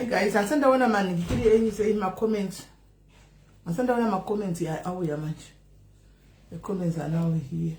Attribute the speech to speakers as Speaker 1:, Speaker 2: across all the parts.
Speaker 1: Hi guys, handisati ndaona manhikiri enyu sei macomments. Handisati ndaona macomments auya manje. The comments are now here.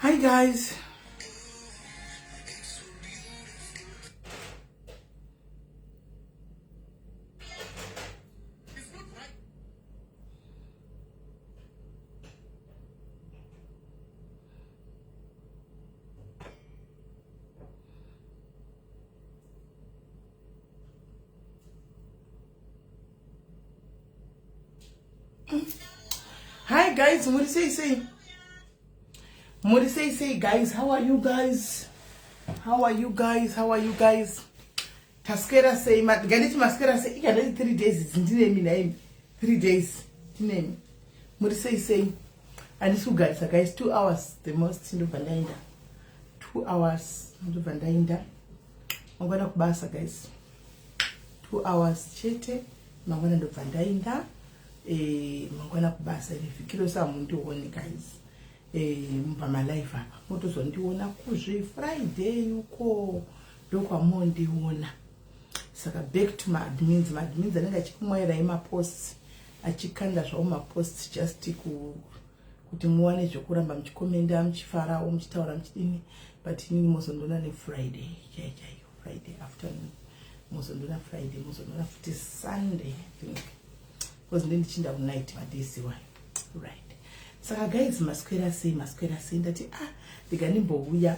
Speaker 1: Hi guys. Hi guys, muri sei sei? Muri sei sei guys, how are you guys? How are you guys? How are you guys? Taskera sei, nganditi maskera sei, ikandati 3 days ndinemi naimi. 3 days tinemi. Muri sei sei? Andisi kugarisa guys, 2 hours the most ndobva ndaenda. 2 hours ndobva ndaenda. Mangwana kubasa guys. 2 hours chete mangwana ndobva ndaenda eh, mangwana kubasa iri vhiki rose hamundioni guys eh, pamalive apa motozondiona kuzve friday uko ndokwamondiona saka back to maadmins maadmins anenge achikumwairai maposts achikanda zvawo maposts just ku kuti muwane zvekuramba muchikomenda muchifarawo muchitaura muchidini but inini mozondiona nefriday chai chaiyo friday afternoon mozondiona friday mozondiona futi sunday i think because nde ndichinda kunight madays iwayo right saka guys maswera sei maswera sei ndati ah ndika ndimbouya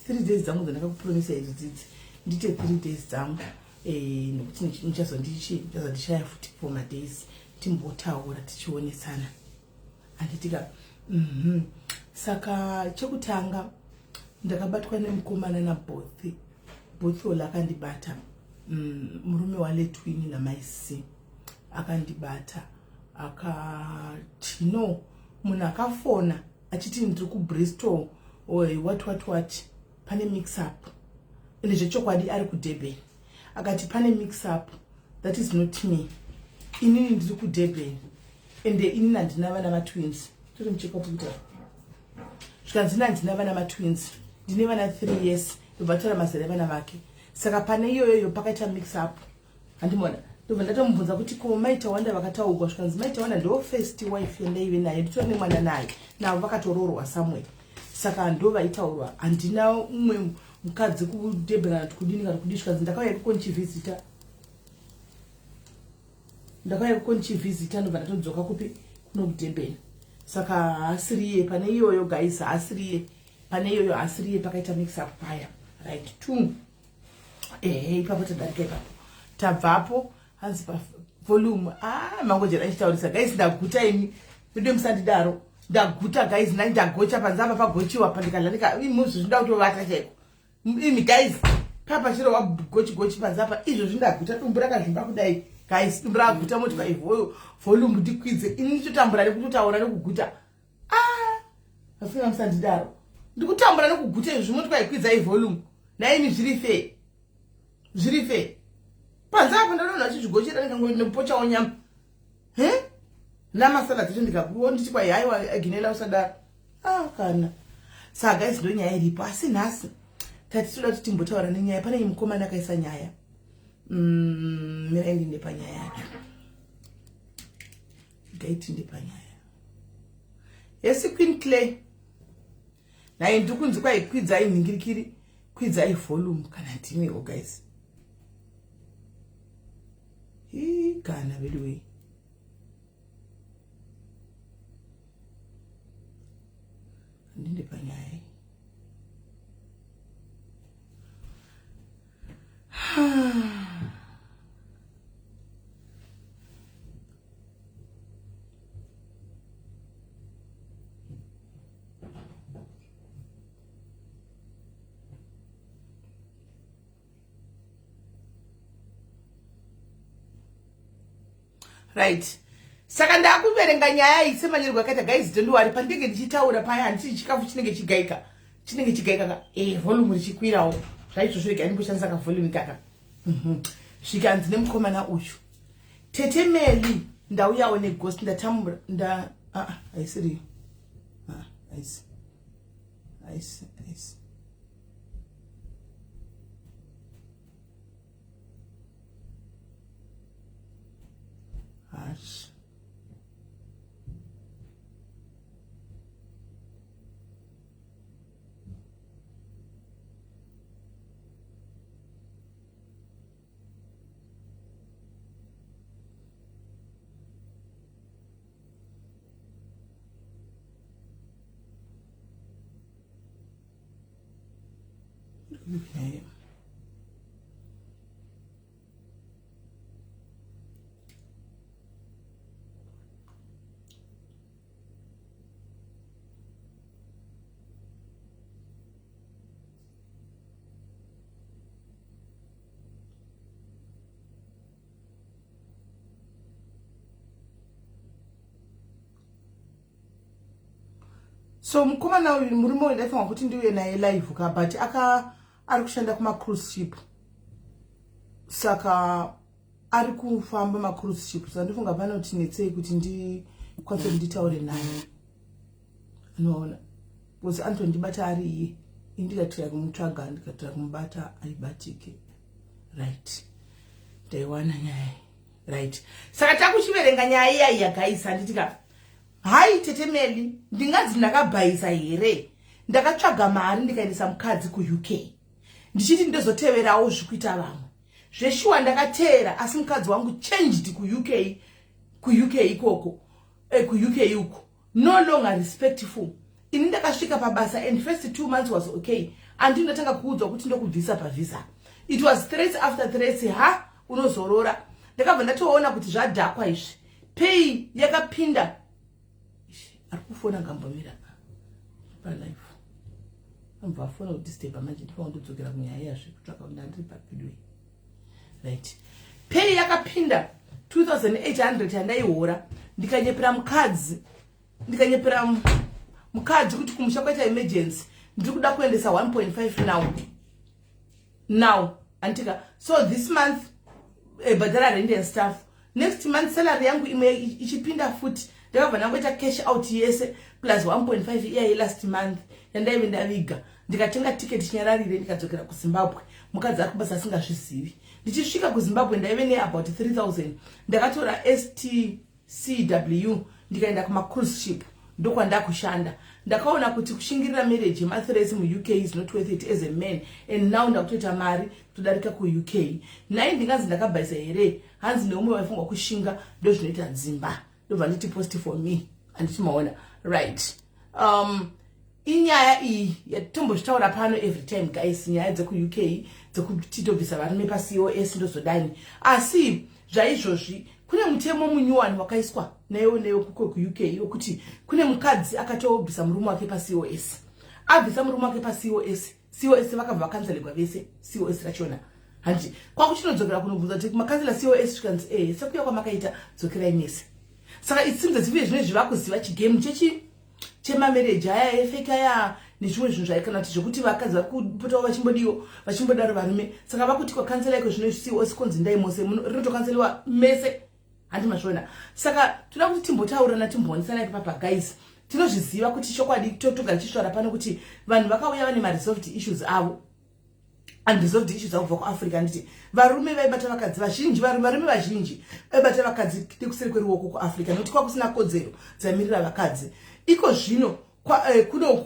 Speaker 1: three days dzangu dzandakakupromisa idzo dzidzi ndite three days dzangu eh, nokuti ndichazondishaya futi for madays timbotaura tichionesana handitika mm -hmm. Saka chekutanga ndakabatwa nemukomana nabothi bothol akandibata murume waletwini namaisi akandibata akati no munhu akafona achiti ndiri kubristol what what what pane mix up ende zvechokwadi ari kudurban akati pane mix up that is not me inini ndiri kudurban ende inini handina vana matwins tiri mucheka kuita zvikanzi ini handina vana matwins ndine vana 3 years ndobva taura mazera evana vake saka pane iyoyoyo pakaita mix up handimona ndobva ndatomubvunza kuti ko maitawanda vakataugwa zvikanzi maitawanda ndo first wife yandaive naye nditori nemwana naye navo vakatoroorwa somewhere saka ndo vaitaurwa handina umwe mukadzi kudurban kana kuti kudini kana kudii zvikanzi ndakauya ikoko ndichivhizita ndakauya ikoko ndichivhizita ndobva ndatodzoka kupi kuno kudurban saka haasiriye pane iyoyo guys haasiriye pane iyoyo haasiriye pakaita mix up paya right two ehe ipapo tadarika ipapo tabvapo hanzi pavolume ah mangojera achitaurisa guys ndaguta imi veduwe musandidaro ndaguta guys ndani ndagocha panze apa pagochiwa pandikadla ndika imuzvi zvinoda kutovata chaiko imi guys papa chiro wagochi gochi panze apa izvo zvindaguta dumbu rakazvimba kudai guys dumbu rakaguta moti paivoyo volume ndikwidze ini ndichotambura nekutotaura nekuguta ah asinga musandidaro ndikutambura nekuguta izvi moti kwaikwidza ivolume naimi zviri fair zviri fair panze apo ndadonha achizvigochera ndikangonepochawo nyama he namasala dzacho ndikakuwo nditi kwai haiwa ginela usadaro ah kana saka guys ndo nyaya iripo asi nhasi Tati toda kuti timbotaura nenyaya. Pane mukomana akaisa nyaya. Mirai ndinde panyaya yacho. Gaitinde panyaya. Yes, Queen Clay. Naye ndikunzi kwai kwidzai nhingirikiri, kwidzai volume kana ndimiwo guys. Hii kana veduwe. Ndinde panyaya. Right, saka ndakuverenga nyaya iyi semanyorerwo akaita guys. Don't worry, pandinge ndichitaura paya handiti chikafu chinenge chigaika, chinenge chigaika ka volume richikwirawo zvaizvozvo. Rega ndimboshandisa ka volume kaka. Zvikanzi nemukomana uyu, "Tete Meli, ndauyawo neghost, ndatambura nda ah, haisiriyo, haisi, haisi, haisi." Hash. Okay. So mukomana uyu, murume uyu, ndaifanira kuti ndiuye naye live ka, but aka ari kushanda kumacruise ship, saka ari kufamba macruise ship, saka ndifunga panoti netsei kuti ndikwanise kuti nditaure naye, anoona, because anotondibata ari iye. Indikatira kumutsvaga, ndikatira kumubata, aibatike. Right, ndaiwana nyaya. Right, saka takuchiverenga nyaya iya iya guys, handiti ka? "Hai Tete Meli, ndinganzi ndakabhaisa here? Ndakatsvaga mari ndikaendesa mukadzi kuUK ndichiti ndozoteverawo zvikuita vamwe. Zveshuwa ndakateera, asi mukadzi wangu changed kuUK, kuUK ikoko, kuUK uko, no longer respectful. Ini ndakasvika pabasa and first 2 months was okay. Andi ndatanga kuudzwa kuti ndokubvisa pavisa. It was threats after threats. Ha, unozorora. Ndakabva ndatoona kuti zvadhakwa izvi. Pay yakapinda." Ari kufona, ngambomira palive, ambva afona kudisturba manje. Ndifanira kundodzokera kunyaya yazve kutsvaka kuti ndandiri papidway. Right, "Pay yakapinda 2800 yandaihora. Ndikanyepera mukadzi, ndikanyepera mukadzi kuti kumusha kwaita emergency, ndiri kuda kuendesa 1.5 now now, antika. So this month bhadhara rent and stuff. Next month salary yangu imwe ichipinda futi, ndakabva ndangoita cash out yese plus 1.5 iya yelast month yandaive ndaviga. Ndikatenga tiketi chinyararire, ndikadzokera kuZimbabwe. Mukadzi ari kubasa asingazvizivi. Ndichisvika kuZimbabwe ndaive neabout 3000. Ndakatora STCW ndikaenda kumacruise ship, ndokwandakushanda. Ndakaona kuti kushingirira marriage yemathreats muUK is not worth it as a man, and now ndakutoita mari kutodarika kuUK. Nai ndinganzi ndakabhaisa here? Hanzi neumwe waifungwa kushinga ndozvinoita dzimba." Ndobva nditi post for me, handiti maona? Right, inyaya iyi yatombozvitaura pano every time guys, nyaya dzekuUK dzekuti tobvisa varume paCOS, ndozodani. Asi zvaizvozvi kune mutemo munyuwani wakaiswa naiwo neyo kuko kuUK, wekuti kune mukadzi akatobvisa murume wake paCOS. Abvisa murume wake paCOS, COS vakabva vakanzelegwa vese, COS rachona, handiti? Kwakuchinodzokera kunobvunza kuti makansela COS, zvikanzi e sekuya kwamakaita, dzokerai mese. Saka it seems as if zvinezvi vakuziva chigame chechi chemamarriage aya efake aya nezvimwe zvinhu zvaikana kuti zvekuti vakadzi vari kupotawo vachimbodiwo vachimbodaro varume. Saka vakuti kwakansela iko zvino COS konzi ndai mose, rinotokanseliwa mese, handi mazviona? Saka toda kuti timbotaurana, timboonesana ipapa guys. Tinozviziva kuti chokwadi totogara tichisvara pano kuti vanhu vakauya vane maresolved issues avo. Unresolved issues akubva kuAfrica, handiti? Varume vaibata vakadzi vazhinji, varume vazhinji vaibata vakadzi nekuseri kweruoko kuAfrica, nokuti kwakusina kodzero dzaimirira vakadzi. Iko zvino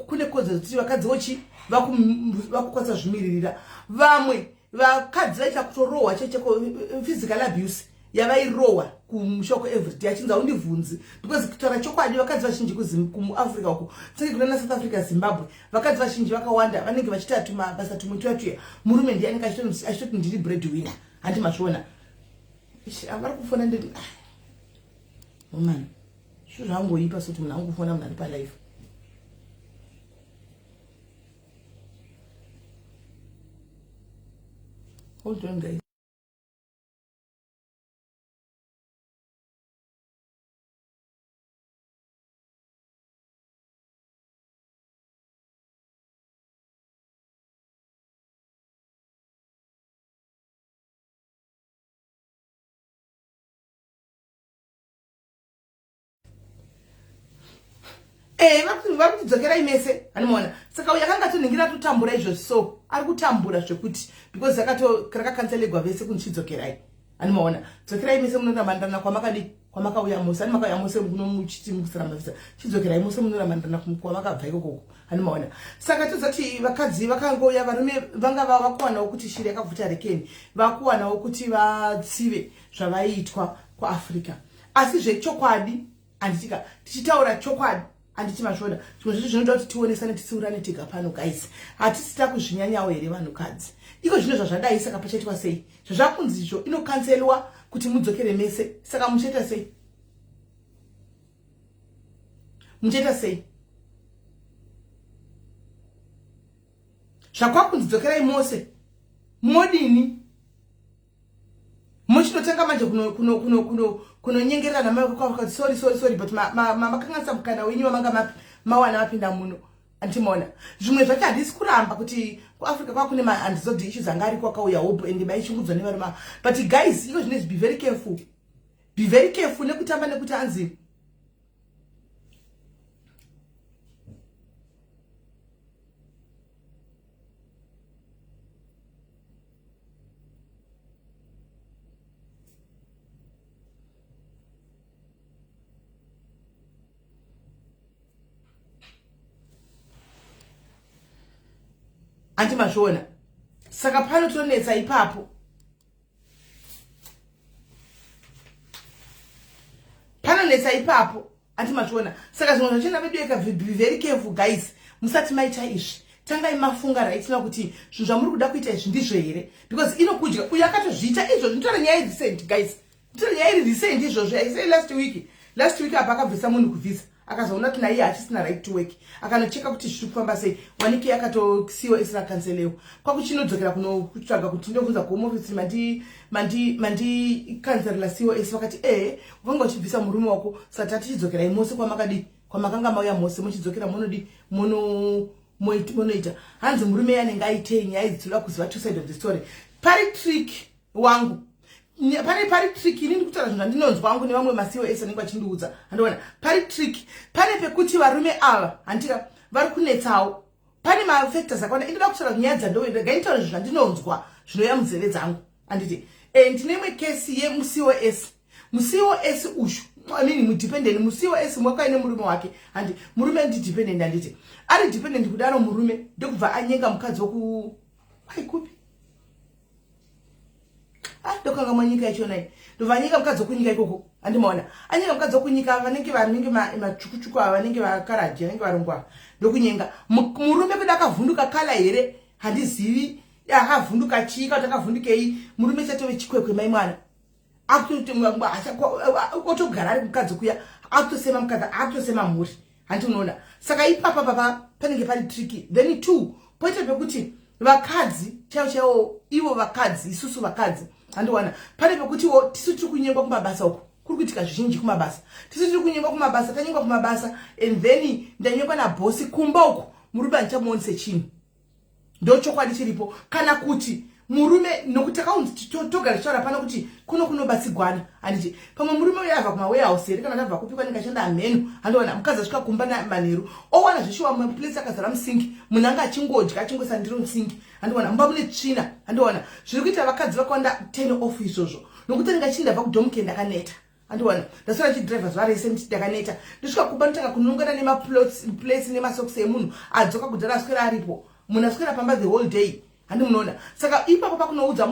Speaker 1: kune kodzero dzekuti vakadzi vochi vakukwanisa zvimiririra. Vamwe vakadzi vaita kutorohwa checheko, physical abuse yavairohwa kumushoko everyday, achinzi haundibvunzi, because kutaura chokwadi, vakadzi vazhinji kumuAfrica uko, tinenge kunana South Africa, Zimbabwe, vakadzi vazhinji vakawanda vanenge vachiita tumabasa tumwe tuya tuya. Murume ndiye anenge achitoti ndiri bread winner, handi mazviona? Vari kufona ndeti, ah, man, zvo zvangoipa soti munhu angufona munhu ari palife. Hold on, guys. Vari kutidzokerai mese, animaona? Saka uyo akanga atonhingira atotambura izvozvi, so ari kutambura zvekuti because rakakanzelegwa vese kunzi chidzokerai, animaona? Dzokerai mese munoramandirana kwamakadi kwamakauya mose, ani makauya mose kuno muchiti mukusara mavisa, chidzokerai mose munoramandirana kwamakabva ikokoko, animaona? Saka tozati vakadzi vakangouya, varume vanga vakuwanawo kuti shiri yakabvuta rekeni, vakuwanawo kuti vatsive zvavaiitwa kuAfrica. Asi zvechokwadi, handitika tichitaura chokwadi, handiti mazviona? Zvimwe zvacho zvinoda kuti tionesane, titsiurane tega pano, guys. Hatisi takuzvinyanyawo here, vanhukadzi? Iko zvino zvazvadai, saka pachaitwa sei? Zvazvakunzi izvo inokanselwa kuti mudzokere mese, saka muchaita sei? Muchaita sei zvakwakunzi dzokerai mose? Modini? Muchinotenga manje kunonyengerera namai, sorry, sorry, sorry, but makanganisa mukana wenyu wamanga mawana mapinda muno, andimaona? Zvimwe zvacho handisi kuramba kuti kuAfrica kwa kune maunresolved issues anga ariko, akauya hope and maichungudzwa nevarume. But guys, iko zvinezvi, be very careful, be very careful nekutamba, nekuti hanzi Handi mazviona? Saka panotonetsa ipapo, panonetsa ipapo, handi mazviona? Saka zvimwe zvachona vedu eka, be very careful, guys. Musati maita izvi, tangai mafunga right now kuti zvinhu zvamuri kuda kuita izvi ndizvo here, because inokudya. Uyo akatozviita izvozvo, nditaura nyaya recent, guys, nditaura nyaya iri recent izvozvo. I say last week, last week apa akabvisa munhu kuvhisa, akazoona kuti naiye hachisina right to work. Akanocheka kuti zviri kufamba sei, wanike akatosiyiwa isina kanselewo. Kwakuchinodzokera kunotsvaga kuti ndobvunza kuHome Office, mandikanzerera COS? Vakati, ee, wakanga uchibvisa murume wako, saka tatichidzokerai mose kwamakadi kwamakanga mauya mose, muchidzokera munodi muno monoita. Hanzi murume yanenge aitei? Nyaya idzi tinoda kuziva two side of the story. Pari trick wangu, pane pari trick. Ini ndikutaura zvinhu zvandinonzwa wangu nevamwe maCOS anenge vachindiudza, handiona pari trick. Pane pekuti varume ava, handika, vari kunetsawo. Pane mafactors akawanda. Indoda kutaura nyaya dzandoenda, gaitaura zvinhu zvandinonzwa zvinoya munzeve dzangu, handiti? Ndine imwe kesi yemuCOS. MuCOS ushu, I mean, mudependent, muCOS mwakaine murume wake, handi? Murume ndidependent, handiti? Ari dependent kudaro, murume ndokubva anyenga mukadzi woku aikupi, ah, ndokanga mwanyika yachonai, ndobva anyika mukadzi wokunyika ikoko, handimaona? Anyika mukadzi wokunyika, vanenge matsvukutsvuku ava, vanenge vakaradhi, vanenge varungu ava, ndokunyenga murume. Kuda akavhunduka kala here, handizivi akavhunduka chii kana kuti akavhundukei. Murume chatove chikwekwe, mai mwana otogara ari mukadzi kuya, akutosema mukadzi, akutosema mhuri, handi unoona? Saka ipapa papa panenge pari tricky. Then two, poita pekuti vakadzi chaivo chaivo, ivo vakadzi, isusu vakadzi, handiwana, pane pekutiwo tisu tiri kunyengwa kumabasa uko. Kuri kuitika zvizhinji kumabasa. Tisu tiri kunyengwa kumabasa, tanyengwa kumabasa, and then ndanyengwa nabhosi kumba uko, murume handichamuoni sechinhu. Ndo chokwadi chiripo. Kana kuti Murume, nokuti takaunzi togara tichitaura pano kuti kuno kunobatsigwana, handiti? Pamwe murume uyo abva kumawarehouse here, kana abva kupi kwanenge ashanda, hameno. Handiona mukadzi asvika kumba manheru, owana zveshuwa maplates akazara musink, munhu anga achingodya, achingoisa ndiro musink. Handiona mumba mune tsvina. Handiona zviri kuita vakadzi vakawanda turn off izvozvo, nokuti anenge achii, "Ndabva kudhomke, ndakaneta." Handiona ndasara achidhiraivha zuva rese, nditi ndakaneta, ndosvika kumba, ndotanga kunongana nemaplates nemasocks emunhu adzoka kudhara, aswera aripo, munhu aswera pamba the whole day. Handi munoona? Saka ipapo pakunoudza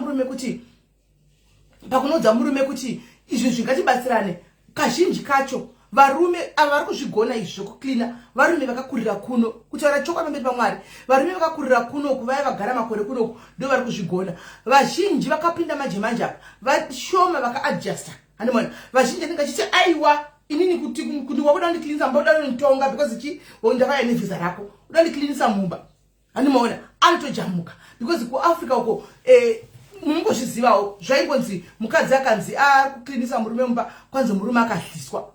Speaker 1: murume kuti izvi zvingatibatsirane, kazhinji kacho varume ava vari kuzvigona izvi zvokucleana. Varume vakakurira kuno, kutaura chokwadi pamberi paMwari, varume vakakurira kunoku, vaya vagara makore kunoku, ndo vari kuzvigona. Vazhinji vakapinda manje manje apa vashoma vakaadjusta. Handimona vazhinji anenge achiti, "Aiwa, inini kuti wakuda kundicleanisa mumba, uda kunditonga because chi ndakauya nevhisa rako, uda kundicleanisa mumba." Handimaona anotojamuka, because kuAfrica uko munongozvizivawo, zvaingonzi mukadzi akanzi ari kucleanisa murume mumba, kwanzi murume akahliswa.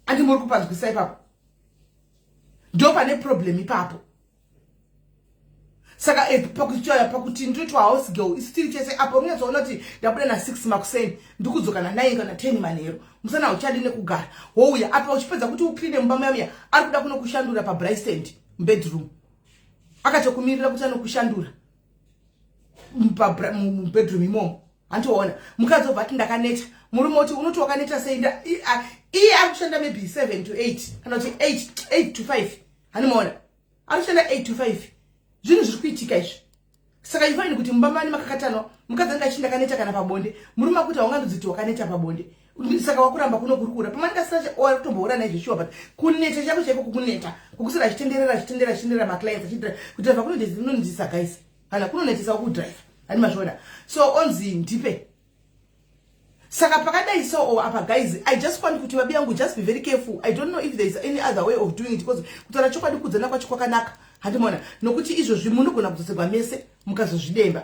Speaker 1: Andi muri kupanzwisa ipapo? Ndo pane problem ipapo. Saka pakuti ndinoitwa house girl, isu tiri tese apo, unonyatsoona kuti ndabuda na6 makuseni, ndikudzoka na9 kana 10 manheru, musana uchadi nekugara, wouya apa uchipedza kuti ucleane mumba muya muya, ari kuda kunokushandura pabraai stand mubedroom, akatokumirira kuti anokushandura mubedroom imomo. Handiona mukadzi obva ati, "Ndakaneta." Murume oti, "Unoti wakaneta sei?" Iye ari kushanda maybe 7 to 8 kana kuti 8 to 5. Handimaona ari kushanda 8 to 5. Zvinhu zviri kuitika izvi. Saka you find kuti mumba mani makakatanwa, mukadzi anenge achiti, "Ndakaneta." Kana pabonde, murume akuti, "Haungandodziti wakaneta pabonde." Saka wakuramba kunokurukura pamwe anenge asina kutomboura naizvo sure, but kuneta chako chaiko, kukuneta kukusira achitenderera, achitenderera, achitenderera maclients, achitenderera kudhiraivha kunonetesa, guys. Kana kunonetesa kudhiraivha, hani mazviona? So onzi, "Ndipe." Saka pakadai so apa, guys, I just want kuti vabi yangu, just be very careful. I don't know if there is any other way of doing it, because kutaura chokwadi, kudzana kwacho kwakanaka. Handimona nokuti izvozvi munogona kudzosegwa mese mukazozvidemba.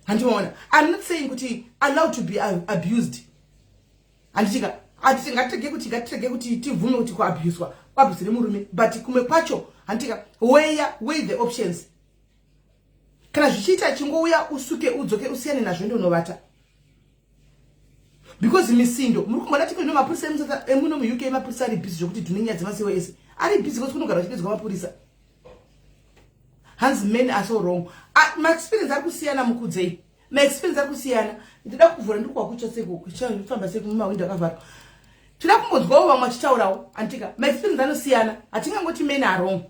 Speaker 1: Handimaona? I'm not saying kuti allowed to be abused, handitika? Hatiti ngatirege kuti tibvume kuti kuabuswa, kuabuse nemurume, but kumwe kwacho, handitika, weigh the options. Kana zvichiita, chingouya usuke, udzoke, usiyane nazvo, ndonovata, because misindo muri kumboona tiko ino mapurisa emuno muUK, mapurisa ari busy zvokuti dhune nyaya dzemasiwo ese ari busy, because kunogara uchidedzwa mapurisa. Hanzi men are so wrong. Maexperience ari kusiyana, mukudzei, maexperience ari kusiyana. Ndida kuvhura, ndiri kwakutsva sekufamba sekumahwindo akavharwa. Tida kumbonzwawo vamwe vachitaurawo, anditika? Maexperience anosiyana, hatingangoti men are wrong.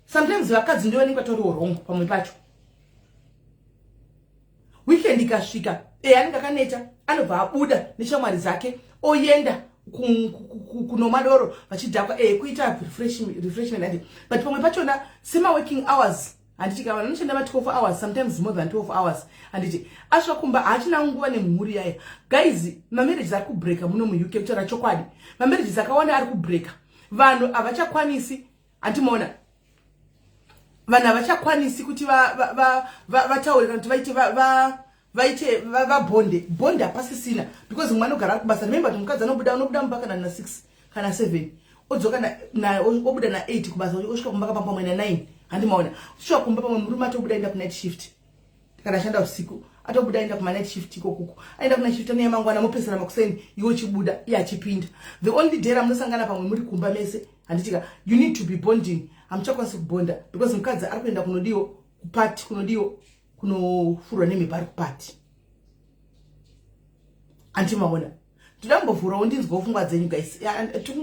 Speaker 1: Sometimes vakadzi ndo vanenge vatoriwo wrong pamwe pacho. Weekend ikasvika, anenge akaneta, anobva abuda neshamwari dzake, oenda kunomwa doro, vachidhakwa, kuita refreshment andi. But pamwe pachona semaworking hours, handiti ka, vanhu vanoshanda ma12 hours, sometimes more than 12 hours, handiti? Asvika kumba haachina nguva nemhuri yaya. Guys, mamarriages ari kubreka muno muUK. Kutaura chokwadi, mamarriages akawanda ari kubreka. Vanhu havachakwanisi, handimaona? Vanhu havachakwanisi kuti vataure kana kuti vaite vabonde. Bond hapasisina, because mumwe anogara ari kubasa. Remember kuti mukadzi anobuda, unobuda mumba kana na6 kana 7, odzoka, obuda na8 kubasa, osvika kumba kapa pamwe na9. Handimaona? Osvika kumba, pamwe murume atobuda, enda kunight shift, kana ashanda usiku, atobuda, aenda kumanight shift ikokuko, aenda kunight shift, anouya mangwana, mopesana makuseni, iwe uchibuda, iye achipinda. The only day ramunosangana pamwe muri kumba mese, handitika? You need to be bonding. Hamuchakwanisi kubonda because mukadzi ari kuenda kunodiwo kuparty, kunodiwo kunofurwa nemhepo, ari kuparty. Andimaona? Ndoda kumbovhurawo ndinzwawo pfungwa dzenyu, guys,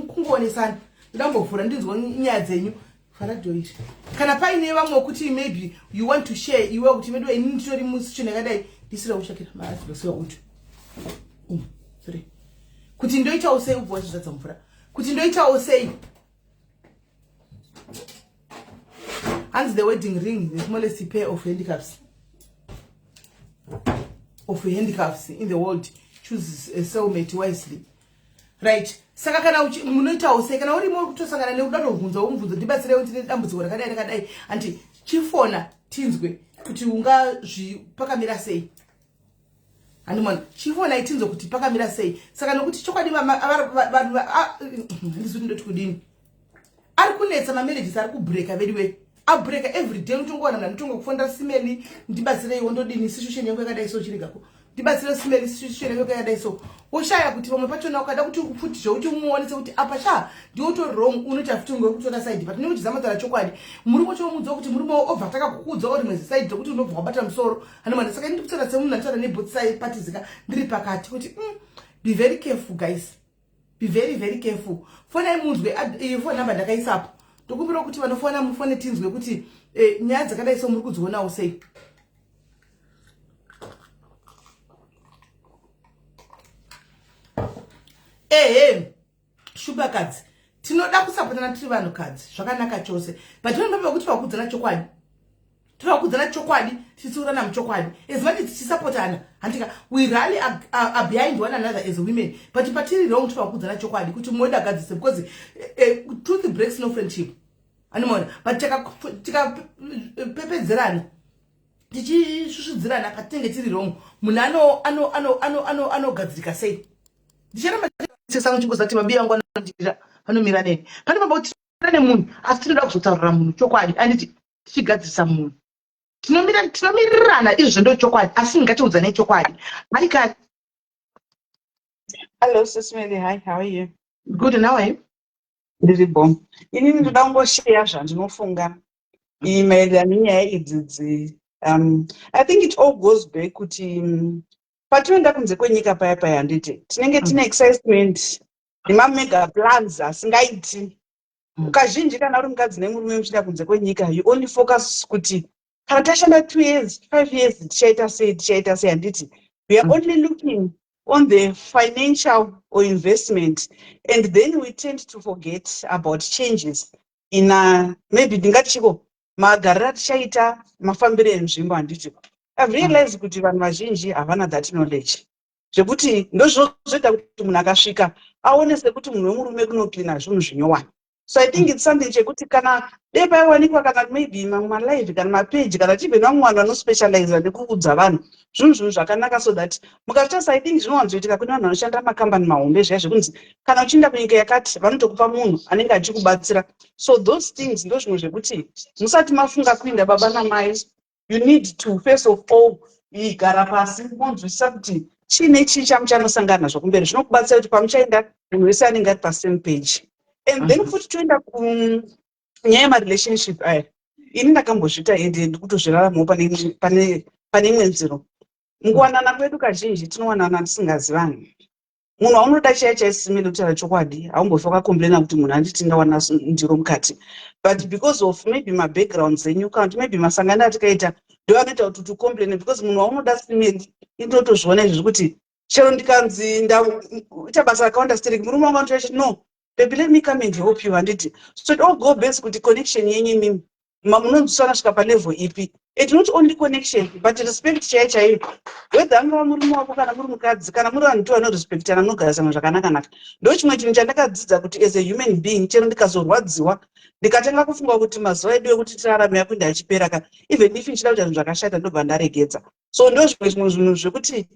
Speaker 1: kungoonesana. Ndoda kumbovhura ndinzwa nyaya dzenyu. Faradhoiri, kana paine vamwe wekuti maybe you want to share iwe kuti medu, ini nditori musituation yakadai, ndisira kushakira maazilosiwa kuti sorry, kuti ndoitawo sei, ubva wachizadza mvura, kuti ndoitawo sei. Hanzi the wedding ring, the smallest pair of handcuffs in the world. Choose a soulmate wisely, right? Saka kana munoitawo sei kana urimo kutosangana nekuda tobvunzawo mubvunzo, "Ndibatsirewo, ndine dambudziko rakadai rakadai," andi chifona tinzwe kuti ungazvipakamira sei. Handimona? Chifonai tinzwe kuti pakamira sei. Saka nokuti chokwadi vanhu, handisi kuti ndoti kudini, ari kunetsa, mamarriages ari kubreka veduwe. Abreaka every day. Unotongowana munhu anotonga kufonera, "Simeli, ndibatsireiwo, ndodini? Situation yangu yakadai so." Chirigako, "Ndibatsire Simeli, situation yangu yakadai so." Woshaya kuti vamwe pachona ukada kuti futi zvekuti umuonese kuti apa sha ndiwe utori wrong, unoita futi unge kutora side. But unenge uchizama taura chokwadi, murume uchiomudza kuti murume obva takakuudzawo rimwe ziside rekuti unobva wabata musoro anomana. Saka ndiri kutaura semunhu anotaura neboth side parties ka, ndiri pakati kuti be very careful, guys, be very, very careful. Fonai munzwe phone number ndakaisapo. Ndokumbira kuti vanofona mufone tinzwe kuti nyaya dzakadai so muri kudzionawo sei. Ehe, shubakadzi, tinoda kusapotana tiri vanhukadzi, zvakanaka chose, but tinonopa kuti vakudzana chokwadi, tovakudzana chokwadi, tichitsiurana muchokwadi as much tichisapotana, handika? We rally are behind one another as women, but patiri wrong tovakudzana chokwadi kuti mumwe wedu agadzise, because truth breaks no friendship, anomaona? But tikapepedzerana, tichisvusvudzirana patinenge tiri wrong, munhu anogadzirika sei? Ndicharamba sesangu chingozati mabiya angu anondira vanomira neni pane pamba kuti nemunhu, asi tinoda kuzotaurira munhu chokwadi, anditi? Tichigadzirisa munhu, tinomirirana izvozvo, ndo chokwadi, asi ngatiudzanei chokwadi. Haikati.
Speaker 2: Hello, Sis Melly. Hi, how are you?
Speaker 1: Good, and how are you?
Speaker 2: Ndiri bom. Inini ndoda kungosheya zvandinofunga maererano nenyaya idzidzi. I think it all goes back kuti patinoenda kunze kwenyika paya paya, handiti tinenge tine excitement nemamega plans asingaiti. Kazhinji kana uri mukadzi nemurume muchienda kunze kwenyika, you only focus kuti kana tashanda 2 years, 5 years, tichaita sei, tichaita sei, handiti? We are only looking on the financial or investment, and then we tend to forget about changes in maybe ndingati chiko magariro atichaita, mafambiro enzvimbo, handiti? I've realized kuti vanhu vazhinji havana that knowledge, zvekuti ndozvinozoita kuti munhu akasvika aone sekuti munhu wemurume kunocleana zvinhu zvinyowani. So I think it's something chekuti kana dei paiwanikwa kana maybe mamwe malive kana mapeji kana even vamwe vanhu vanospecializa nekuudza vanhu zvinhu zvakanaka, so that mukatarisa, I think zvinowanzoitika kune vanhu vanoshanda makambani mahombe zviya, zvekunzi kana uchienda kunyika yakati vanotokupa munhu anenge achikubatsira. So those things ndo zvimwe zvekuti musati mafunga kuinda, baba namai, you need to first of all igara pasi monzwisisa kuti chii nechii chamuchanosangana nazvo kumberi, zvinokubatsira kuti pamuchaenda munhu wese anenge ari pasame page. And then futi toenda kunyaya yemarelationship aya. Ini ndakambozviita ende ndikutozviraramawo pane imwe nziro. Mukuwanana kwedu kazhinji tinowanana tisingazivani. Munhu waunoda chaiye chaisimile, kutaura chokwadi, haumbofi wakacomplaina kuti munhu anditi ndawana ndiro mukati, but because of maybe mabackgrounds enyu kana kuti maybe masangano atikaita ndo anoita kuti tucomplaine, because munhu waunoda simeli, indotozviona izvi zvekuti chero ndikanzi ndaita basa rakawanda stereki, murume wangu anotoa, "No baby, let me come and help you," handiti? So it all go base kuti connection yenyu imimi munonzwisana svika palevel ipi. It not only connection but respect chaiyo chaiyo, whether angava murume wako kana muri mukadzi kana muri vanhu to vanorespectana, munogarisana zvakanaka-naka. Ndo chimwe chinhu chandakadzidza kuti as a human being, chero ndikazorwadziwa ndikatanga kufunga kuti mazuva edu ekuti tirarame akuenda achipera ka, even if ndichida kuita zvinhu zvakashata, ndobva ndaregedza. So ndo zvimwe zvimwe zvinhu zvekuti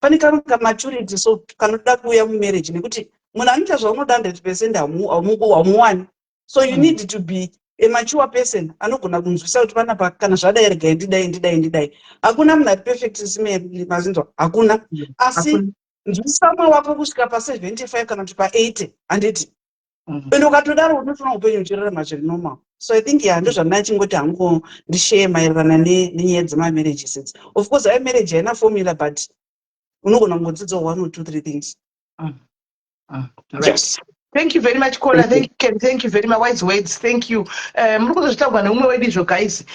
Speaker 2: pane kamwe kamaturity so kanoda kuuya mumarriage, nekuti munhu anoita zvaunoda 100% haumuwani. So you need to be a mature person anogona kunzwisa kuti panapa kana zvadai, regai ndidai, ndidai, ndidai. Hakuna munhu ari perfect, simeri mazinzwa, hakuna. Asi nzwisisa mumwe wako kusvika pa75 kana kuti pa80, handiti? Ende ukatodaro unotoona upenyu uchirarama zviri normal. So I think, ya, ndozvandachingoti hangu ndishare maererano nenyaya dzemamarriages idzi. Of course ai marriage haina formula, but unogona kungodzidzawo one or two three things.
Speaker 1: Yes. Thank you very much, caller. Thank you very much. Wise words. Thank you. Muri kuzozvitaurwa neumwe wedu izvo, guys.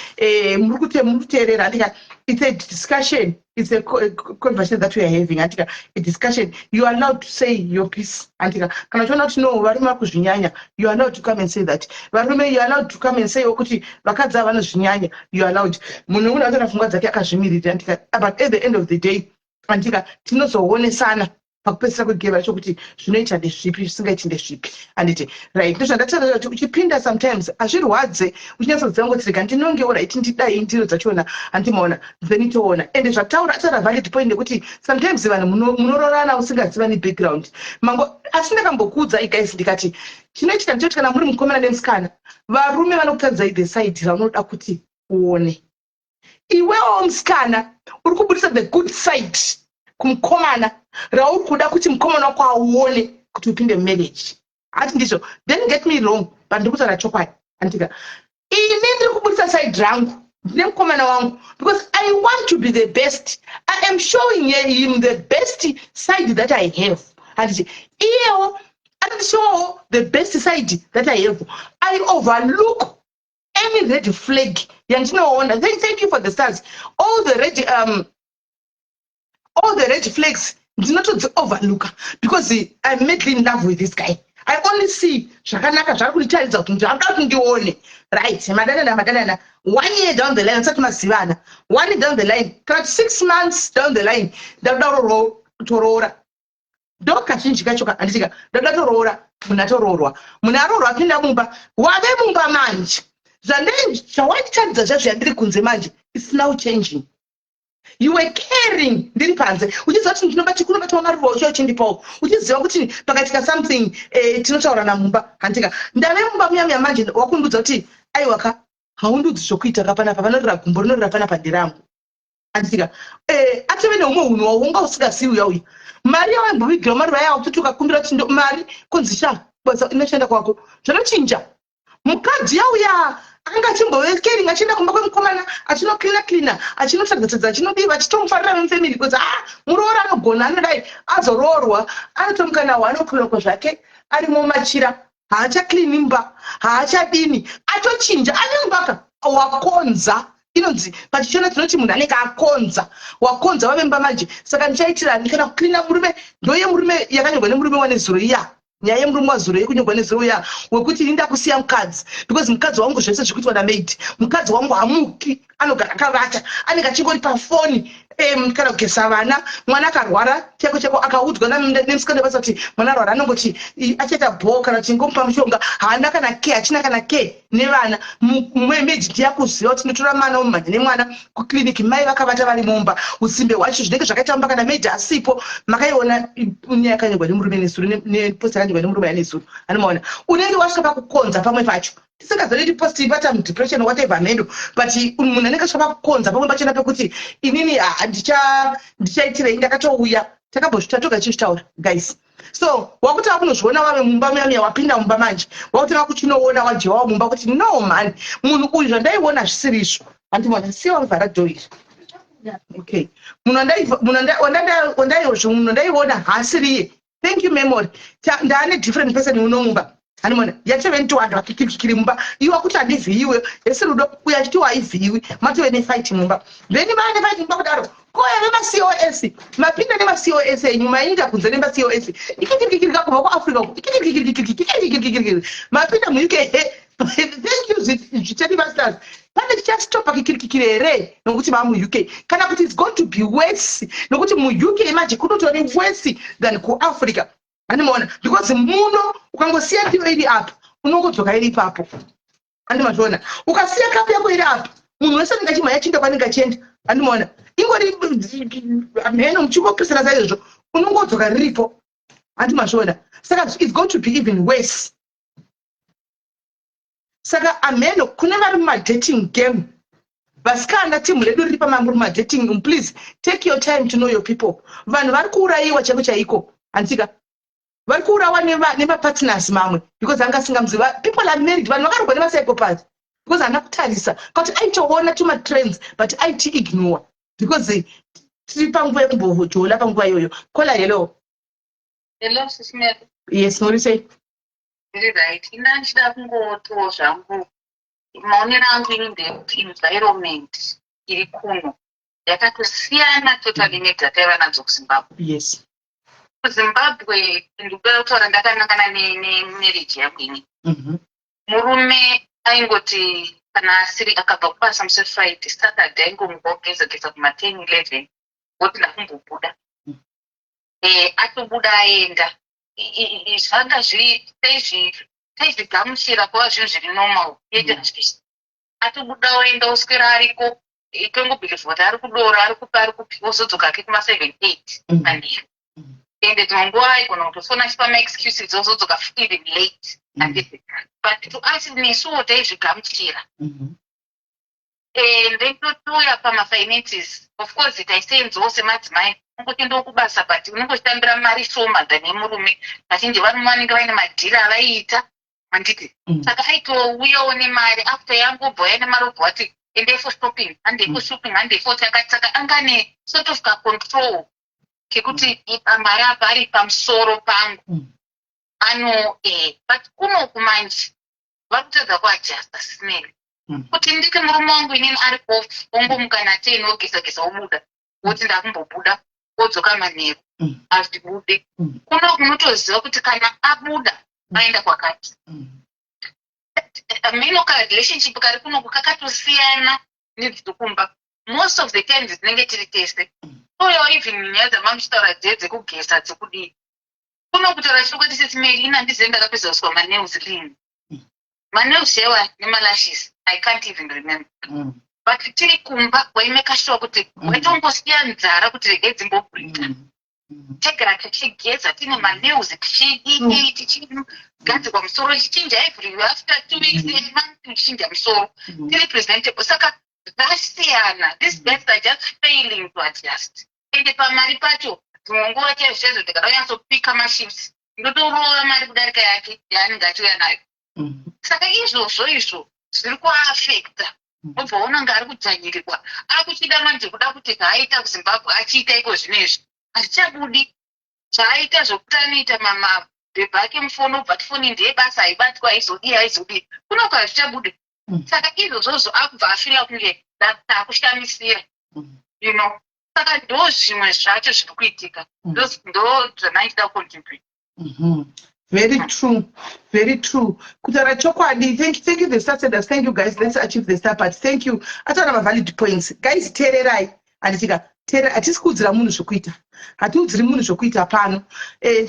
Speaker 1: Muri kuteerera, andika? It's a discussion. It's a conversation that we are having, andika? A discussion. You are allowed to say your piece, andika? Kana uchiona kuti no, varume vakuzvinyanya, you are allowed to come and say that. Varume, you are allowed to come and say kuti vakadzi ava vanozvinyanya. You are allowed. Munhu umwe anotaura pfungwa dzake akazvimirira, andika? But at the end of the day, andika, tinozoonesana. Pakupedzisira kwegame racho kuti zvinoita ndezvipi, zvisingaiti ndezvipi, handiti? Right, ndozvandataura kuti uchipinda sometimes hazvirwadze, uchinyatsoziva ngoti rega ndinongewo, right, ndidai ndiro dzachona, handimaona? Then toona. Ende zvataura, ataura valid point yekuti sometimes vanhu munororana usingazivani background mango. Asi ndakambokuudzai guys, ndikati chinoitika ndechekuti kana muri mukomana nemusikana, varume vanokutadzidzai the side raunoda kuti uone. Iwewo musikana uri kubudisa the good side kumukomana rauri kuda kuti mukomana wako auone kuti upinde mumarriage. Hati ndizvo? Then get me wrong, but ndiri kutaura chokwadi, andika? Ini ndiri kubudisa side rangu ndine mukomana wangu because I want to be the best. I am showing him the best side that I have, handiti? Iyewo anondishowawo the best side that I have. I overlook any red flag yandinoona. Thank you for the stars. All the red flags ndinotodzi overlooka because I'm madly in love with this guy. I only see zvakanaka zvari kunditaridza kuti ndinoda kuti ndione, right? Madanana, madanana, one year down the line usati mazivana, one year down the line kana kuti 6 months down the line, ndakuda toroora. Ndo kazhinji kacho, handitika? Ndakuda toroora, munhu atoroorwa, munhu aroorwa, apinda mumba, wave mumba manje. Zvawanditaridza zvazvo yandiri kunze manje, it's now changing. You were caring ndiri panze, uchiziva kuti ndinobati kunobatawo maruva, uchiva uchindipawo, uchiziva kuti pakaitika something tinotaurana mumba, handika? Ndave mumba muya muya manje, wakundiudza kuti aiwaka, haundudzi zvokuita ka panapa, panorira gumbo rinorira panapa nderangu, handitika? Atove neumwe unhu waunga usingazivi. Uya uya mari yawaimbovigira maruva yawo, kuti ukakumbira kuti mari kunzi sha basa inoshanda kwako, zvanochinja. Mukadzi yauya akanga achimbove caring, achienda kumba kwemukomana, achinocleana cleana, achinotsvagatsadza, achinodiva, achitomufarira mufamily because ah, muroora anogona, anodai. Azoroorwa, anotomuka nawo 1 o'clock zvake, arimo machira, haachacleani mba, haachadini, atochinja. Ane mubaka wakonza, inonzi pachiShona tinoti munhu anenge akonza, wakonza wave mumba manje. Saka ndichaitirani kana kucleana murume? Ndoye murume yakanyorwa nemurume wanezuro iya, nyaya yemurume wazuro yekunyorwa nezuro iya, wekuti ini ndakusiya mukadzi because mukadzi wangu zvese zviri kuitwa namaid. Mukadzi wangu hamuki, anogara akavata, anenge achingori pafoni, kana kugesa vana. Mwana akarwara cheko cheko, akaudzwa nemusikana webasa kuti mwana arwara, anongoti achaita bho kana kuti ngomupa mushonga. Haana kana care, hachina kana care nevana. Maid ndiyakuziva kuti ndinotora mwana womumhanya nemwana kukliniki, mai vakavata vari mumba. Usimbe hwacho zvinenge zvakaita mumba kana maid asipo. Makaiona nyaya yakanyorwa nemurume nezuro, nepost yakanyorwa nemurume yanezuro, anomaona? Unenge wasvika pakukonza pamwe pacho, tisingazoneti post pata mudepression, whatever, mhendo, but munhu anenge asvika pakukonza pamwe pachona pekuti inini ndichaitirei? Ndakatouya, takambozvita toga tichizvitaura, guys. So wakuti wakunozviona wave mumba muya muya, wapinda mumba manje, wakutanga kuchinoona wajewawo mumba kuti no man, munhu uyu zvandaiona zvisiri izvo, handimona. Siya wavhara door iri. Okay, munhu wandaiona haasiriye. Thank you, Memory. Ndaane different person uno mumba, hanimona? Yatove nitowanda vakikirikiri mumba. Iwa kuti handivhiyiwe esi rudo uyo achiti waivhiyiwi, matove nefight mumba. Then vaa nefight mumba kudaro, koya vemaCOS, mapinda nemaCOS enyu, mainda kunze nemaCOS, ikikirikirika kubva kuAfrica uko, ikikirikirikirikirikirikirikirikiri, mapinda muUK. Thank you, zvitedi masters. Pane chichastopa kikirikikiri here nokuti vaa muUK, kana kuti it's going to be worse nokuti muUK manje kunotori worse than kuAfrica, handimaona? Because muno ukangosiya ndiro iri apa, unongodzoka iri ipapo, handimazviona? Ukasiya kapu yako iri apa, munhu wese anenge achimhanya achienda kwanenge achienda, handimaona? Ingori mheno muchingopesana saizvozvo, unongodzoka riripo, handimazviona? Saka it's going to be even worse. Saka amheno kune vari mumadating game, vasikana, timu redu riri pamamuri mumadating, please take your time to know your people. Vanhu vari kuurayiwa chaiko chaiko, handika? Vari kuurawa nemapartners mamwe because anga asingamuzivi. People are married, vanhu vakarogwa nemapsychopath because haana kutarisa kuti aitoona tumatrends, but aiti ignore because tiri panguva yekumbojola panguva iyoyo. Caller, hello.
Speaker 3: Hello, Sis Mary.
Speaker 1: Yes, muri sei?
Speaker 3: Ndiri right. Ina ndichida kungotiwo zvangu, maonero angu ini ndeyekuti environment iri kuno yakatosiyana totally nedzataiva nadzo kuZimbabwe. KuZimbabwe, ndikuda kutaura ndakanangana nemarriage yangu ini. Murume aingoti kana asiri akabva kubasa musi weFriday, Saturday aingomuka ogeza geza kuma10 11, woti ndakumbobuda. Atobuda aenda, zvanga zviri taizvigamuchira kuva zvinhu zviri normal. Yete hazvisi atobuda oenda, oswera ariko, tongobelieva kuti ari kudora, ari kupi, ari kupi, ozodzoka ake kuma7 8 manheru. Ende dzimwe nguva aigona kutofona achipa maexcuses, ozodzoka even late, handiti? But to us, nesuwo taizvigamuchira. And then totouya pamafinances. Of course taisenzawo semadzimai, ungotendawo kubasa, but unongochitambira mari shoma than yemurume. Kazhinji varume vanenge vaine madhiri avaiita, handiti? Saka aitouyawo nemari after yangobva uya nemari, obva wati, "Endei for shopping, handei for shopping, handei for chakati." Saka anga ne sort of kacontrol kekuti mari apa ari pamusoro pangu. Ano but kunoku manje vari kutadza kuadjusta sineli. Kuti nditi murume wangu inini ari off, ongomuka na10, ogeza geza, obuda, woti ndakumbobuda, odzoka manheru. Hazvibude. Kuno kunotoziva kuti kana abuda aenda kwakati. Mino karelationship kari kunoku kakatosiyana nedziri kumba. Most of the times tinenge tiri tese. Uyewo even nyaya dzamamuchitaura dze dzekugeza, dzekudii, kuno kutaura chokwadi, sesimeri ina handizivi ndakapedza kuswa manails rini. Manails chaiwa nemalashes, I can't even remember. But tiri kumba waimeka sure kuti waitongosiya nzara kuti regai dzimbobreaka. Tagara tichigeza, tine manails, tichidii, tichigadzirwa musoro, tichichinja every after 2 weeks, month, tichichinja musoro, tiri presentable. Saka zvasiyana. These guys are just failing to adjust. Ende pamari pacho, dzimwe nguva chaizvo chaizvo ndikada kunyatsopika mashifts, ndotorova mari kudarika yake yaanenge achiuya nayo. Saka izvozvo izvo zviri kuaffecta. Obva waona kunge ari kudzvanyirirwa, akuchida manje kuda kuti zvaaita kuZimbabwe achiita iko zvinezvi hazvichabudi. Zvaaita zvokuti anoita mabhebha ake mufoni, obva ti foni ndeyebasa, haibatwa, haizodii, haizodii, kunoko hazvichabudi. Saka izvozvozvo akubva afeela kunge takushamisira. Saka ndo zvimwe zvacho zviri kuitika. Ndo zvandaichida kucontribute.
Speaker 1: Very true, very true. Kutaura chokwadi, thank you, the Saturdays. Thank you guys. Let's achieve the star part. Thank you. Ataura mavalid points. Guys, teererai. Handitika, teerera, hatisi kuudzira munhu zvokuita. Hatiudziri munhu zvokuita pano.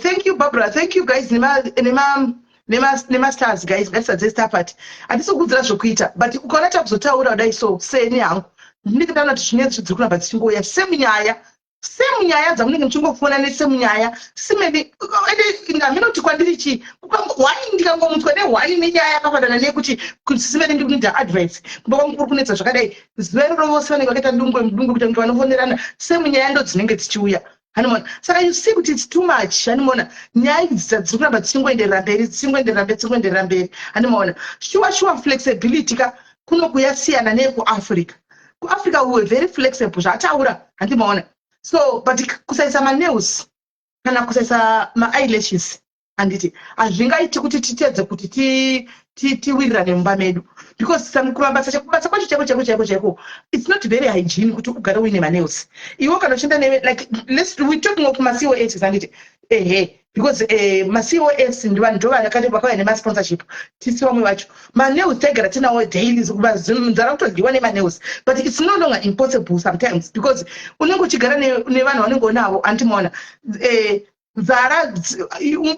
Speaker 1: Thank you, Barbara. Thank you guys. Nema nema nema nema stars guys, ngatisadze star part. Hatisi kuudzira zvokuita, but ukaona takuzotaura kudai so, seni hangu. Ndinenge ndaona kuti zvinetso dziri kuramba dzichingouya semunyaya, semunyaya dzamunenge muchingofona nesemunyaya simeni. Ende haminoti kwandiri chii, one ndikangomutswa neone nenyaya yakafanana neyekuti simene ndikunoita advice, kumba kwangu kuri kunetsa zvakadai, zuva iroro vose vanenge vakaita dungwe mudungwe kuita kunge vanofonerana. Semunyaya ndo dzinenge dzichiuya, hanimona? Saka you see kuti it's too much, hanimona? Nyaya idzi dziri kuramba dzichingoenderera mberi, dzichingoenderera mberi, dzichingoenderera mberi, hanimona? Sure, flexibility ka kuno kuyasiyana neyekuAfrica. KuAfrica we were very flexible, zvaataura, handimaona? So but kusaisa manails kana kusaisa maeyelashes, handiti hazvingaiti kuti titedze kuti tiwirirane mumba medu, because kumabasa, kubasa kwacho chaiko chaiko chaiko chaiko, it's not very hygiene kuti ugare uine manails iwe kana uchienda newe. Like we talking of maCOS, handiti? Ehe, because maCOS ndo vakauya nemasponsorship. Tisi vamwe vacho manails taigara tinawo daily, nzara kutodyiwa nemanails, but it's no longer impossible sometimes because unenge uchigara nevanhu vanenge unavo, handimaona? Nzara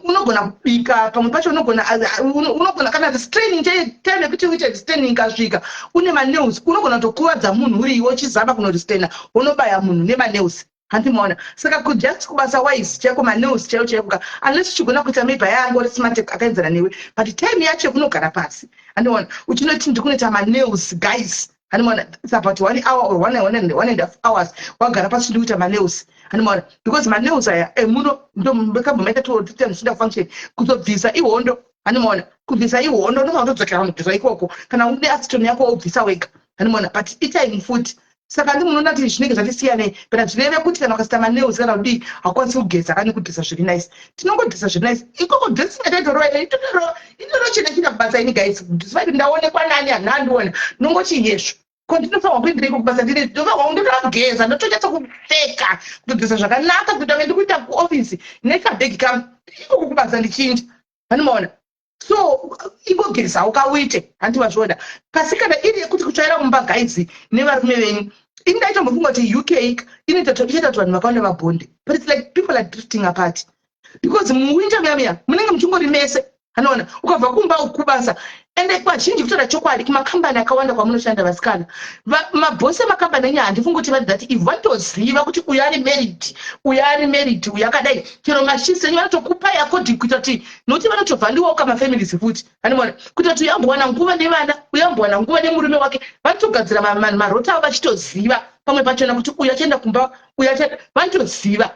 Speaker 1: unogona kubika pamwe pacho, unogona kana restraining time yekuti uite restraining ikasvika une manails, unogona kutokuvadza munhu uri iwe uchizama kunorestraina, unobaya munhu nemanails, handimaona? Saka kujust kubasa wise chaiko, manails chaiwo chaiko ka, unless uchigona kuita maybe ayangori smart akaenzana newe, but time yacho yekunogara pasi, handimaona, uchinoti ndikunoita manails guys, handimaona, it's about one hour or one and half hours wagara pasi, ndikuita manails, handimaona? Because manails aya emuno ndokambomaita timusinda function, kuzobvisa ihondo, handimaona? Kubvisa ihondo, unofanira kutodzokera kunobvisa ikoko kana une acetone yako wobvisa wega, handimaona? But itime futi. Saka ndi munoona kuti zvinenge zvati siyanei, but zvireve kuti kana ukasaita manails kana kudii haukwanisi kugeza kani kudressa zviri nice. Tinongodressa zviri nice ikoko. Dressing yataitorova inoro chena china kubasa ini guys, despite ndaonekwa nani, handina andiona, ndinongoti yesvo ko ndinofanirwa kuendereko kubasa, ndine ndinofanirwa ndotogeza, ndotonyatsa kupfeka, kutodressa zvakanaka, kuita kunge ndikuita kuofisi nekabhegi kangu ikoko kubasa ndichinja, handimaona? So ingogeza ukauite, handi wazviona? Kasi kana iri yekuti kutsvaira mumba guys nevarume venyu. Ini ndaitombofunga kuti UK inoita ichaita kuti vanhu vakawanda vabonde, but it's like people are drifting apart because muwinter muya muya munenge muchingori mese. Anoona ukabva kumba kubasa, ende kazhinji, kutaura chokwadi, kumakambani akawanda kwamunoshanda, vasikana, mabhosi emakambani enyu, handifungi kuti vari that if vanotoziva kuti uyu ari married, uyu ari married, uyu akadai. Chero mashifts enyu vanotokupai according, kuita kuti, nokuti vanotobvandiwoka mafamilies futi. Anoona kuita kuti uyu ambowana nguva nevana, uyu ambowana nguva nemurume wake. Vanotogadzira marota avo vachitoziva pamwe pachona kuti uyu achaenda kumba, uyu achaenda, vanotoziva.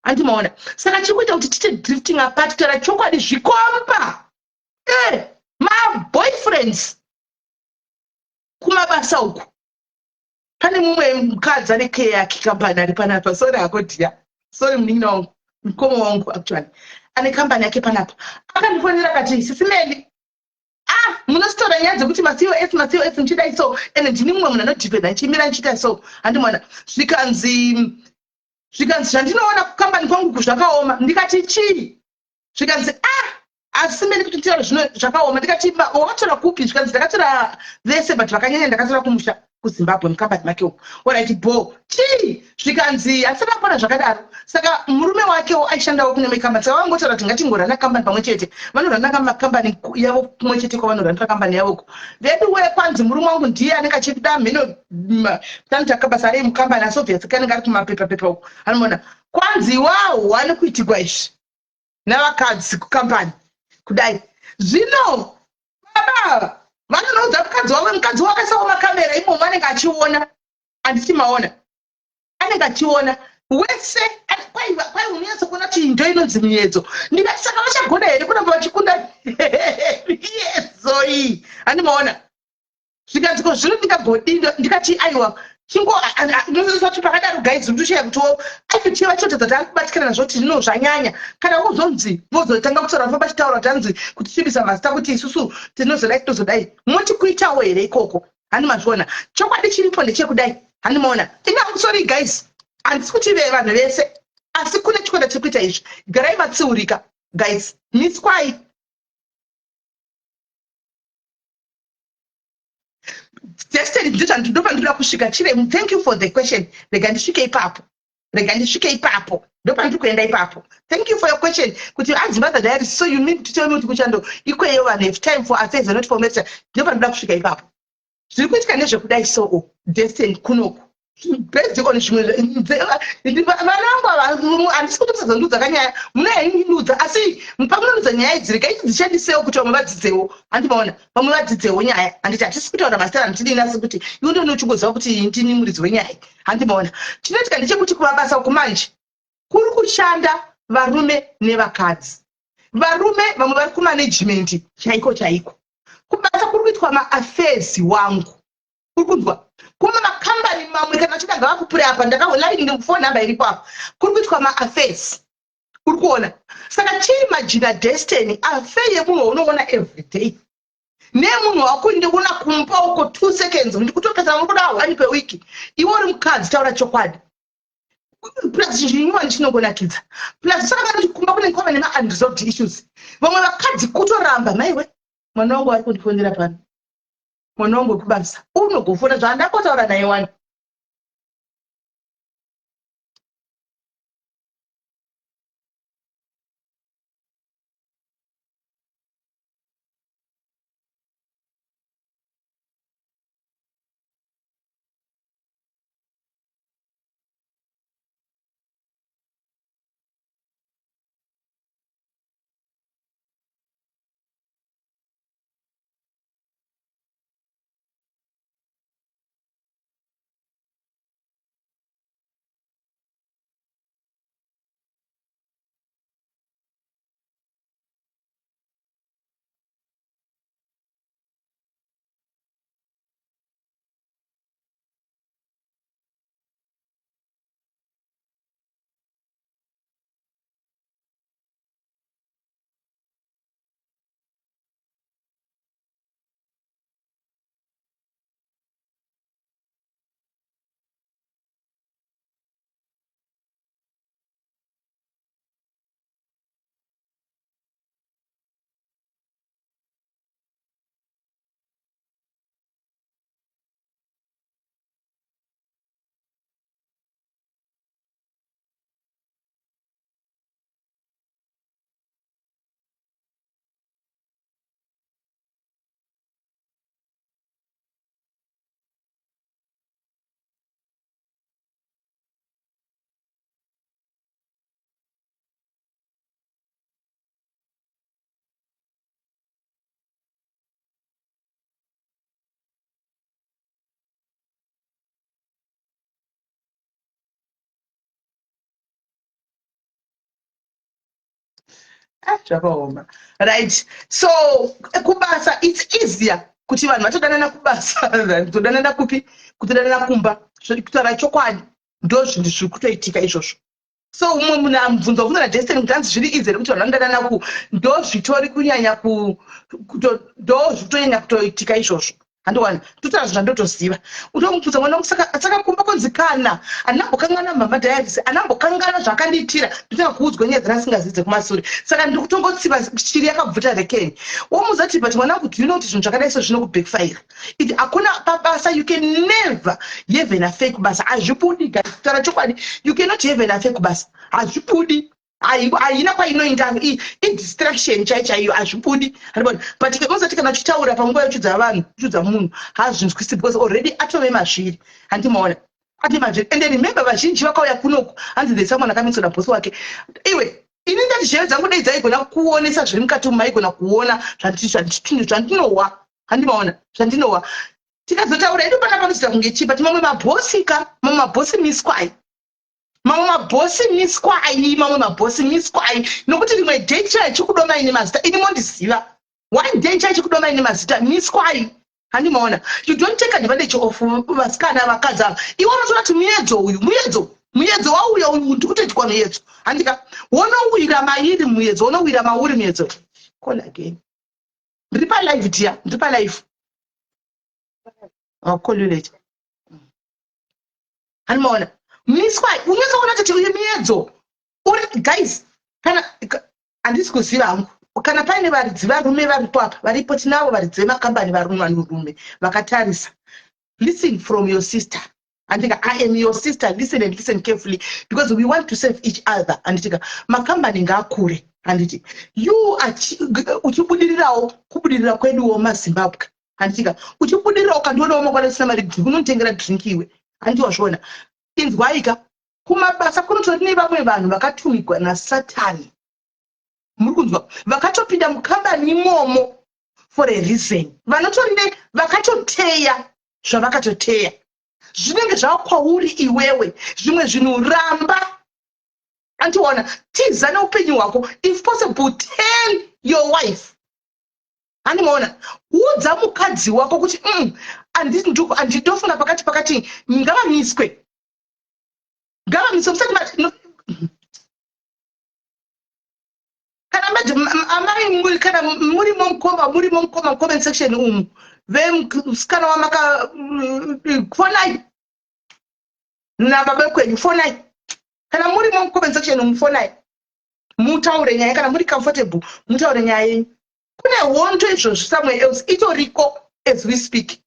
Speaker 1: Andimaona? Saka chiri kuita kuti tite drifting apart, kutaura chokwadi, zvikomba, maboyfriends kumabasa uku. Pane mumwe mukadzi ane care yake kambani ari panapa. Sorry hako dear, sorry munin'ina wangu, mukoma wangu actually, ane kambani yake panapa. Akandifonera akati, "Sisi Melly, ah, munositora nyaya dzekuti maCOS, maCOS muchidai so, ende ndini mumwe munhu anodhipenda ndichimira ndichiita so." Handimona? Zvikanzi, "Zvandinoona kukambani kwangu zvakaoma." Ndikati, "Chii?" Zvikanzi, "Ah, asi meni kuti titaura zvino zvakaoma." Ndikati, "Wakatora kupi?" Zvikanzi, "Ndakatora vese, but vakanyanya ndakatora kumusha kuZimbabwe, mukambani make umu." Alright, bo chii? Zvikanzi, "Hasati apona zvakadaro." Saka murume wakewo aishandawo kune mekambani, saka vangotaura kuti ngatingorana kambani pamwe chete. Vanorana makambani yavo kumwe chete kwavanorandira kambani yavoko. Vedu we kwanzi murume wangu ndiye anenge achida mheno tanoita basa rei mukambani, asi obviously kanenge ari kumapepa pepa uko. Anoona kwanzi wawo ane kuitigwa izvi navakadzi kukambani kudai. Zvino baba vanonoudza mukadzi wavo, mukadzi wakasawo makamera imomo, anenge achiona. Handiti maona? Anenge achiona wese. Kwai unonyatsokuona kuti ndo inonzi miedzo. Ndikati, saka vachagona here kuramba vachikunda miedzo iyi? Handimaona? Zvikanzi, "Ko zvino ndingagodii?" Ndikati, "Aiwa, chingo pakadaro guys, ndoshiya kutiwo aitochiva vachitotadza kuti ari kubatikana nazvo, kuti zvino zvanyanya kana kuzonzi vozotanga kutaura, famba chitaura kuti hanzi kutisvibisa mazita, kuti isusu tinozodai, tinozodai. Moti kuitawo here ikoko?" Handi mazviona? Chokwadi chiripo ndechekudai. Handi maona? Ina, sorry guys, handisi kuti vanhu vese, asi kune chikwata chiri kuita izvi. Garai matsiurika guys, miswai. Destiny, ndopandinoda kusvika. Chire, thank you for the question. Rega ndisvike ipapo, rega ndisvike ipapo, ndopandiri kuenda ipapo. Thank you for your question kuti anzi Mother Diary, so you mean to tell me kuti kuchando ikweyo vanhu have time for affairs and not for matter? Ndopandinoda kusvika ipapo. Zviri kuitika ndezvekudai. So Destiny, kunoku based on zvimwe, vana vangu ava, handisi kuti musazondiudza kanyaya, munoyaindiudza, asi pamunonudza nyaya idzi, regai tidzishandisewo kuti vamwe vadzidzewo. Handimaona? Vamwe vadzidzewo nyaya. Handiti hatisi kutaura mazita, handidini, asi kuti iwe ndoni uchingoziva kuti ndini muridzi wenyaya. Handimaona? Chinoitika ndechekuti kumabasa uku manje kuri kushanda varume nevakadzi. Varume vamwe vari kumanagement chaiko chaiko. Kubasa kuri kuitwa maaffairs wangu, kuri kunzwa kuma makambani mamwe, kana vachida ngavakupure apa, ndakaona phone number iripo apa. Kuri kuitwa maaffairs, uri kuona? Saka chiimagina, Destiny, affair yemunhu waunoona everyday nemunhu wako ndikuona kumba uko 2 seconds, ndikutopesa muri kuda one per week. Iwe uri mukadzi, taura chokwadi, plus zvinyuwani chinongonakidza, plus saka kana kuti kumba kunenge kwava nema-unresolved issues, vamwe vakadzi kutoramba. Maiwe, mwana wangu ari kundifonera pano, mwana wangu wekubasa unogofona zvaandakotaura naye wani. Ah, zvakaoma. Right, so kubasa it's easier kuti vanhu vatodanana kubasa than kutodanana kupi, kutodanana kumba. Kutaura chokwadi, ndo zvinhu zviri kutoitika izvozvo. So umwe munhu amubvunza kubvunza naDestiny kuti hanzi zviri easy here kuti vanhu vanodanana ku, ndo zvitori kunyanya ku kuto, ndo zvitonyanya kutoitika izvozvo. Handiwani totaura zvandotoziva. Utomubvunza mwana wangu, saka kumba konzi kana andinambokangana mama diaries, andinambokangana zvaakandiitira, ndotanga kuudzwa nyaya dzandasingazivi dzekumasure. Saka ndiri kutongotsiva shiri yakabvuta rekeni. Womuudza kuti, but mwana wangu, do you know kuti zvinhu zvakadai so zvinokubackfire? It hakuna pabasa, you can never have an affair kubasa. Hazvibudi, guys. Kutaura chokwadi, you cannot have an affair kubasa, hazvibudi. Haina kwainoenda, idistraction chai chaiyo, hazvibudi. Handibona, but mozati kana uchitaura panguva yochudza vanhu, uchudza munhu, hazvinzwisi because already atove mazviri. Handimaona ati mazviri. And remember, vazhinji vakauya kunoku, hanzi there's someone akamiswa nabhosi wake. Iwe, ini ndati zheve dzangu dei dzaigona kuonesa zviri mukati umu, maigona kuona zvandinohwa. Handimaona zvandinohwa. Tikazotaura hedu pana panozoita kunge chii, but mamwe mabhosi ka, mamwe mabhosi miswai, mamwe mabhosi miswai, mamwe mabhosi miswai, nokuti rimwe day chai chikudomai nemazita. Ini mondiziva, one day chai chikudomai nemazita. Miswai. Handimaona, you don't take advantage of vasikana, vakadzi ava. Iwe unotoona kuti muedzo uyu, muedzo wauya uyu, ndikutoitwa muedzo. Handika wonowira mairi muedzo, wonowira mauri muedzo. Call again. Ndiri palive, dear, ndiri palive. I'll call you later. Handimaona, miswai. Unyatsoona kuti uyu miedzo uri. Guys, kana handisi kuziva hangu kana paine varidzi varume varipo apa. Varipo, tinavo varidzi vemakambani varume, vanhurume vakatarisa. Listen from your sister. Andika, I am your sister. Listen and listen carefully, because we want to save each other. Anditika makambani ngaakure. Handiti you uchibudirirawo, kubudirira kweduwo maZimbabwe. Handitika uchibudirirawo, ukandionawo mangwana usina mari, drink unonditengera drink iwe. Handiti wazviona? Inzwaika, kumabasa kunotori nevamwe vanhu vakatumigwa naSatani. Muri kunzwa? Vakatopinda mukambani imomo for a reason. Vanotori ne vakatoteya zvavakatoteya. Zvinenge zvava kwauri iwewe. Zvimwe zvinhu ramba. Andiona, tiza neupenyu hwako. If possible, tell your wife. Handimaona, udza mukadzi wako kuti handitofunga pakati pakati, ngavamiswe, ngavamiswe musati no, kana amai muri, kana murimo mukoma, murimo mukoma, comment section umu, vemusikana wamaka, fonai nababa kwenyu. Fonai kana murimo mucomment section umu, fonai mutaure nyaya. Kana muri comfortable, mutaure nyaya yenyu. Kune hondo izvozvi somewhere else itoriko as we speak,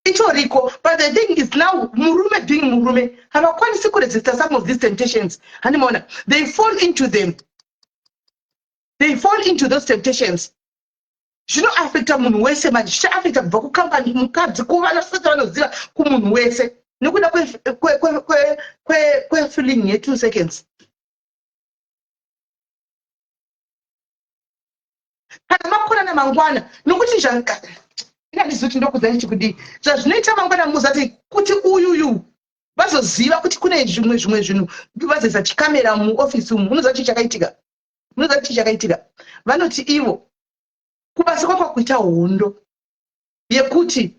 Speaker 1: itoriko. But the thing is now, murume being murume, havakwanisi kuresista some of these temptations. Handimaona, they fall into them, they fall into those temptations. Zvinoafecta munhu wese manje. Zvichaafecta kubva kukambani, mukadzi, kuvana sese vanoziva, kumunhu wese, nekuda kwefeeling ye2 seconds. Kana makonana mangwana, nokuti ingandizivi kuti ndokudzai chikudii, zvazvinoita mangwana muzati kuti uyuyu vazoziva kuti kune zvimwe zvinhu, vazoisa chikamera muofisi umu. Munoziva chii chakaitika? Munoziva chii chakaitika? Vanoti ivo kubasa kwakwa kuita hondo yekuti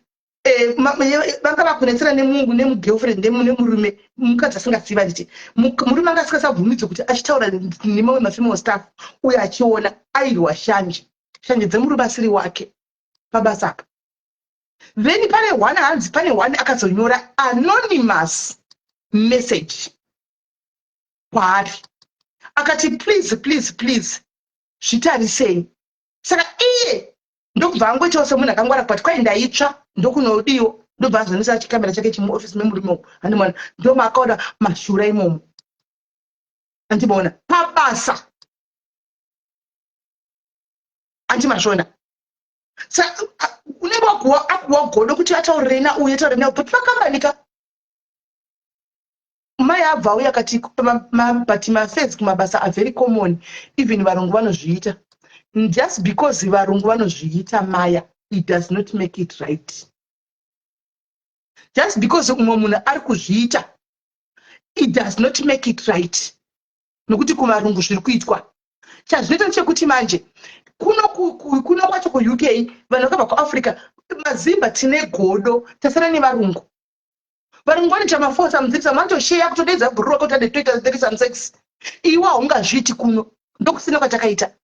Speaker 1: vanga vakunetsera nemungu nemugirlfriend, nemurume, mukadzi asingazivi. Anditi murume anga asingasabvumidzwe kuti achitaura nemamwe mafemale staff uye achiona airwa shanje, shanje dzemurume asiri wake pabasa apa. Then pane one, hanzi pane one akazonyora anonymous message kwaari akati, "Please, please, please, zvitarisei." Saka iye ndokubva angoitawo semunhu akangwara, but kwai ndaitsva ndokunodiwo, ndobva azonisa chikamera chake chimuofisi memurume umu. Handimaona, ndomaakaona mashura imomo. Andimaona pabasa, andimazvona. Saka unenge wakuwa akuwa godo kuti ataurirei nauye, ataurire nau, but pakambanika mai abva auya akati, but maaffairs kumabasa are very common, even varungu vanozviita. Just because varungu vanozviita, maya, it does not make it right. Just because umwe munhu ari kuzviita, it does not make it right, nokuti kuvarungu zviri kuitwa. Chazvinoita ndechekuti manje kuno kuno kwacho kuUK vanhu vakabva kuAfrica mazimba tine godo tasara nevarungu. Varungu vanoita mafour some six vanotosheya kutodeedza bhururu rako kuti toita threesome sex. Iwe haungazviiti kuno ndokusina kwatakaita.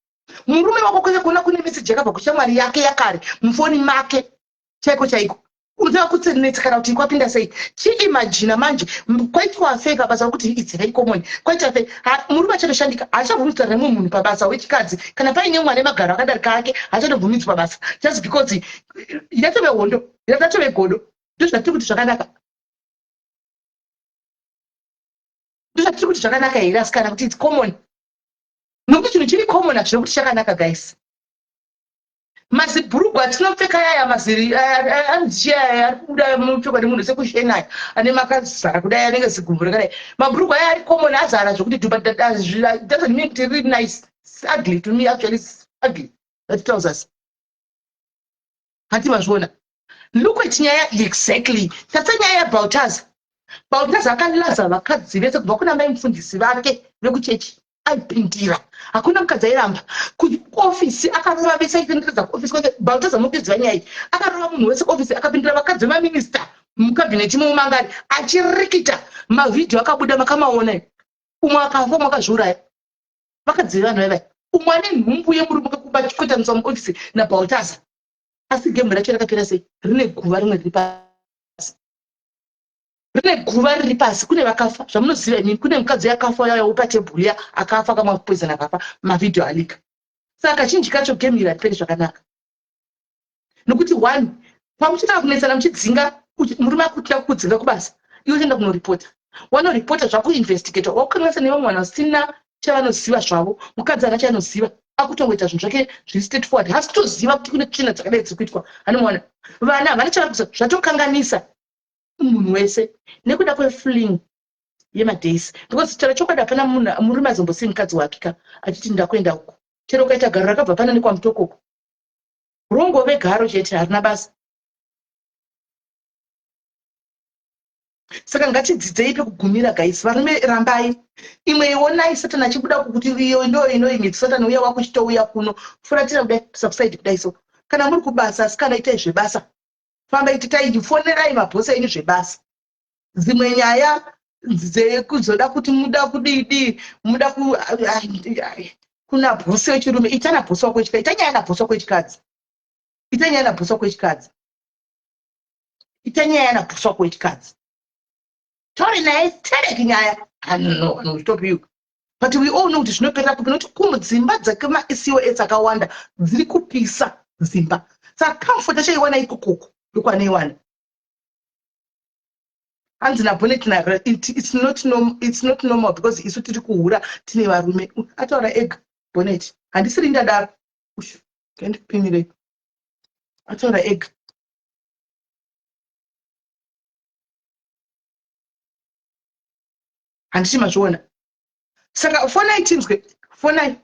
Speaker 1: Murume wako kwese kuona kune message yakabva kushamwari yake yakare mufoni make chaiko chaiko unotanga kutsenetsa kana kuti kwapinda sei chiimajina manje kwaitwa sei pabasa rokuti its very common kwaita sei murume achatoshandika haachabvumidzwa nemumwe munhu pabasa wechikadzi kana paine mwana emagaro akadarika ake haachatobvumidzwa pabasa just because yatove hondo yatove godo ndozvatiri kuti zvakanaka ndozvatiri kuti zvakanaka here asikana kuti its common nokuti chinhu chiri common hazvino kuti chakanaka guys Mazibhurugwa atinopfeka yaya maziri anzichi aya ari kubuda munopfekwa nemunhu sekushena aya ane makazara kudai anenge zigumbu rakadai. Mabhurugwa aya ari common azara zvekuti dhuba doesn't mean kuti riri nice. It's ugly to me actually it's ugly that trousers. Hanti mazviona. Look at nyaya exactly. Tatsa nyaya yaBaltaza. Baltaza akalaza vakadzi vese kubva kuna mai mufundisi vake vekuchechi. Aipindira. Hakuna mukadzi airamba. Kuofisi akarova vese aitenderedza kuofisi kwake. Baltaza mukuiziva nyaya iyi. Akarova munhu wese kuofisi akapindira vakadzi vemaminista mucabinet imomo mangari achirikita. Mavhidhiyo akabuda makamaona. Umwe akafa umwe akazviuraya. Vakadzi vevanhu vaiva. Umwe ane nhumbu yemurume kumba achikotaniswa muofisi naBaltaza. Asi gemhu racho rakapera sei? Rine guva rimwe riri pasi. Rine guva riri pasi kune vakafa zvamunoziva imimi kune mukadzi yakafa yaya wepatebhuru ya akafa akamwa poison akafa mavhidhiyo alika. Saka kazhinji kacho game iri hariperi zvakanaka. Nokuti one pamuchitanga kunetsana muchidzinga murume akutya kukudzinga kubasa iwe uchienda kunoripota. Wanoripota zvakuinvestigatwa wakukanganisa nevamwe vanhu vasina chavanoziva zvavo mukadzi haana chaanoziva akutongoita zvinhu zvake zviri straight forward haasi kutoziva kuti kune tsvina dzakadai dziri kuitwa anomuona vana havana chavari kuziva zvatokanganisa munhu wese nekuda kwefling yemadays because chero chokwadi hapana munhu murume azombosii mukadzi wake ka achiti ndakuenda uko chero ukaita garo rakabva pana nekwamutokoko rongove garo chete harina basa Saka ngatidzidzei pekugumira guys. Varume rambai. Imwe ionai Satan achibuda kuti iyo ndo inoyi Satan uya wakuchitouya kuno. Furatira kudai subside kudai so. Kana muri kubasa asikana itai zvebasa. Fambai titai fonerai mabhosi enyu zvebasa. Dzimwe nyaya dzekuzoda kuti muda kudii dii muda ku kuna bhosi wechirume ita nabhosi wako wechikadzi ita nyaya nabhosi wako wechikadzi ita nyaya nabhosi wako wechikadzi ita nyaya nabhosi wako wechikadzi taure naye tereki nyaya no no stop you but we all know kuti zvinoperera kupi nokuti kumudzimba dzake maCOS akawanda dziri kupisa dzimba saka comfort achaiwana ikokoko ndokwanoiwana hanzi nabonet na it's not normal, it's not normal because isu tiri kuhura tine varume ataura ega bonet handisiri ndadaro ndikupimirei ataura ega handiti mazviona saka fonai tinzwe fonai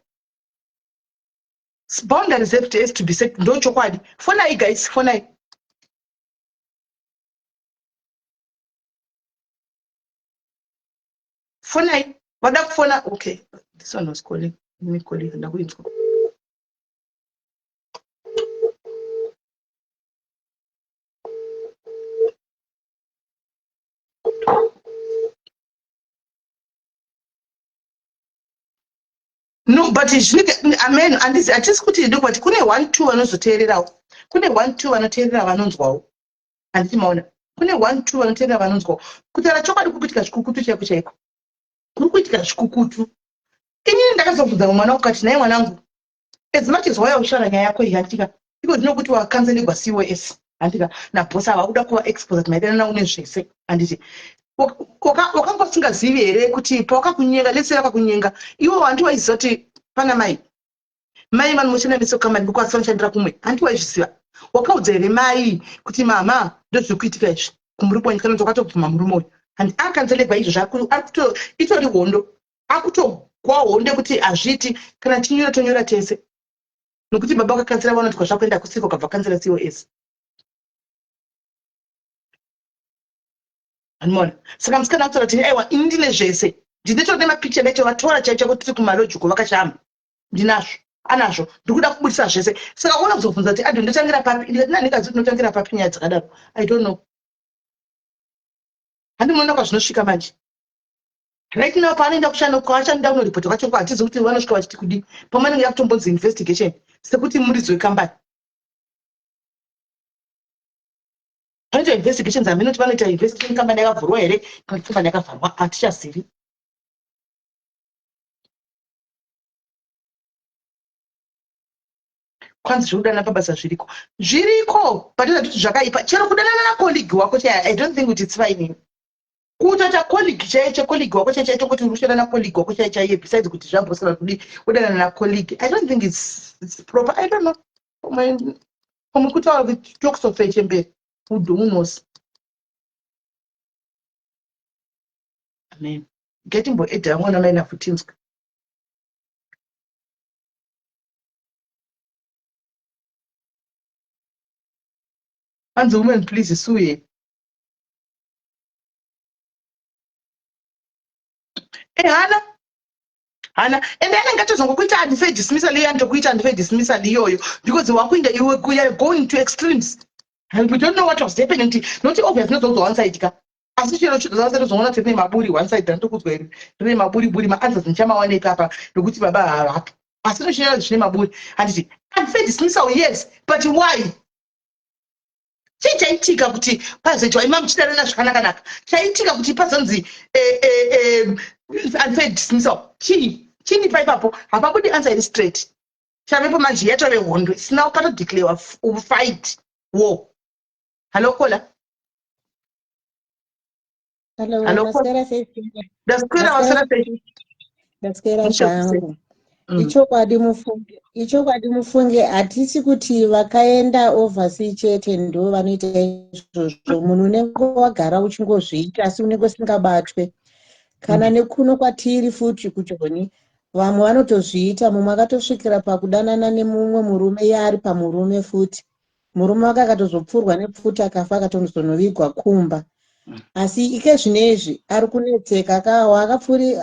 Speaker 1: boundaries have to, has to be set ndo chokwadi fonai guys fonai fonai vada kufona okay this one was calling me calling ndakuinzwa No, but zvinenge amen andizi hatisi kuti idu but kune one two vanozoteererawo kune one two vanoteerera vanonzwawo handiti maona kune one two vanoteerera vanonzwawo kutaura chokwadi kuri kuitika zvikukutu chaiko chaiko kuri kuitika zvikukutu inini ndakazobvunza mwana wangu kati nhai mwanangu as much as wauya uchitaura nyaya yako iyi handitika iko zvino kuti wakanzenegwa cos handika naboss ava kuda kuva expose kuti maidanana une zvese handiti wakanga usingazivi here kuti pawakakunyenga let's say vakakunyenga iwe handi waiziva kuti pana mai mai vanomushanda neso company kukwasi vanoshandira kumwe handi waizviziva wakaudza here mai kuti mama ndozviri kuitika izvi kumurume wenyu kana kuti wakatobvuma murume uyu handi akanzenegwa izvo zvakuto itori hondo akutogwa hondo yekuti hazviiti kana tichinyora tonyora tese nokuti baba vakakanzira vanoti kwazvakuenda kusiko kabva kanzira cos andiona saka musikana akutaura kuti aiwa ini ndine zvese ndinotora nemapicha ndaitovatora chaicho kuti tiri kumaloji uko vakashama Ndinazvo, anazvo, ndiri kuda kubudisa zvese. Saka uona kuzobvunza kuti ado ndotangira papi? Ndikati nandingazi kuti ndotangira papi nyaya dzakadaro. I don't know. Handi munoona kwazvinosvika manje. Right now paanoenda kushanda kwaachanoda kunoripota kwacho ko hatizi kuti vanosvika vachiti kudii. Pamwe anenge yakutombonzi investigation sekuti muridzi wekambani. Panoita investigations, hameno kuti vanoita investigation kambani yakavhurwa here kana kuti kambani yakavharwa, hatichazivi. Kwanzi zvekudana pabasa zviriko, zviriko, but kuti zvakaipa. Chero kudanana nacolleague wako chaiye, I don't think kuti it's fine. Kutoita colleague chaiye, checolleague wako chaiye chaito kuti uri kushanda nacolleague wako chaiye chaiye, besides kuti zvaboss kana kudii, kudanana nacolleague, I don't think it's proper. I don't know. Pamwe kutaura kuti talks of chembere, who knows? Amen. Ngatimboedha mwana mai nafutinzwa. Hanzi woman please sue. Eh, hana hana, ende anenge atozongokuita unfair dismissal iye, anotokuita unfair dismissal iyoyo because wakuinda iwe, you are going to extremes and we don't know what was happening. Not obvious, nozoudzwa one side ka, asi chero chitozoona kuti rine maburi one side, randikudzwa iri rine maburi buri. Maanswers ndichamawanepi apa nokuti baba havapo, asi nochinoa zvine maburi. Handiti unfair dismissal? Yes, but why? Chii chaitika kuti pazoitwa? Ima muchidarana zvakanaka-naka, chaitika kuti pazonzi unfair dismissal chii? Chini paipapo hapabudi answer iri straight. Chavepo manje yatove hondo isina patodeclarewa fight war. Hallo caller.
Speaker 4: Hello,
Speaker 1: Hello,
Speaker 4: maswera sei?
Speaker 1: Ndaswera, waswera sei?
Speaker 4: Ndaswera zvangu. Ichokwadi mufunge, ichokwadi mufunge, hatisi kuti vakaenda oversea chete ndo vanoita izvozvo. Munhu unenge wagara uchingozviita asi unenge usingabatwe. Kana nekuno kwatiri futi kuJoni, vamwe vanotozviita. Mumwe akatosvikira pakudanana nemumwe murume, iye ari pamurume futi. Murume wake akatozopfurwa nepfuti akafa, akatozonovigwa kumba. Asi ike zvinezvi ari kunetseka,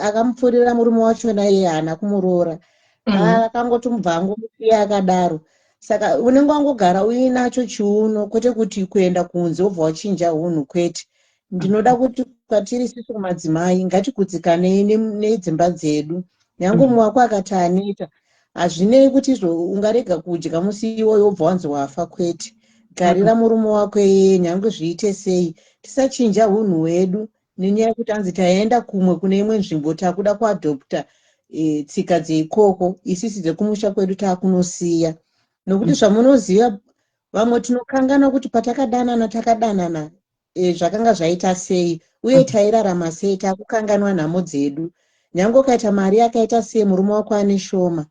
Speaker 4: akamupfurira murume wachona, iye haana kumuroora. Akangoti mubva angomusiya akadaro. Saka unenge wangogara uinacho chiuno, kwete kuti kuenda kunze wobva wachinja unhu, kwete. Ndinoda kuti kwatiri isusu madzimai ngatikudzikanei nedzimba dzedu. Nyange mumwe wako akati aneta, hazvinei kuti izvo ungarega kudya musi iwoyo wobva wanzi wafa, kwete. Garira murume wako iyeye nyange zviite sei. Tisachinja unhu hwedu nenyaya yekuti anzi taenda kumwe kune imwe nzvimbo, takuda kuadopta tsika dzeikoko, isisi dzekumusha kwedu taakunosiya. Nokuti zvamunoziva, vamwe tinokanganwa kuti patakadanana takadanana zvakanga zvaita sei uye tairarama sei. Takukanganwa nhamo dzedu. Nyange ukaita mari yakaita sei, murume wako ane shoma,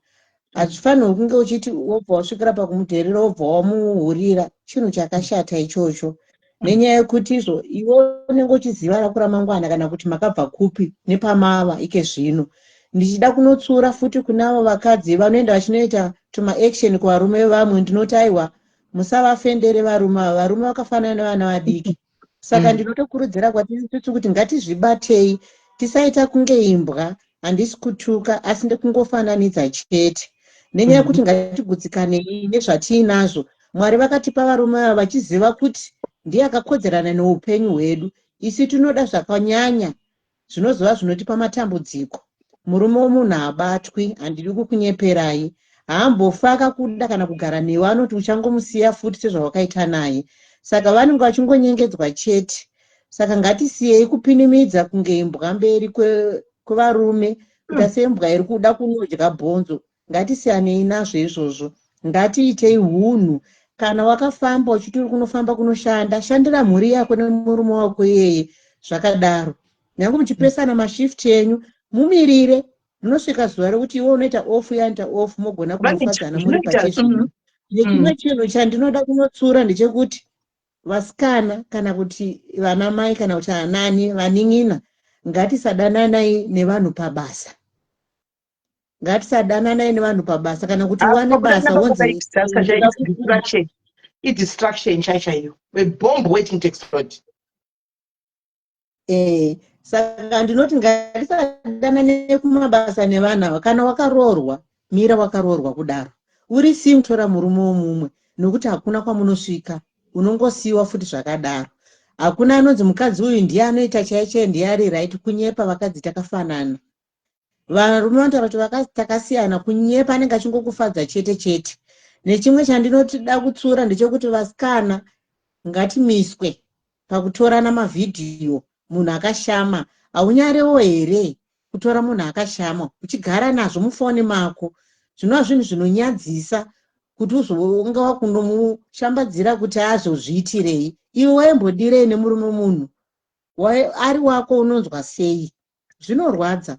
Speaker 4: hazvifanirwi kunge uchiti wobva wasvikira pakumudherera, wobva wamuhurira. Chinhu chakashata ichocho, nenyaya yekuti izvo iwe unenge uchiziva rako ramangwana kana kuti makabva kupi nepamava ike zvino. Ndichida kunotsura futi kunavo vakadzi vanoenda vachinoita tumaaction kuvarume vamwe, ndinoti aiwa, musavafendere varume ava. Varume vakafanana nevana vadiki. Saka ndinotokurudzira kwatiri titi kuti ngatizvibatei, tisaita kunge imbwa. Handisi kutuka, asi ndekungofananidza chete, nenyaya yekuti ngatigutsikanei nezvatiinazvo. Mwari vakatipa varume ava vachiziva kuti ndiye akakodzerana neupenyu hwedu. Isi tinoda zvakanyanya zvinozova zvinotipa matambudziko. Murume womunhu haabatwi, handidi kukunyeperai. Haambofa akakuda kana kugara newe, anoti uchangomusiya futi sezvawakaita naye. Saka vanenge vachingonyengedzwa chete. Saka ngatisiyei kupinimidza kunge imbwa mberi kwevarume, kuita sembwa iri kuda kunodya bhonzo. Ngatisiyanei nazvo izvozvo, ngatiitei hunhu. Kana wakafamba uchiti uri kunofamba kunoshanda, shandira mhuri yako nemurume wako iyeye zvakadaro. Nyange muchipesana mashift enyu, mumirire munosvika zuva rekuti iwe unoita off, iye anoita off, mogona kunofadzana muri pachezvino. Nechimwe chinhu chandinoda kunotsura ndechekuti vasikana kana kuti vana mai kana kuti anani vanin'ina, ngatisadananai nevanhu pabasa, ngatisadananai nevanhu pabasa. Kana kuti uwane basa wonzi
Speaker 1: Idistraction chai chaiyo, a bomb waiting to explode.
Speaker 4: Saka ndinoti ngatisadanane kumabasa nevanhu ava. Kana wakaroorwa Mira wakaroorwa kudaro. Uri single tora murume womumwe nokuti hakuna kwamunosvika. Unongosiyiwa futi zvakadaro. Hakuna anonzi mukadzi uyu ndiye anoita chaiye chaiye ndiye ari right kunyepa vakadzi takafanana. Varume vanotaura kuti vakadzi takasiyana kunyepa anenge achingokufadza chete chete. Nechimwe chandinoda kutsura ndechekuti vasikana ngatimiswe pakutorana mavhidhiyo munhu akashama haunyarewo here kutora munhu akashama uchigara nazvo mufoni mako zvinova zvinhu zvinonyadzisa kuti uzonga wakundomushambadzira kuti azozviitirei iwe waimbodirei nemurume munhu ari wako unonzwa sei zvinorwadza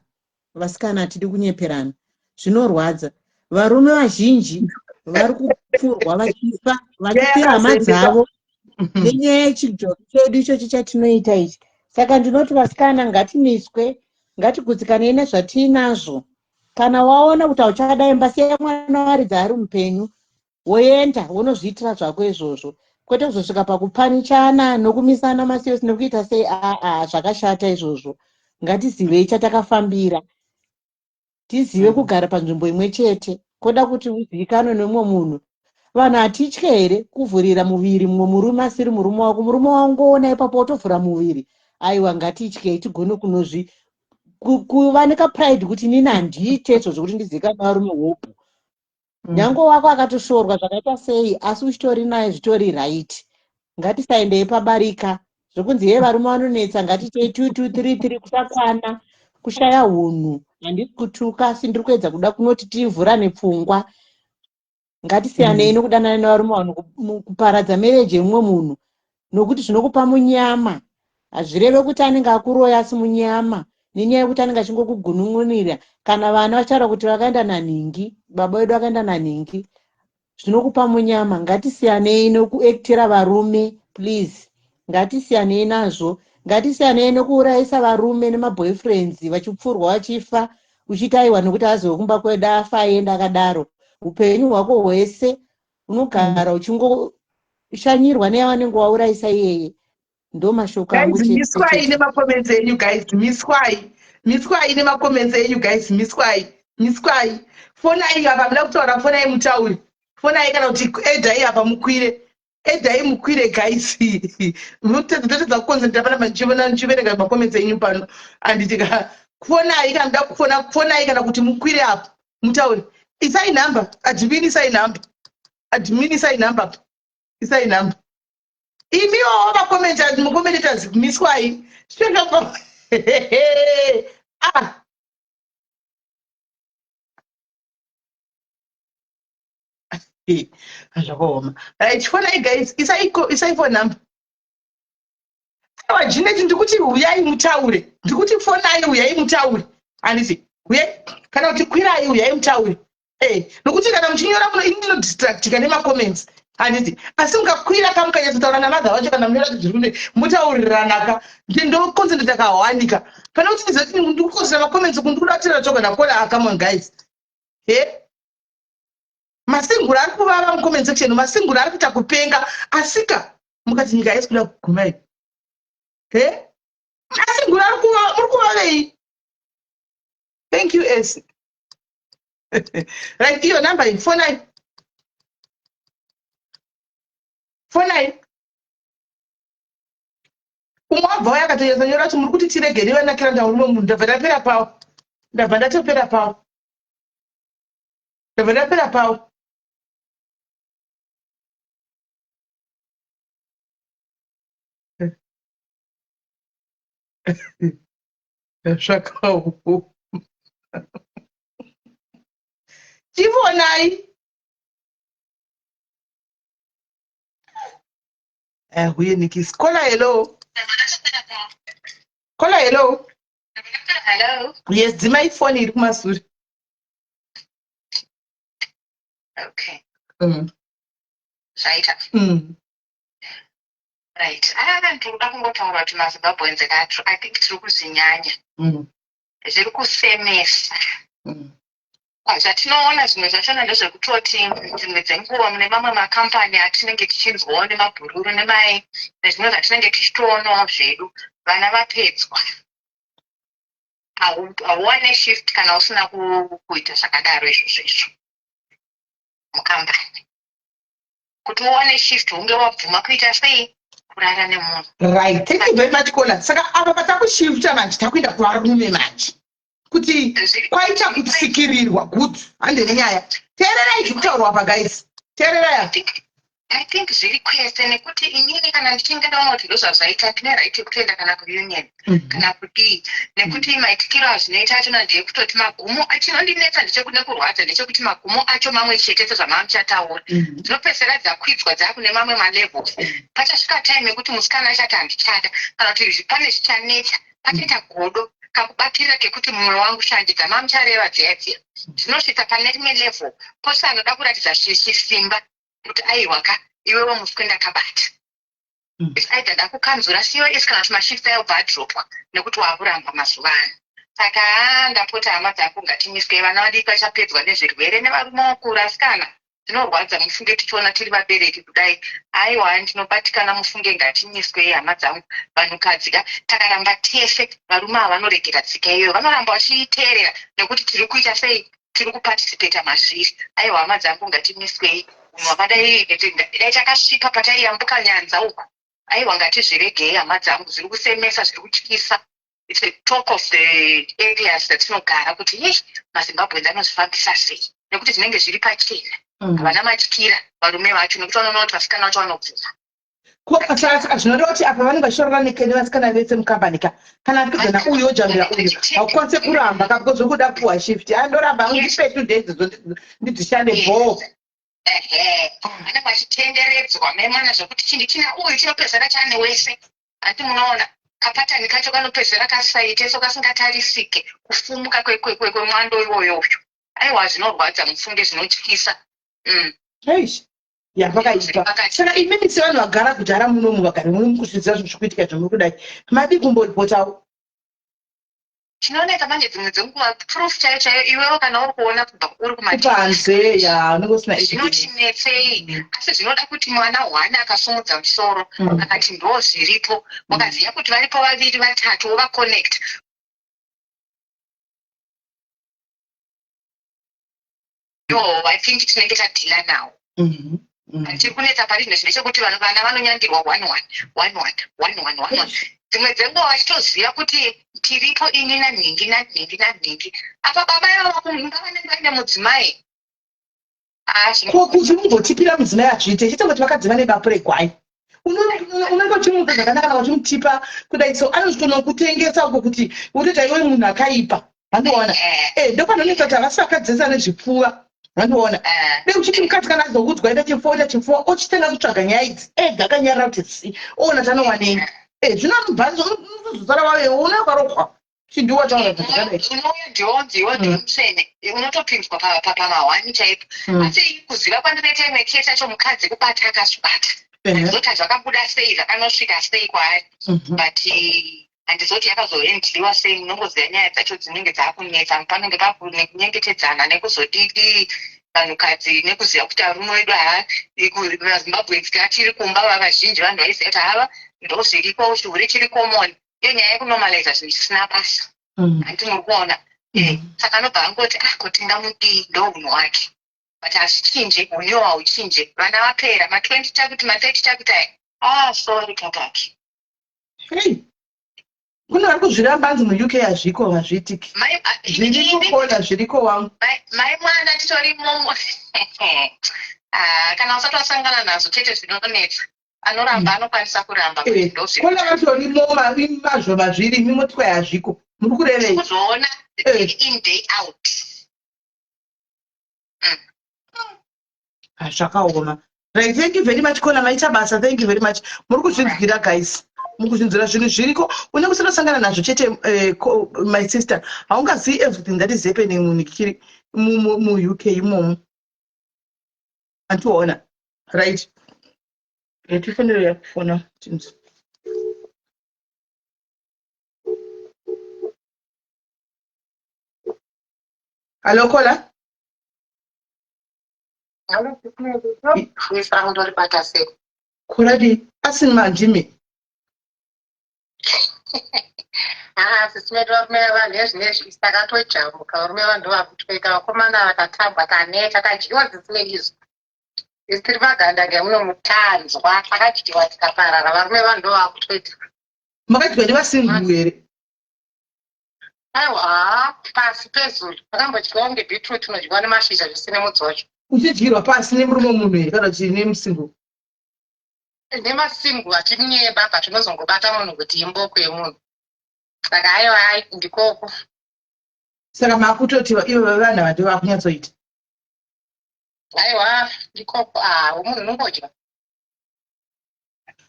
Speaker 4: vasikana hatidi kunyeperana zvinorwadza varume vazhinji vari kupfurwa vachifa vachifira hama dzavo nenyaya yechidhoki chedu ichochi chatinoita ichi saka ndinoti vasikana ngatimiswe ngatigutsikanei nezvatiinazvo kana waona kuti hauchada imba siya mwana waridza ari mupenyu woenda wonozviitira zvako izvozvo kwete kuzosvika pakupanichana nokumisana masiyosi nekuita sei aa zvakashata izvozvo ngatizivei chatakafambira tizive kugara panzvimbo imwe chete koda kuti uzivikanwe nemumwe munhu vanhu hatitye here kuvhurira muviri mumwe murume asiri murume wako murume wangoona ipapo wotovhura muviri aiwa ngatityei tigone kunozvi kuva nekapride kuti inini handiite izvozvo kuti ndizivikanwe varume hopu Nyange wako akatoshorwa zvakaita sei asi uchitori naye zvitori right. Ngatisaendei pabarika zvokunzi hee varume vanonetsa ngatiitei 2 2 3 3 kusakwana kushaya hunhu. Handisi kutuka asi ndiri kuedza kuda kunoti tivhurane pfungwa. Ngatisiyanei nokudanana nevarume vanhu kuparadza marriage yemumwe munhu nokuti zvinokupa munyama hazvireve kuti anenge akuroya asi munyama nenyaya yekuti anenge achingokugunun'unira kana vana vachitaura kuti vakaenda nanhingi baba vedu vakaenda nanhingi zvinokupa munyama ngatisiyanei nokuektira varume please ngatisiyanei nazvo ngatisiyanei nokuurayisa varume nemaboyfriends vachipfurwa vachifa uchiti aiwa nokuti aziwe kumba kwedu afa aenda akadaro upenyu hwako hwese unogara uchingoshanyirwa neyavanenge waurayisa iyeye ndo mashoko angu
Speaker 1: Guys, miswai nemacomments enyu guys, miswai. Miswai nemacomments enyu guys, miswai. Miswai. Fonai apa muda kutaura fonai mutaure. Fonai kana kuti edhai apa mukwire. Edhai mukwire guys. Ndotedza kuconcentrate pana ndichivona ndichiverenga macomments enyu pano. Anditi ka fonai kana muda kufona fonai kana kuti mukwire apa mutaure. Isai number, admin isai number. Admin isai number. Isai number. Imiwo macomments mucommentators miswai. Svika ah. Zvakaoma. Right, fonai guys, isai isai phone number. Aiwa Janet ndikuti huyai mutaure. Ndikuti fonai huyai mutaure. Handiti huyai kana kuti kwirai huyai mutaure. Eh, nokuti kana muchinyora muno ini ndinodistractika nemacomments. Handiti asi mukakwira ka mukanyatsotaura namadha vacho kana munyora kuti zviri kune motaurirana ka ndoconcentrate kawanika. Pane kuti ndizoti ndikukonzera macomments uku ndikuda choga nakola ah, come on guys. He? Masingura ari kuvava mucomment section, masingura ari kuita kupenga asika mukati nyika haisi kuda kuguma iyi. He? Masingura ari kuvava, muri kuvavei? Thank you S. Right, iyo number iyi, fonai. Fonai. Umwe wabva waya akatonyatsa kuti muri kuti tiregere vanakira ndauri munhu ndabva ndapera pawo. Ndabva ndatopera pawo. Ndabva ndapera pawo. Zvakaoma. Chivonai. Eh, huye Nikis. Kola hello. Kola hello.
Speaker 3: Hello.
Speaker 1: Yes, dzimai phone iri kumasure.
Speaker 3: Okay. Zvaita. Right. Ah, ndinoda kungotaura kuti maZimbabweans kacho, I think tiri kuzvinyanya. Zviri kusemesa. Zvatinoona zvimwe zvachona ndezvekutoti dzimwe dzenguva mune mamwe makambani atinenge tichinzwawo nemabhururu nemai nezvimwe zvatinenge tichitoonawo zvedu vana vapedzwa. Hauwane shift kana usina kuita zvakadaro izvozvo izvo mukambani. Kuti uwane shift hunge wabvuma kuita sei? Kurara nemunhu.
Speaker 1: Right, thank you very much, Kola. Saka apa patakushifta manje, takuenda kuvarume manje, kuti kwaita kutsikirirwa. Good, hande nenyaya. Teererai zviri kutaurwa apa, guys, teererai apa.
Speaker 3: I think zviri kwese, nekuti inini kana ndichinge ndaona kuti ndozvazvaita, ndine right yekutoenda kana kuunion kana kudii, nekuti maitikiro azvinoita achona ndeyekutoti magumo. Chinondinetsa nekurwadza ndechekuti magumo acho mamwe chete, sezvamava muchataura. Dzinopedzisira dzakwidzwa dzakune mamwe malevels. Pachasvika time yekuti musikana achati handichada, kana kuti pane zvichanetsa, pachaita godo kakubatirira kekuti mumwe wangu, shanje dzamamuchareva dziya dziya dzinosvitsa pane rimwe level, pose anoda kuratidza chisimba kuti aiwa ka, iwewe muswe ndakabata. It's either ndakukanzura COS kana kuti mashift ayobva adropwa nekuti waakuramba mazuva ano. Saka haa, ndapota hama dzangu, ngatimiswe. Vana vadiki vachapedzwa nezvirwere nevarume vakuru. Asikana, zvinorwadza mufunge, tichiona tiri vabereki kudai. Aiwa, ndinobatikana mufunge. Ngatimiswei hama dzangu. Vanhukadzi ka, takaramba tese, varume ava vanoregera tsika iyoyo, vanoramba vachiiteerera nekuti tiri kuita sei? Tiri kuparticipata mazviri. Aiwa hama dzangu, ngatimiswei. Unhu hwakadai dai takasvika pataiyambuka nyanza uku. Aiwa, ngatizviregei hama dzangu, zviri kusemesa, zviri kutyisa. It's a talk of the areas dzatinogara kuti yei, maZimbabweans anozvifambisa sei, nekuti zvinenge zviri pachena. Havana matyira varume vacho, nekuti vanoona kuti vasikana vacho vanobvuma.
Speaker 1: Saka zvinoreva kuti apa vanenge vachitorora nevasikana vese mukambani ka, kana apedza nauyu ojambira uyu, haukwanise kuramba ka, because urikuda kupuwa shift. Andoramba, undipe 2 days ndidzishande bho.
Speaker 3: Ehe, vanenge vachitenderedzwa memwana zvekuti chinhu china uyu chinopedzera chane wese. Handi munoona kapattern kacho kanopedzera kasaite so kasingatarisike kufumuka kwemwando iwoyoyo. Aiwa, zvinorwadza mufunge, zvinotyisa.
Speaker 1: Eish, yapakaipa. Saka imimi sevanhu vagara kudhara munomu, vagari munomu, kuzviziva zvinhu zvikuitika zvamuri kudai, madi kumboripotawo?
Speaker 3: Chinooneka manje, dzimwe dzenguva proof chaiyo chaiyo iwewo kana uri kuona kubva uri
Speaker 1: kupanze, ya, unenge usina.
Speaker 3: Zvinotinetsei, asi zvinoda kuti mwana hwane akasumudza musoro akati ndo zviripo, wakaziva kuti varipo vaviri vatatu, wovaconnect. Yo, I think tinenge tadeala nawo. Tiri kunetsa pari zvino ndechekuti vanhu, vana vanonyandirwa one one one one one one one one, dzimwe dzenguva vachitoziva kuti tiripo, ini nanhingi nanhingi nanhingi. Apa baba ivavo kumba vanenge vaine mudzimai. Ah,
Speaker 1: Ko kuti mumbotipira mudzimai azviite chete, kuti vakadzi vane bapu regwai, unenge uchimupa zvakanaka kana uchimutipa kudai, so anozotonokutengesa uko kuti wotoita iwe munhu akaipa, handiona? Ndopanonetsa kuti havasi vakadzi vese vane zvipfuva, handiona? Dei uchiti mukadzi kana azoudzwa ita chipfuva, ita chipfuva, ochitenga kutsvaga nyaya idzi ega, akanyarara kuti si oona tanowanei. Zvino anobva unozosara wave una wakarohwa chindiwa taura zvakadai.
Speaker 3: Unouya dhonzi iwe ndiwe mutsvene, unotopinzwa pamahwani chaipo. Asi kuziva kwandinoita imwe kesi yacho, mukadzi kubata akazvibata, handizoti zvakabuda sei, zvakanosvika sei kwaari, but handizoti yakazohandliwa sei. Munongoziva nyaya dzacho dzinenge dzaakunetsa, panenge pakunyengetedzana nekuzodidi vanhukadzi, nekuziva kuti arume wedu haa, maZimbabweans atiri kumba vazhinji, vanhu vaiziva kuti hava ndo zviriko, chihure chiri common. Iyo nyaya yekunormaliza zvinhu zvisina basa, handiti muri kuona? Saka anobva angoti, ah, kuti ngamudii, ndo unhu hwake, but hazvichinje, uniwo hauchinje. Vana vapera ma20 chakuti ma30 chakuti aya, ah, sorry kakaki.
Speaker 1: Hey, kune vari kuzviramba, hanzi muUK hazviko, hazviitiki. Zviriko kona, zviriko wangu.
Speaker 3: Mai mwana titori momo. Ah, kana usati wasangana nazvo chete zvinonetsa. Anoramba anokwanisa kuramba.
Speaker 1: Kona vatorimo mazvo mazviri, imi moti kwai hazviko, muri kurevei?
Speaker 3: Kuzoona day in day out.
Speaker 1: Zvakaoma. Right, thank you very much, Kona, maita basa. Thank you very much. Muri kuzvinzwira, guys, mukuzvinzwira zvinhu zviriko. Unenge usatosangana nazvo chete, my sister, haungazivi everything that is happening munikiri muUK imomo, antiona? Right, tifaniro yakufona tinzi. Hallo, Kola.
Speaker 3: Ndoribata sei?
Speaker 1: Kola di asini mandimi.
Speaker 3: Haa, sisi vedu, varume vanhu ezvinezvi isi takatojamuka. Varume vanhu vakutoita vakomana vakatambwa, taneta, tadyiwa. Sisi vedu, izvo isi tiri magandanga muno mutanzwa, takadyiwa tikaparara. Varume vanhu vakutoita.
Speaker 1: Makadyiwa nevasingle here?
Speaker 3: Aiwa, haa, pasi pezulu pakambodyiwa kunge beetroot unodyiwa nemashizha zvisine mudzi wacho.
Speaker 1: Uchidyirwa pasi nemurume wemunhu here kana kuti nemusingle?
Speaker 3: Nemasingle achinyeba, but unozongobata munhu kuti imboko yemunhu. Saka aiwa, ai, ndikoko.
Speaker 1: Saka makutoti ivo vanhu ava ndo vakunyatsoita?
Speaker 3: Aiwa, ndikoko. Ah, munhu unongodya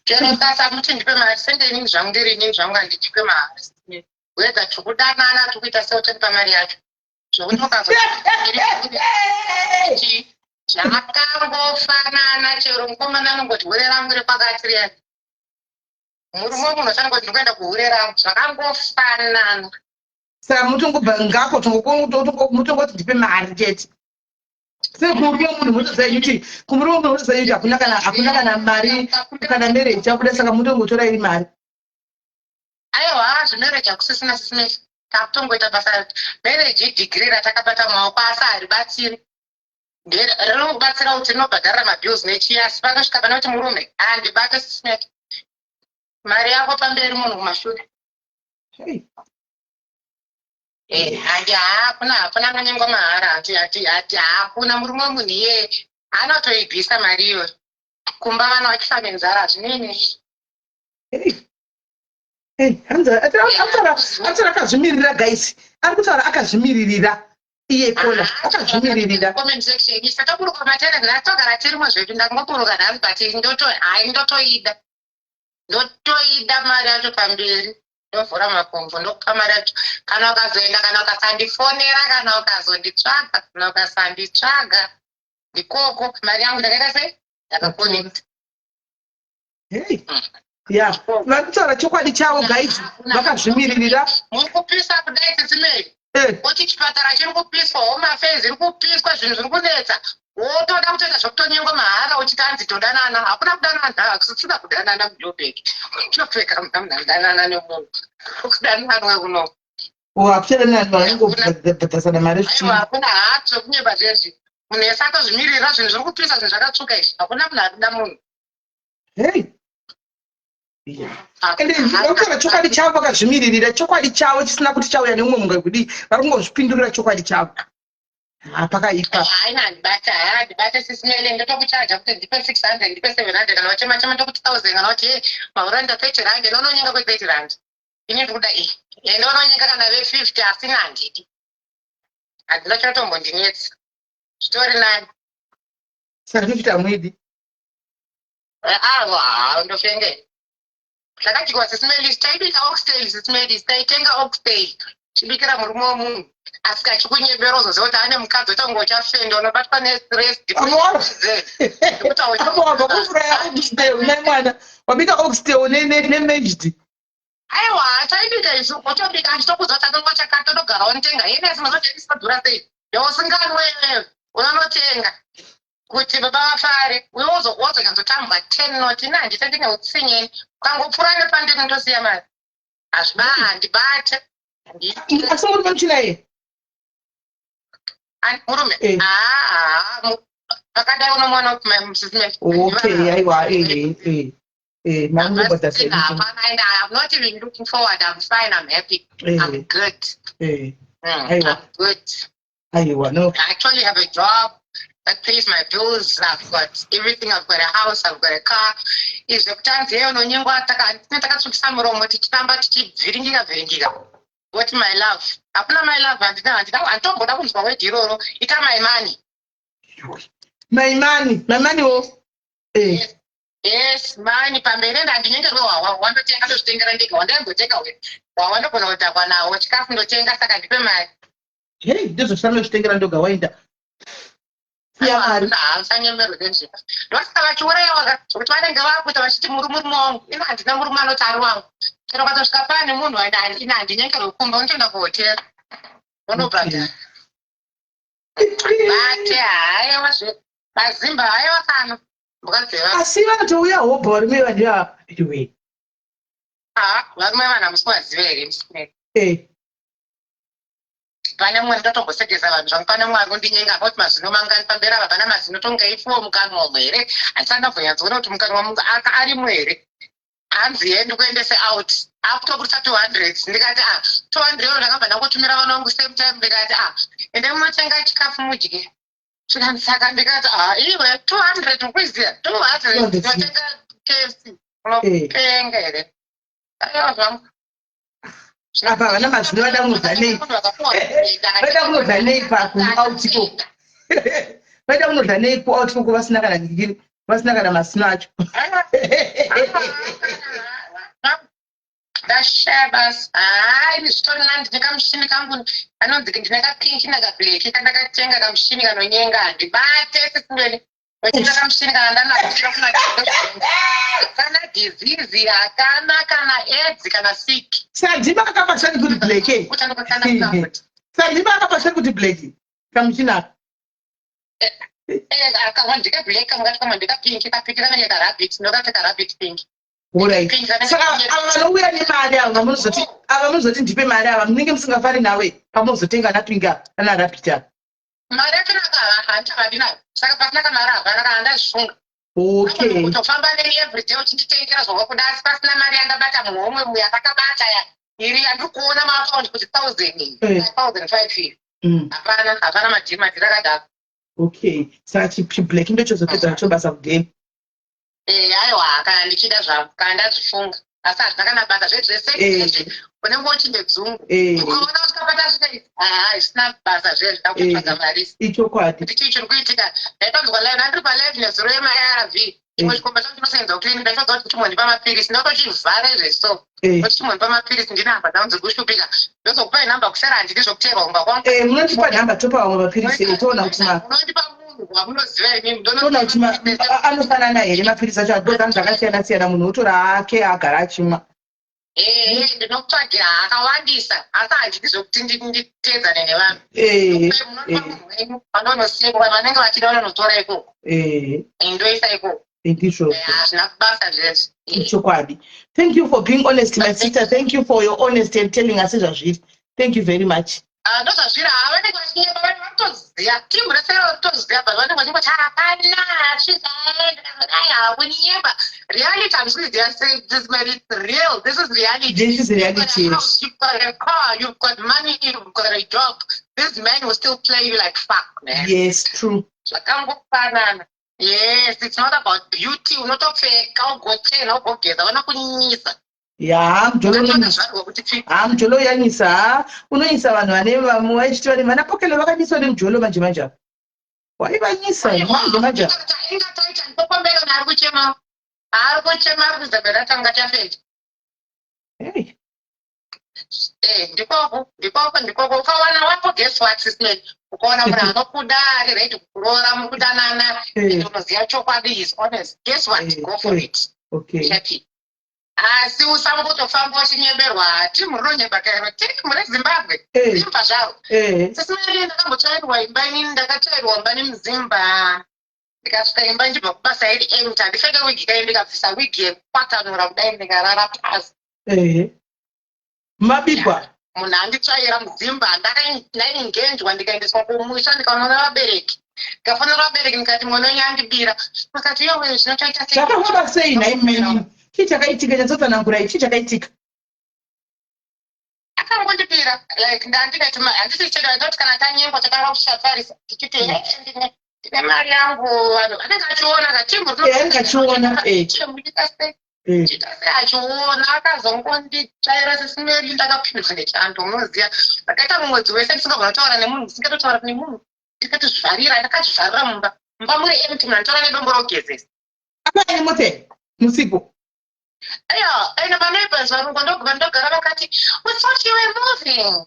Speaker 3: chero sasa muti ndipe mari senge inini zvangu ndiri inini zvangu handichipe mari, whether tikudanana tikuita seutotipa mari yacho, zvokuti ukazo zvakangofanana. Chero mukomana anongoti hure rangu rekwakati riyani, murume wemunhu achanongoti ndikuenda kuhure rangu, zvakangofanana.
Speaker 1: Saka mutongobva ngako mutongoti ndipe mari chete. Sekumurume wemunhu mutoziva kuti kumurume wemunhu mutoziva kuti hakuna kana mari kana marriage chabuda, saka mutongotora iri mari.
Speaker 3: Aiwa, zvemarriage hakusisina, sisina. Takutongoita basa. Marriage idegree ratakabata mumaoko, asi haribatsiri. Rinokubatsira kuti rinobhadharira mabills nechii, asi panosvika pane kuti murume handibate, sisina. Mari yako pamberi, munhu kumashure.
Speaker 1: Hey.
Speaker 3: Handi hakuna, hakuna anonyengwa mahara. Hati hakuna murume wemunhu iyeye anotoibvisa mari iyoyo kumba, vana vachifa nenzara, hazvinei.
Speaker 1: Hey. Hey, hanzi akutaura akazvimiririra. Guys, ari kutaura akazvimiririra iye kola, akazvimiririra.
Speaker 3: Comment section isa toburuka matele, togara tirimo zvedu. Ndangoburuka nhasi, but ndoto hai, ndotoida, ndotoida mari yacho pamberi. Ndovhura makumbo, ndokupa mari yacho. Kana ukazoenda, kana ukasandifonera, kana ukazonditsvaga, kana ukasanditsvaga, ndikoko. Mari yangu ndakaita sei? Ndakaconnect.
Speaker 1: Hey. Ya, vari kutaura chokwadi chavo, guys, vakazvimiririra.
Speaker 3: Muri kupisa kudai, tsitsimei. Oti chipatara chiri kupiswa, Home Affairs iri kupiswa, zvinhu zviri kunetsa, wotoda kutoita zvekutonyengwa mahara uchiti hanzi todanana. Hakuna kudanana, hakusisina kudanana muJobek. MuJobek hamuna munhu anodanana nemunhu, kudananwe kuno.
Speaker 1: Hakuchadanani, vanongobhadhasana mari.
Speaker 3: Aiwa.
Speaker 1: Zvichii?
Speaker 3: Hakuna hadzo kunyeba zvezvi. Munhu ese atozvimirira. Zvinhu zviri kupisa, zvinhu zvakatsvuka izvi, hakuna munhu ari kuda munhu.
Speaker 1: Hey. Yeah. Ende vakutaura chokwadi chavo vakazvimiririra, chokwadi chavo chisina kuti chauya neumwe munhu kudii. Vari kungozvipindurira chokwadi chavo. Ha, pakaipa.
Speaker 3: Haina, handibata, handibate, sisimele. Ndotokuchaja kuti ndipe 600, ndipe 700, kana wachema chema ndokuti 1000, kana kuti hey, mahuranda R30, ndononyenga kwe R30. Ini ndikuda iyi, ende unonyenga kana ve50, asina handidi, handina chinotombondinetsa, zvitori nani.
Speaker 1: Saka 50 hamuidi?
Speaker 3: Avo ndofenge zvakadyiwa, sisimelis. Taibika oxtail, sisimelis, taitenga oxtail chibikira murume wemunhu, asi kachikunyebera uzoziva kuti ane mukadzi, oita kunge uchafenda, unobatwa nestress.
Speaker 1: Apo wabva kufuraya oxtail mai mwana, wabika oxtail nemashed.
Speaker 3: Aiwa, taibika isu, otobika achitokudza kuti atonga chakati, otogara onitenga yenesi mazotendisadhura sei, yausinganwe iwewe unonotenga kuti baba vafare, uye wozonyatsotambwa 10 not. Ina handite, ndine utsinye, ukangopfuura nepandini ndosiya mari, hazviba, handibate.
Speaker 1: Asi murume muchinaye?
Speaker 3: Murume? Haa, pakadai unomuona.
Speaker 1: Okay, aiwa, mangobhadhasa.
Speaker 3: Hapana, and I'm not even looking forward. I'm fine, I'm happy, I'm good.
Speaker 1: Aiwa.
Speaker 3: I'm good.
Speaker 1: Aiwa, no.
Speaker 3: I actually have a job that pays my bills. I've got everything. I've got a house. I've got a car. Izvo kuti hanzi yeye unonyengwa, takatsvukisa muromo tichitamba tichibviringika bviringika. What my love? Hakuna my love, handina, handina, handitomboda kunzwa word iroro. Ita my money.
Speaker 1: My money, my money wo.
Speaker 3: Yes. Yes, money pamberi. Ende handinyengerwe hwawa, wandotenga ndozvitengera ndega, wandaimbotenga hwawa ndogona kudhakwa nawo, chikafu ndotenga, saka ndipe mari.
Speaker 1: Hei, ndozvoshambe zvitengera ndoga, waenda siya mari.
Speaker 3: Hamusanyemerwe nenzvimbo, ndosaka vachiurayiwa ka, zvokuti vanenge vakuita vachiti muri murume wangu. Ino handina murume anoti ari wangu. Chero ukatosvika pane munhu, ine handinyengerwe kumba, unotoenda kuhotera unobhadhara. Bate haiwa zve mazimba, haiwa kana mukadzeva.
Speaker 1: Asi vanotouya hobho varume vanhu ivava, anyway.
Speaker 3: Varume vanhu hamusi kuvaziva here, musinei? Pane mumwe, ndotombosekesa vanhu zvangu, pane mumwe ari kundinyenga about mazino mangani pamberi apa. Pana mazino tonge ifuwo mukanwa umo here? Handisati ndambonyatsoona kuti mukanwa arimo here. Hanzi ye ndikuendese out, akutoburisa 200. Ndikati, "A, 200 euro." Ndakabva ndangotumira vana vangu same time. Ndikati, "A, ende munotenga chikafu mudye." Zvikanzi, "Saka?" Ndikati, "A, iwe, 200 ukuiziya? 200 ndinotenga KFC? Unopenga here? Aiwa zvangu."
Speaker 1: Apa havana mazino, vada kunodya nei? Vaida kunodya nei pakuout ikoko? Vaida kunodya nei kuout ikoko vasina kana ngiri, vasina kana mazino acho?
Speaker 3: Ndashaya basa. Hai, zvitori nani. Ndine kamushini kangu anonzi, ndine kapink nekablack kandakatenga, kamushini kanonyenga. Handibate sesindweni wechina kamushini kana ndanakira kana disease hakana, kana AIDS, kana sick.
Speaker 1: Sandima kakapashani kuti black. Sandima akapashani kuti black kamushini aka.
Speaker 3: Kamwe ndekablack, kamwe kacho, kamwe ndekapink. Kapink kanenge karabbit, ndokati karabbit pink.
Speaker 1: Alright, saka ava vanouya nemari ava, vamunozoti, ava munozoti ndipe mari ava, munenge musingafari nawe pamunozotenga napink ana rabbit ava?
Speaker 3: Mari yacho naka handichavadi nayo. Saka pasina kamari hapana kana ndazvifunga. Kutofamba neni everyday uchinditengera zvavakuda, asi pasina mari yandabata muhomwe yatakabata ya iri yandiri kuona maakaundi kuti thousand, 1005 iyi. Hapana, hapana madhiri, madhiri akadaro.
Speaker 1: Okay, saka chiblack ndochozopedza nacho basa kudeni.
Speaker 3: Aiwa, kana ndichida zvangu, kana ndazvifunga, asi hazvina kana basa zvezvese. Unenge uchinde dzungu. Ukaona usikabata svika, haa, zvisina basa zvezvi, ndakutotsvaga mari.
Speaker 1: Ichokwadi.
Speaker 3: Kuti chii chiri kuitika? Ndaipanzwa live, ndandiri palive nezuro yemaARV. Chimwe chikomba changu chinosenza kuclinic, ndaitsvaga kuti chimbondipa mapirisi. Ndotochivhara izvezvo, kuti chimbondipa mapirisi, ndinhamba dzangu dziri kushupika, ndozokupai nhamba kusara. Handidi zvokuteerwa kumba kwangu.
Speaker 1: Munondipa nhamba, topa vamwe mapirisi, toona kuti
Speaker 3: Munondipa munhu wamunoziva imimi.
Speaker 1: Toona kuti anofanana here mapirisi acho. Adozangu zvakasiyana siyana, munhu otora ake agara achimwa.
Speaker 3: Ehe, ndinokutsvagira akawandisa, asi handidi zvokuti nditeedzane nevanhu. Munondipa munhu wenyu vanonosiya, vanenge vachida vanonotora ikoko. Ndoisa ikoko.
Speaker 1: Ndizvozvo.
Speaker 3: Hazvina kubasa zvezvo.
Speaker 1: Chokwadi. Thank you for being honest, my sister. Thank you for your honesty and telling us zvazviri. Thank you very much.
Speaker 3: Ndozvazviri. Ha, vanenge vachinyeba, vanenge vatoziva, timu rese vatoziva, but vanenge vachingoti hapana hazvizakunyeba. Reality handisi sei. This man, it's real. This is reality.
Speaker 1: This is reality, yes.
Speaker 3: You've got a car, you've got money, you've got a job, this man will still play you like fuck, man.
Speaker 1: Yes, true.
Speaker 3: Zvakangofanana. Yes, it's not about beauty. Unotopfeka, ugochena, ugogeza, vanokunyisa.
Speaker 1: Ya, mujolo unonyisa.
Speaker 3: Zvazvarwa kuti pfi.
Speaker 1: Ha, mujolo uyanyisa. Ha, unoyisa vanhu vane vamwe vachiti vane vana pokelo vakanyiswa nemujolo manje manje apa. Waivanyisa manje manje apa.
Speaker 3: Ingataita ndokombelona ari kuchema, ari kuchema, ari kuzabera tanga chafenda.
Speaker 1: Hey.
Speaker 3: Ndikoko, ndikoko, ndikoko. Ukawana wako, guess what, sisman, ukaona munhu anokuda, ari ready kukuroora, muri kudanana, and unoziva chokwadi, is honest, guess what? Go for it. Happy. Asi usangotofamba uchinyeberwa. Timu rinonyeba kairo, timu reZimbabwe. Imba zvaro. Sisman, ndakambotsvairwa imba inini. Ndakatsvairwa imba nemuzimba. Ndikasvika imba ndichibva kubasa iri empty. Handipfeke wigi kai, ndikabvisa wigi yekukwatanura kudai, ndikarara pasi.
Speaker 1: Mabigwa.
Speaker 3: Munhu anditsvaira mudzimba. Ndaingenjwa, ndikaendeswa kumusha, ndikaonana vabereki, ndikafonera vabereki, ndikati mwana wenyu andibira. Vakati, "Yowe, zvinotoita
Speaker 1: sei?" Zvakafamba sei nhai meni? Chii chakaitika? Chatsotsanangurai, chii chakaitika?
Speaker 3: Akangondipira like ndandine handiti chero ndoti kana tanyengwa takanga kuchatarisa tichiti, "Eh, ndine mari yangu." Vanhu anenge achiona katimu.
Speaker 1: Anenge achiona, eh.
Speaker 3: Chita sei achiona, akazongonditsvaira sesimeri. Ndakapindwa nechando, unoziva, ndakaita mumwedzi wese ndisingagona kutaura nemunhu, ndisingatotaura nemunhu, ndikatozvarira, ndakazvizvarira mumba, mumba muri empty, munhu anditora nedombo rogezesa.
Speaker 1: Apaine moteri musipo.
Speaker 3: Yeah, and my neighbors, varungu ndogova ndogara, vakati, "We thought you were moving."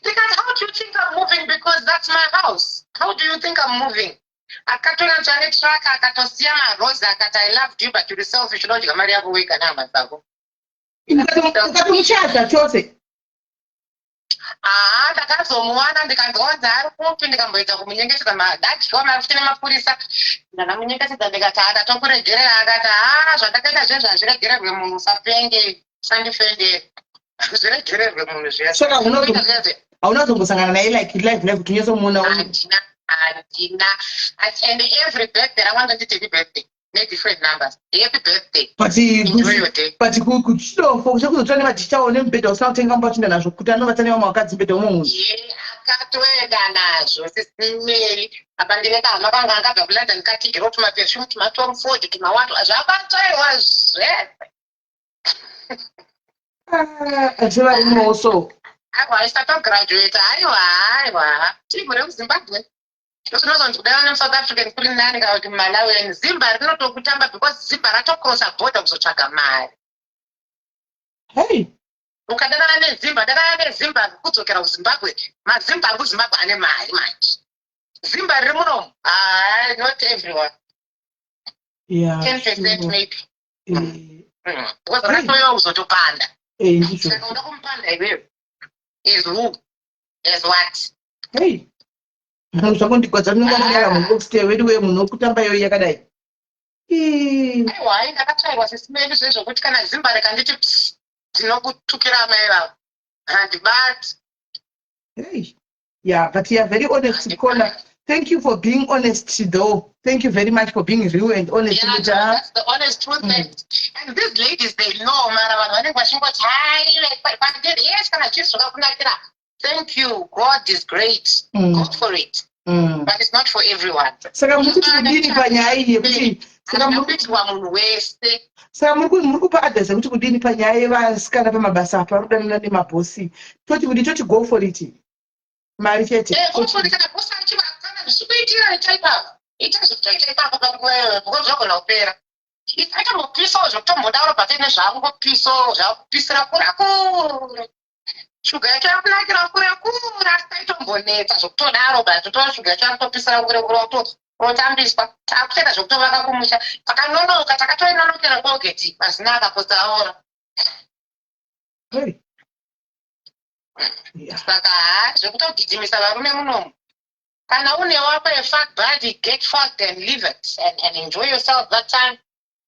Speaker 3: Ndikati, "How do you think I'm moving? Because that's my house. How do you think I'm moving?" Akatora nzvane truck, akatosiya marozi, akati, "I loved you, but uri selfish, unodya mari yako wega nehama dzako."
Speaker 1: Ukatomuchaza chose?
Speaker 3: Haa, ndakazomuwana, ndikanzwanzi ari kupi, ndikamboedza kumunyengetedza, ndadyiwa mari futi nemapurisa. Ndakamunyengetedza, ndikati, "Ha, ndatokuregerera." Akati, "Ha, zvandakaita zvezvo hazviregererwe munhu, usapenge, usandifendere." Zviregererwe munhu zviya.
Speaker 1: Saka hauna kuzombosangana naye like live live kuti unyatsomuona?
Speaker 3: Handina, handina. And every birthday rawanga nditi happy birthday nedifferent numbers, happy birthday.
Speaker 1: But
Speaker 3: enjoy your day.
Speaker 1: But kuchidofo chekuzotora nematichawo nemubhedha usina kutenga mumba uchienda nazvo kuti anovata nevamwe vakadzi mubhedha umwe munhu.
Speaker 3: Ye, akatoenda nazvo, Sisimeri. Apa ndine kahama kanga angabva kuLondon katigero tumaperfume, tumaTom Ford, tumawato, zvakatsvairwa zvese.
Speaker 1: Ah, asi varumewo so.
Speaker 3: Aiwa, isatograduate, aiwa, aiwa, tibvu rekuZimbabwe ndozvinozonzi kudai vane muSouth African kuri nani kana kuti muMalawian. Zimba rinotokutamba because zimba ratocrossa border kuzotsvaga mari.
Speaker 1: Hey.
Speaker 3: Ukadanana nezimba, danana nezimba kudzokera kuZimbabwe. Mazimba ari kuZimbabwe ane mari manje. Zimba riri munomu, hai, not everyone. 10% maybe. Because ratoiwa kuzotopanda.
Speaker 1: Ndizvo.
Speaker 3: Saka uda kumupanda iwewe as who, as what?
Speaker 1: Hey, zvakondigwadza rinonga munhu wedu we munhu wokutamba iyoyi yakadai. Ii.
Speaker 3: Aiwa, hai, ndakatsvairwa, Sisimeli, zvezvokuti kana zimba rikanditi ps, ndinokutukira amai vavo, handibati.
Speaker 1: Hey. Yeah, but you are very honest, caller. Thank you for being honest, though. Thank you very much for being real and honest.
Speaker 3: Yeah,
Speaker 1: Kuti,
Speaker 3: no,
Speaker 1: ah,
Speaker 3: that's the honest truth. And these ladies, they know, mara vanhu vanenge vachingoti hai pandiri, yes, kana chiri zvakakunakira, thank you, God is great. Go for it. But it's not for everyone.
Speaker 1: Saka muri kuti kudini panyaya iyi yekuti saka
Speaker 3: Handina
Speaker 1: muri
Speaker 3: kuitirwa munhu wese.
Speaker 1: Saka muri kupa advice yekuti kudini panyaya yevasikana pamabasa apa vari kudanana nemabhosi? Toti kudini? Toti go for it, mari chete?
Speaker 3: Go for it. Kana bosi achivakana zvichikuitira, ita ipapo, ita zvekutoita ipapo panguva iyoyo because zvagona kupera. Atombopisawo zvekutombodaro, but ine zvakungopisawo, zvakupisira kure kure. Shuga yacho yakunakira kure kure, asi taitombonetsa zvekutodaro, but totora shuga yacho yakutopisira kure kure, rotambiswa. Takutoita zvekutovaka kumusha, takanonoka, takatoinonokera Colgate pasina akapotsa aora.
Speaker 1: Hey. Yeah.
Speaker 3: Saka ha, zvekutogijimisa varume munomu, kana une wako yefuck buddy, get fucked and leave it and enjoy yourself that time.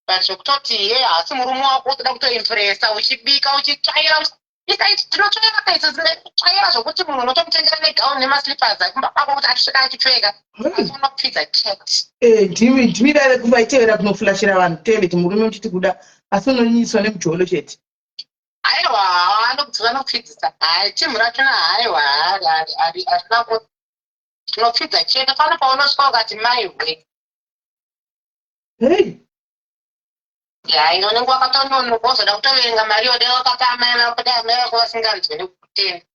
Speaker 3: But zvekutoti ye haasi murume wako, utoda kutoimpresa uchibika, uchitsvaira, tinotsvaira kaitso, tsvaira zvokuti munhu unotomutengera negauni nemaslippers akumba kwako kuti achisvika achipfeka. Asi unopfidza chete.
Speaker 1: Ndimi vave kuvaitevera kunoflashira vanhu toilet, murume uchiti kuda, asi unonyiswa nemujolo chete.
Speaker 3: Aiwa, vanopfidzisa. Hai, timu rachona, haiwa, harina, tinopfidza chete pano paunosvika ukati maihwe.
Speaker 1: Hey.
Speaker 3: Ya, ine unenge wakatononoka, uzoda kutoverenga mari yodai wakapa amai vako, dai amai vako vasinganzwi nekutenda.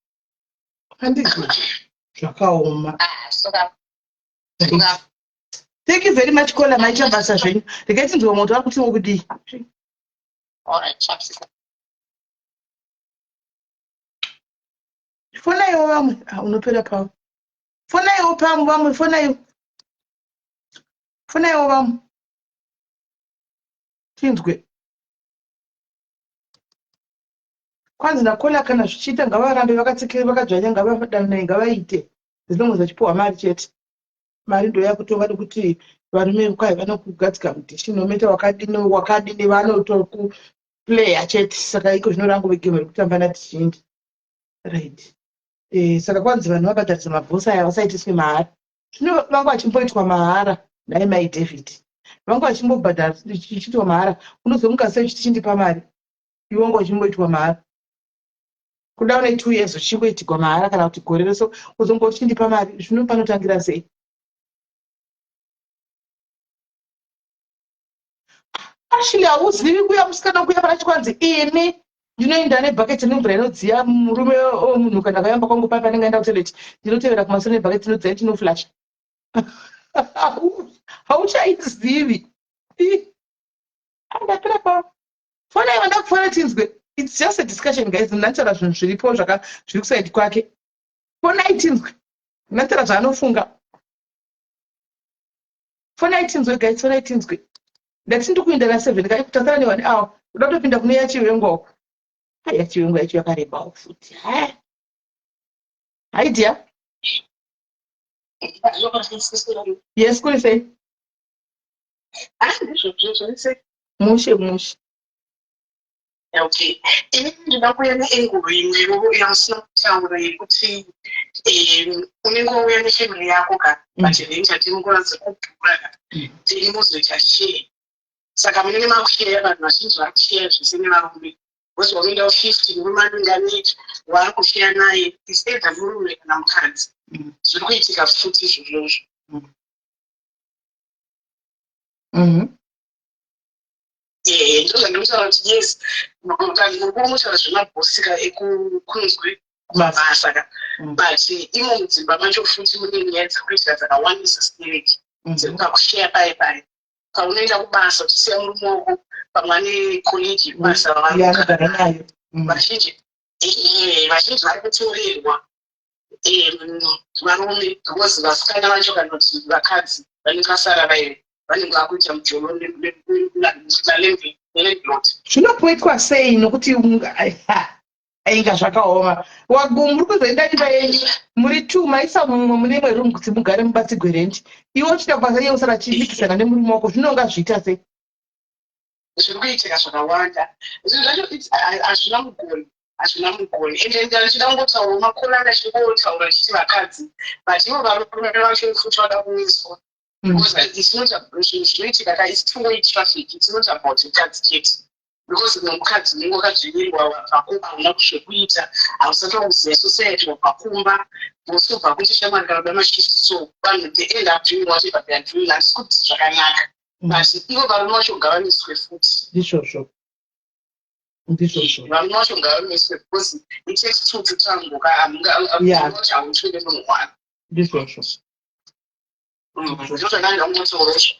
Speaker 1: Handizvo, zvakaoma.
Speaker 3: Ah, soka.
Speaker 1: Thank you very much, caller. Maita basa zvenyu. Regai tinzwe moto vari kutiwo kudii.
Speaker 3: Alright, sharp, sister.
Speaker 1: Fonaiwo vamwe. Ah, unopera pavo. Fonaiwo pamwe vamwe, fonaiwo, fonaiwo vamwe tinzwe. Kwanzi nacaller, kana zvichiita ngavarambe vakatsikiri, vakadzvanya, ngavadanai, ngavaite as long as vachipiwa mari chete. Mari ndo yakutonga, nekuti varume kwai vanokugadzika mudhishi nometa wakadini wakadini, vanotokuplaya chete. Saka iko zvino rangu vegame rekutamba natizhinji, right? Saka kwanzi vanhu vabhadharisa mabhosi aya, vasaitiswe mahara. Zvino vanga vachimboitwa mahara nhai mai David? Vanga vachimbobhadhara chichiitwa mahara. Unozomuka sei uchiti chindipa mari, iwe wanga uchimboitwa mahara? Kuda une 2 years uchingoitigwa mahara kana kuti gore rese, uzongoti chindipa mari. Zvino panotangira sei? Ashley, hauzivi kuya musikana kuya pana chikwanzi, ini ndinoenda nebhaketi nemvura inodziya murume wemunhu kana akayamba kwangu pai panenge aenda kutoilet, ndinotevera kumasure nebhaketi inodziya, tinoflasha. Hauchaizivi? Ndapera pa fonai vandakufona tinzwe. It's just a discussion, guys. Ndinotaura zvinhu zviripo zviri kuside kwake. Fonai tinzwe, ndinotaura zvaanofunga. Fonai tinzwe, guys, fonai tinzwe. Ndati ndikuenda na7 kai kutasara ne1 hour, kuda kutopinda kune yaChiwenga uko. Hai, yaChiwenga yacho yakarebawo futi. Hai dear. Yes, kuri sei? Mushe mushe.
Speaker 5: Okay, ini ndinoda kuuya neangle imwewo yamusina kutaura yekuti unenge wauya nefamily yako ka, but rent hatinguva dzekubhura ka, then mozoita share. Saka munenge makusheya, vanhu vazhinji vari kusheya zvese nevarume, because wanoenda 50, murume anenge ane waari kusheya naye, is either murume kana mukadzi. Zviri kuitika futi izvozvozvo. Ndozvandinotaura kuti yes, muri kungotaura zvemabhosika ekukunzwi kumabasa ka, but imo mudzimba macho futi mune nyaya dzekuitika dzakawandisa stereki, dzekupakusheya pai pai paunoenda kubasa uchisiya murume wako, pamwe ane colleague yekubasa.
Speaker 1: Yaanogara nayo.
Speaker 5: Vazhinji vari kutorerwa varume, because vasikana vacho kana kuti vakadzi vanenge vasara vairi vanenge vakuita mujolo nelandlord.
Speaker 1: Zvinopoitwa sei? Nokuti ainga zvakaoma. Muri kuzoenda imba yenyu muri two, maisa mumwe mune imwe room kuti mugare mubatsigwe rent, iwe uchida kubasa, iye usara achipikisana nemurume wako, zvinonga zviita sei?
Speaker 5: Zviri kuitika zvakawanda. Zvinhu zvacho hazvina mugoni, hazvina mugoni. Ende ndichida kungotaurawo makore anga achingotaura achiti vakadzi, but ivo varume vacho futi vada kumiswa, because it's not zvinhu zvinoitika ka, it's two way traffic. It's not about mukadzi chete, because nomukadzi unenge wakadzvinyirwa, wabva kumba hauna zvekuita, hausati wakuziva society, wabva kumba wosobva kuti shamwari kana kuda mashift, so vanhu they end up doing whatever they are doing. Handisi kuti zvakanaka, but ivo varume vacho ngavamiswe futi.
Speaker 1: Ndizvozvo, ndizvozvo.
Speaker 5: Varume vacho ngavamiswe, because it takes two to tango ka. Hamungaoti hautwele munhu one.
Speaker 1: Ndizvozvo.
Speaker 5: Ndozvandanga kungotaurozvo.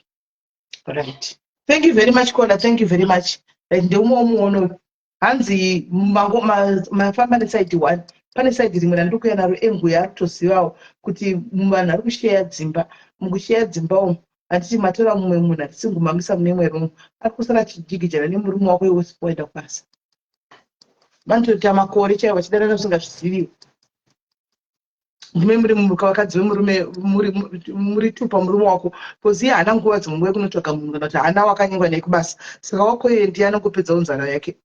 Speaker 1: Right, thank you very much, Kola. Thank you very much. Right, ndeumwe muono. Hanzi mafamba neside one, pane side rimwe randiri kuuya naro, angle yaari kutozivawo kuti vanhu vari kusheya dzimba. Mukusheya dzimba umu, handiti matora mumwe munhu, hatisi ngumamisa mune imwe room, ari kusara achijigijana nemurume wako iwe usipo waenda kubasa. Vanotoita makore chaivo vachidanana zvisingazviziviwe. Ndime muri vakadzi vemurume, muri two pamurume wako, because iye haana nguva dzimwe nguva yekunotsvaga munhu, kana kuti haana wakanyengwa naye kubasa, saka wako iye ndiye anongopedzawo nzara yake.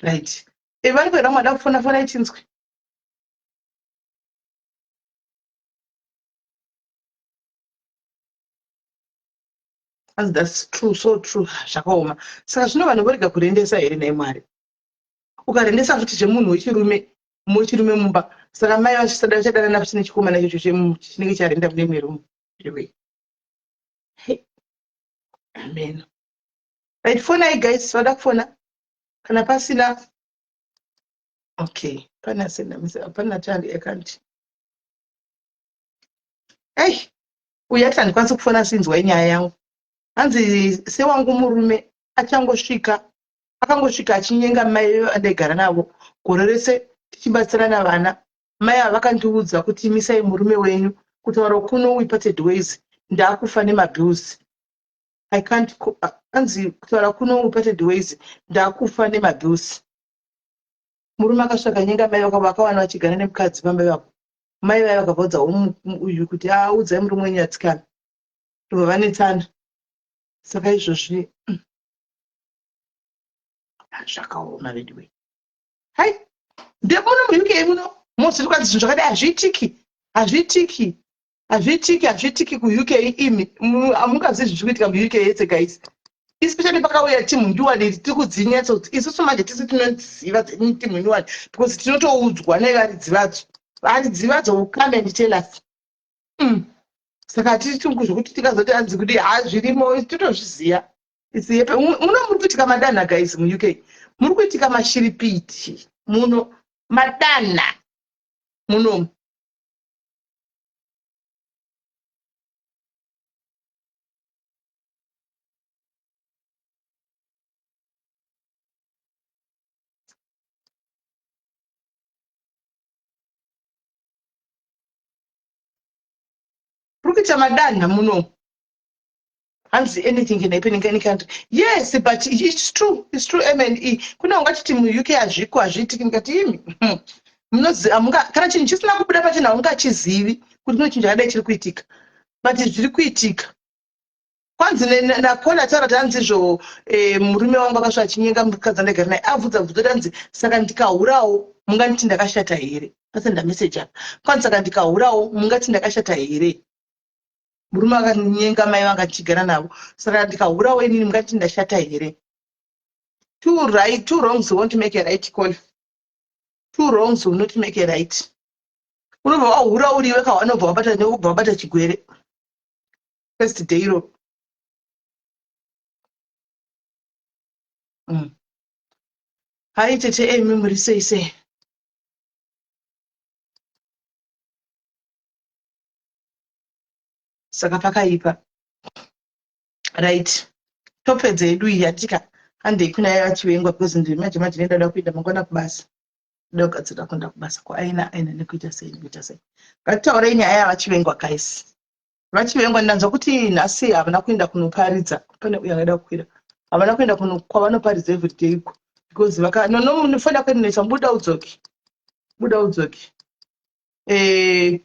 Speaker 1: Right, vari kuenda mwada kufona, fona ichinzwi. Hanzi that's true, so true. Zvakaoma. Saka zvino vanhu vorega kurendesa here nhai Mwari? Ukarendesa futi zvemunhu wechirume mumba, saka mai vachisada vachadanana futi nechikomana ichocho chinenge charenda mune imwe room. Anyway, amen. Right, fonai guys, vada kufona. Kana pasina, okay, pana senda, pana tandi akanti ei uyu ati handikwanisi kufona, sinzwai nyaya yangu. Hanzi sewangu murume achangosvika, akangosvika achinyenga mai vandaigara navo gore rese tichibatsirana vana. Mai ava vakandiudza kuti misai murume wenyu. Kutaura kuno we parted ways, ndaakufa nemabills. I can't. Anzi kutaura kuno we parted ways, ndaakufa nemabills. Murume akasvika nyenga mai vakawana vachigara nemukadzi pamai vavo. Mai vaya vakabvaudza uyu kuti audzai murume wenyu atsikana, ndobva vanetsana. Saka izvozvi zvakaoma veduwe. Hai, ndemuno muUK muno mozviri kwanzi zvinhu zvakadai hazviitiki, hazviitiki, hazviitiki, hazviitiki kuUK. Imi hamungazivi zviri kuitika muUK yese guys, especially pakauya timu nyuwani iri. Tiri kudzinyatsa kuti isusu manje tisi tinoziva timu nyuwani, because tinotoudzwa nevaridzi vadzo. Varidzi vadzo will come and tell us. Saka hatisi zvokuti tikazoti hanzi kuti ha zvirimo, totozviziva. Muno muri kuitika madanha guys, muUK muri kuitika mashiripiti muno, madanha munomu. Muri kuita madanha munomu. Hanzi anything can happen in any country. Yes, but it's true, it's true. Mne kune ungatiti muUK hazviko, hazviitiki. Ndikati imi kana chinhu chisina kubuda pachena haungachizivi kuti kune chinhu chakadai chiri kuitika, but zviri kuitika. Kwanzi naKola taura kuti hanzi izvo eh, murume wangu akasva achinyenga mukadzi andaigara naye abvunza bvunzo kuti hanzi saka ndikahurawo munganditi ndakashata here? Asenda message apa. Kwanzi saka ndikahurawo mungati ndakashata here? Murume akanyenga mai vanga ndichigara navo saka ndikahurawo inini mungati ndashata here? Two right, two wrongs won't make a right call. Two wrongs will not make a right. Unobva wahura uriwe ka wanobva wabata nekubva wabata chigwere. First day iro. Hi tete Amy muri sei sei? Saka pakaipa. Right. Topedza yedu iyi yatika handei kuna yachivengwa because ndiri manje manje ndinoda kuenda mangwana kubasa. Ndoda kugadzirira kuenda kubasa kwaina aina nekuita sei nekuita sei. Ngatitaurei nyaya yavachivengwa guys. Vachivengwa ndanzwa kuti nhasi havana kuenda kunoparidza. Pane uyo angada kukwira. Havana kuenda kuno kwavanoparidza everyday iko. Because vaka no no munofanira kuendesa buda udzoke. Buda udzoke. Eh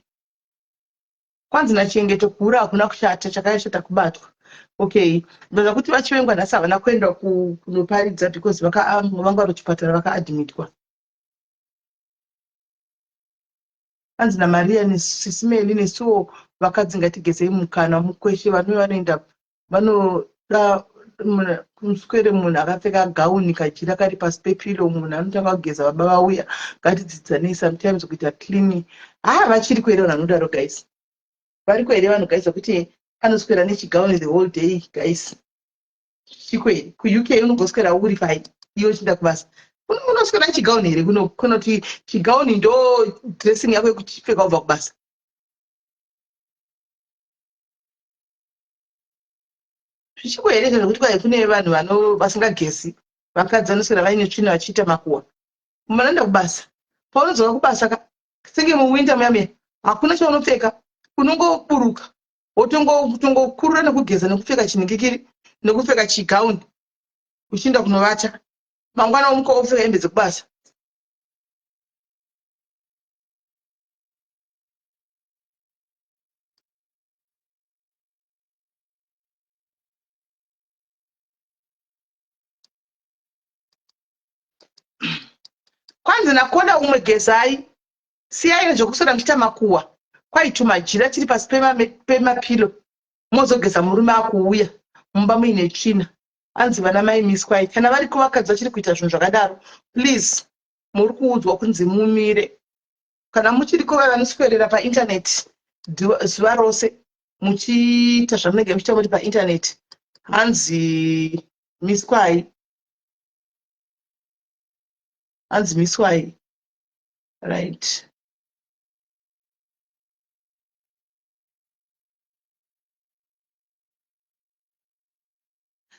Speaker 1: kwanzi nachengeto kuhura hakuna kushata chakashata kubatwa. Okay. Ndanzwa kuti vachivengwa nhasi havana kuenda kunoparidza because vaka vanga vari kuchipatara vakaadmitwa. Hanzi naMaria nesisi Meli nesuwo vakadzi ngatigezei mukanwa mukweshe varume vanoenda vanoda muswere munhu akapfeka gauni kajira kari pasi pepilo munhu anotanga kugeza baba vauya ngatidzidzanei sometimes kuita clean haa vachiri kuere vanhu vanodaro guys variko here vanhu guys vekuti anoswera nechigauni the whole day guys chiko here kuuk unogoswera uri pai iwe uchienda kubasa unoswera chigauni here kuno kunoti chigauni ndo dressing yako yekuchipfeka ubva kubasa zvichiko here izvo zvekuti kwai kune vanhu vano vasingagezi vakadzi vanoswera vaine tsvina vachiita makuwa manoenda kubasa paunodzoka kubasa ka senge muwinter muya muya hakuna chaunopfeka unongoburuka wotongokurura nekugeza nekupfeka chinhingikiri nekupfeka chigauni uchienda kunovata mangwana womuka wopfeka hembe dzekubasa kwanzi nakoda umwe gezai Siyai nezvekuswera muchiita makuhwa kwai tumajira tiri pasi pemapilo mozogeza murume akuuya mumba muine tsvina anzi vana mai miswai kana variko vakadzi vachiri kuita zvinhu zvakadaro please muri kuudzwa kunzi mumire kana muchiriko vaya vanoswerera painternet zuva rose muchiita zvamunenge muchiita muri painternet hanzi miswai hanzi miswai right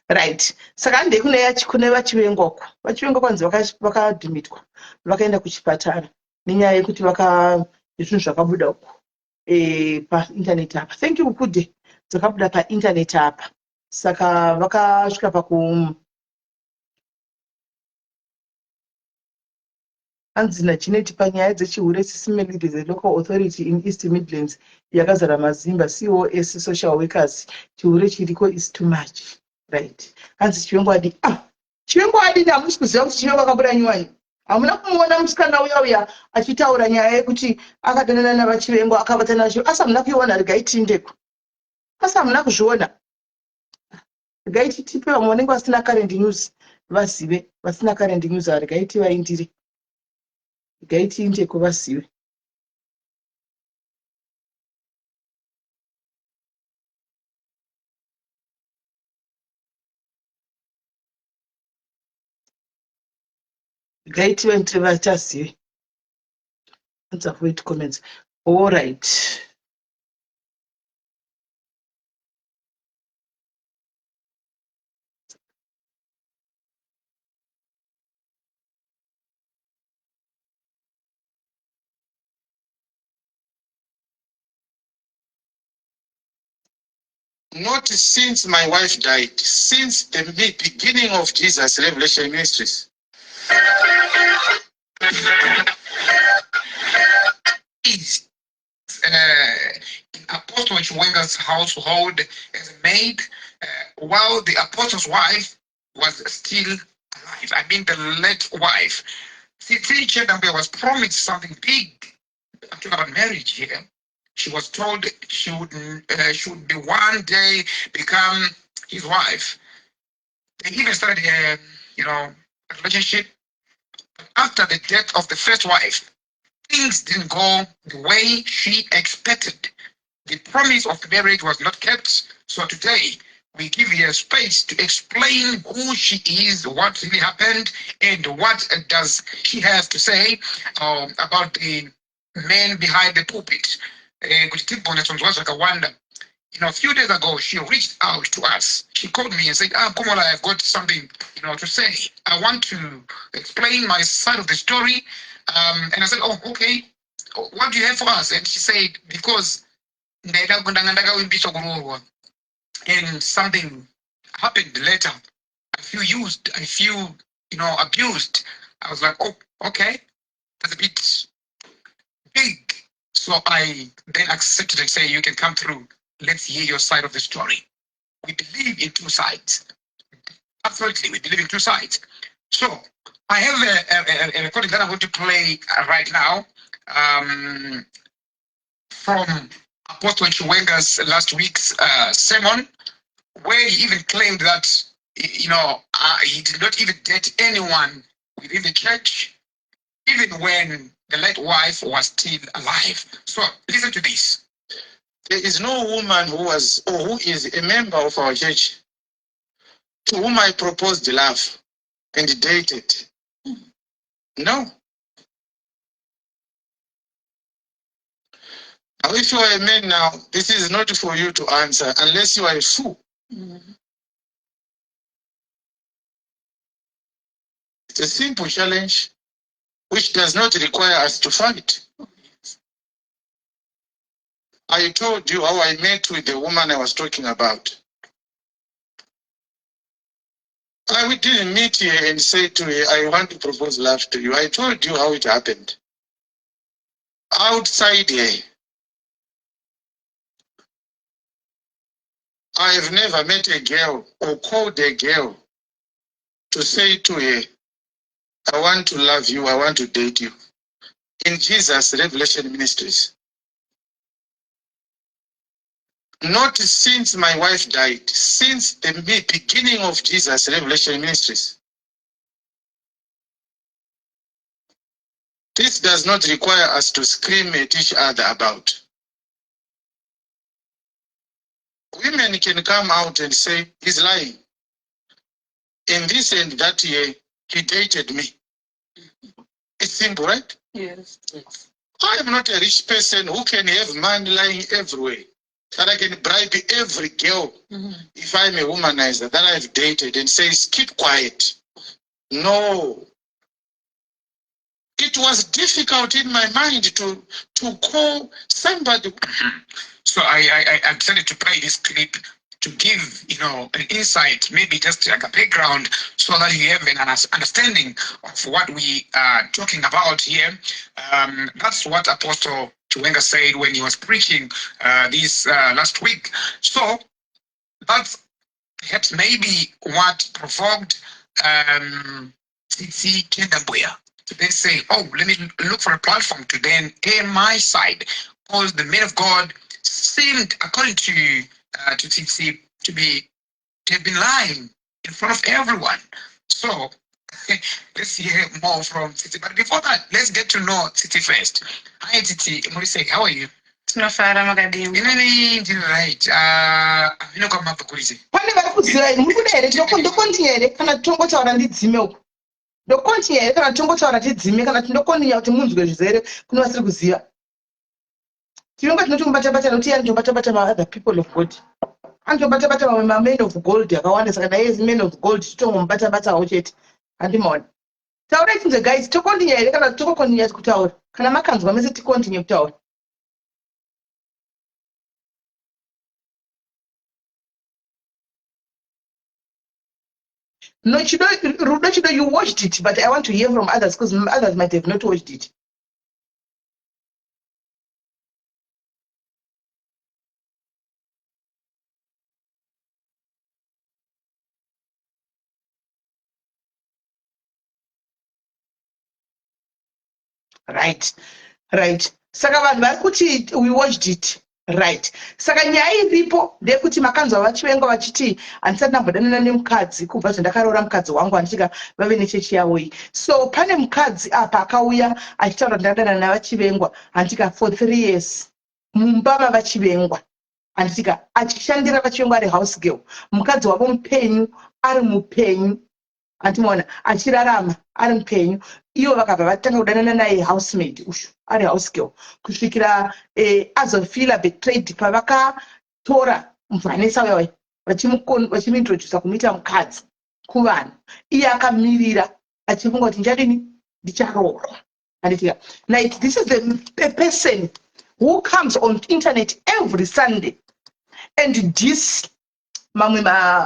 Speaker 1: right saka handei kune kune vachivengwa uko vachivengwa kwanzi vakadhimitwa vakaenda kuchipatara nenyaya yekuti vaka zvinhu zvakabuda uko e, paintaneti apa thank you kude dzakabuda paintaneti apa saka vakasvika paku Hanzi naJeneti panyaya dzechihure sisi Melly there's a local authority in East Midlands yakazara mazimba COS social workers chihure chiriko is too much right hanzi Chiwengo adii ah Chiwengo adini hamusi kuziva kuti Chiwengo akabuda nyuwani hamuna kumuona musikana uya uya achitaura nyaya yekuti akadanana navaChiwengo akabatana naVaChiwengo asi hamuna kuiona regai tiindeko asi hamuna kuzviona regai titipe vamwe vanenge vasina current news vazive vasina current news ava regai tivaindire regai tiindeko vazive regai tivaindire vachazive let's avoid comments all right
Speaker 6: Not since my wife died, since the beginning of Jesus Revelation Ministries. Is
Speaker 7: In Apostle Chiwenga's household as a maid, while the apostle's wife was still alive. I mean, the late wife. Tsitsi Chendambuya was promised something big. I'm talking about marriage here. She was told she would be one day become his wife. They even started a relationship. After the death of the first wife, things didn't go the way she expected. The promise of marriage was not kept. So today, we give her space to explain who she is, what really happened, and what does she have to say about the man behind the pulpit. Kuti tigone kunzwa zvakawanda. A few days ago, she reached out to us. She called me and said, "Ah, Komola, I've got something to say. I want to explain my side of the story." And I said, "Oh, okay. What do you have for us?" And she said, "Because ndanga ndakavimbiswa kuroorwa and something happened later. I feel used. I feel abused." I was like, "Oh, okay. That's a bit big." So I then accepted and say, "You can come through. Let's hear your side of the story." We believe in two sides. Absolutely, we believe in two sides. So I have a recording that I'm going to play right now from Apostle Chiwenga's last week's sermon, where he even claimed that he did not even date anyone within the church, even when the late wife was still alive. So listen to this.
Speaker 6: There is no woman who was or who is a member of our church to whom I proposed love and dated. No. Now, if you are a man now, this is not for you to answer unless you are a fool. It's a simple challenge which does not require us to fight. I told you how I met with the woman I was talking about. I didn't meet her and say to her, "I want to propose love to you." I told you how it happened. Outside here, I have never met a girl or called a girl to say to her, "I want to love you, I want to date you." In Jesus Revelation Ministries. Not since my wife died, since the beginning of Jesus Revelation Ministries. This does not require us to scream at each other about. Women can come out and say, "He's lying. In this and that year, he dated me." It's simple, right?
Speaker 1: Yes.
Speaker 6: I am not a rich person who can have money lying everywhere, that I can bribe every girl if I'm a womanizer that I've dated and says, "Keep quiet." No. It was difficult in my mind to call somebody.
Speaker 7: So I decided to play this clip to give an insight, maybe just like a background, so that you have an understanding of what we are talking about here. That's what Apostle Chiwenga said when he was preaching this last week. So that's perhaps maybe what provoked Tsitsi Chendambuya to then say, "Oh, let me look for a platform to then air my side," because the man of God seemed, according to Tsitsi, to have been lying in front of everyone. So let's hear more from Tsitsi. But before that, let's get to know Tsitsi first. Hi Tsitsi, muri sei, how are you?
Speaker 5: Tinofara, makadini?
Speaker 7: Inini ndiri right. Hamino kwamabva kuri sei?
Speaker 1: Pane vari kuziva ini muri kuda here ndocontinue here kana tongotaura ndidzime uku ndocontinue here kana tongotaura tidzime kana tindocontinue kuti munzwe zvizere kune vasiri kuziva tinonga tinoti mubatabata nokuti anotobata-bata maother people of God, anotobata-bata mamwe mamen of gold akawanda. Saka dai man of gold titongomubata-batawo chete. Handimaona taurai tinzwe guys. Tocontinue here kana tokocontinue kutaura kana makanzwa mese ticontinue kutaura? No, Chido, Rudo Chido, you watched it, but I want to hear from others because others might have not watched it. Right, saka vanhu vari kuti we watched it, right? Saka nyaya iripo ndeyekuti makanzwa vaChiwenga vachiti, "Handisati ndambodanana nemukadzi kubva zvandakaroora mukadzi wangu." Handitika vave nechechi yavo iyi? So pane mukadzi apa akauya achitaura, "Ndadanana navaChivengwa," handitika, for 3 years mumba mavaChivengwa, handitika, achishandira vaChivengwa ari house girl. Mukadzi wavo mupenyu, ari mupenyu, handimaona achirarama, ari mupenyu. Ivo vakabva vatanga kudanana naye housemaid ushu, ari house girl, kusvikira azofeela betrayed pavakatora Vanessa uyauya vachimuintrodusa kumuita mukadzi kuvanhu. Iye akamirira achifunga kuti, "Ndichadini? Ndicharoorwa," handitika? Like, this is the a person who comes on internet every Sunday and diss mamwe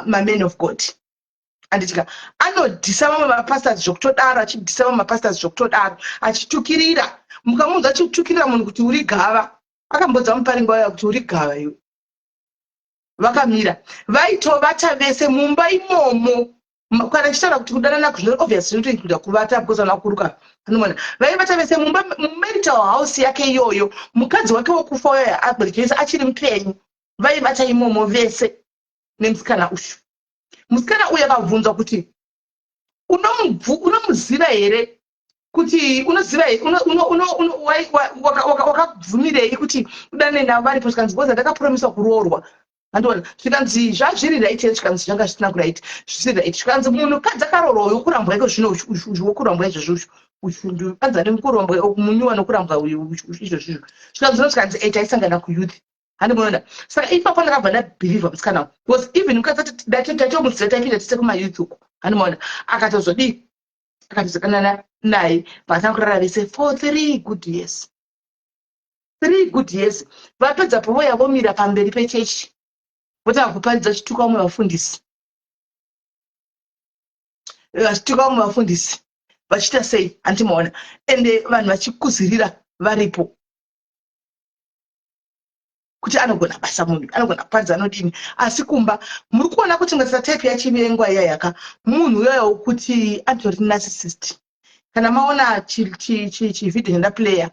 Speaker 1: mamen of God, handitika? Anodhisa vamwe mapastors zvokutodaro, achidhisa vamwe mapastors zvokutodaro, achitukirira. Mukamunzwa achitukirira munhu kuti uri gava, akambodza muparinga waya kuti uri gava iwe. Vakamira vaitovata vese mumba imomo. Kana chitaura kuti kudanana, zvino obvious zvinotoincluda kuvata, because vana kuruka anomona vaivata vese mumba, mumarital house yake iyoyo. Mukadzi wake wokufa uyoyo, Albert, achiri mupenyu, vaivata imomo vese nemusikana uyu. Musikana uyu akabvunzwa kuti, "Unomuziva here kuti unoziva wakabvumirei kuti udane navo varipo?" Zvikanzi, "Because ndakapromiswa kuroorwa." Andiona zvikanzi, "Zvazviri right here?" Zvikanzi, "Zvanga zvisina kuright, zvisiri right." Zvikanzi, "Munhukadzi akaroorwa wokurambwa iko zvino, wokurambwa izvozvo, anzi ane mukurambwa munyuwa nokurambwa izvozvizvo." Zvikanzi no, zvikanzi, "E, taisangana kuyouth." Handimunoona? Saka ipapo ndakabva ndabhilivha musikana, because even mukadzi tatomuziva, taipinda tise kumayouth uko, handimuona? Akatozodii? Akatozodanana naye, vakatanga kurara vese for 3 good years, 3 good years. Vapedza povoya vomira pamberi pechechi, votanga kuparidza, chituka vamwe vafundisi, vachituka vamwe vafundisi, vachiita sei, handimaona? Ende vanhu vachikuzirira varipo kuti anogona basa, munhu anogona kuparidza, anodini. Asi kumba muri kuona kuti ngatisa type yaChivengwa iya yaka munhu uyoyo wokuti atori narcissist. Kana maona chivhidhio chandaplaya,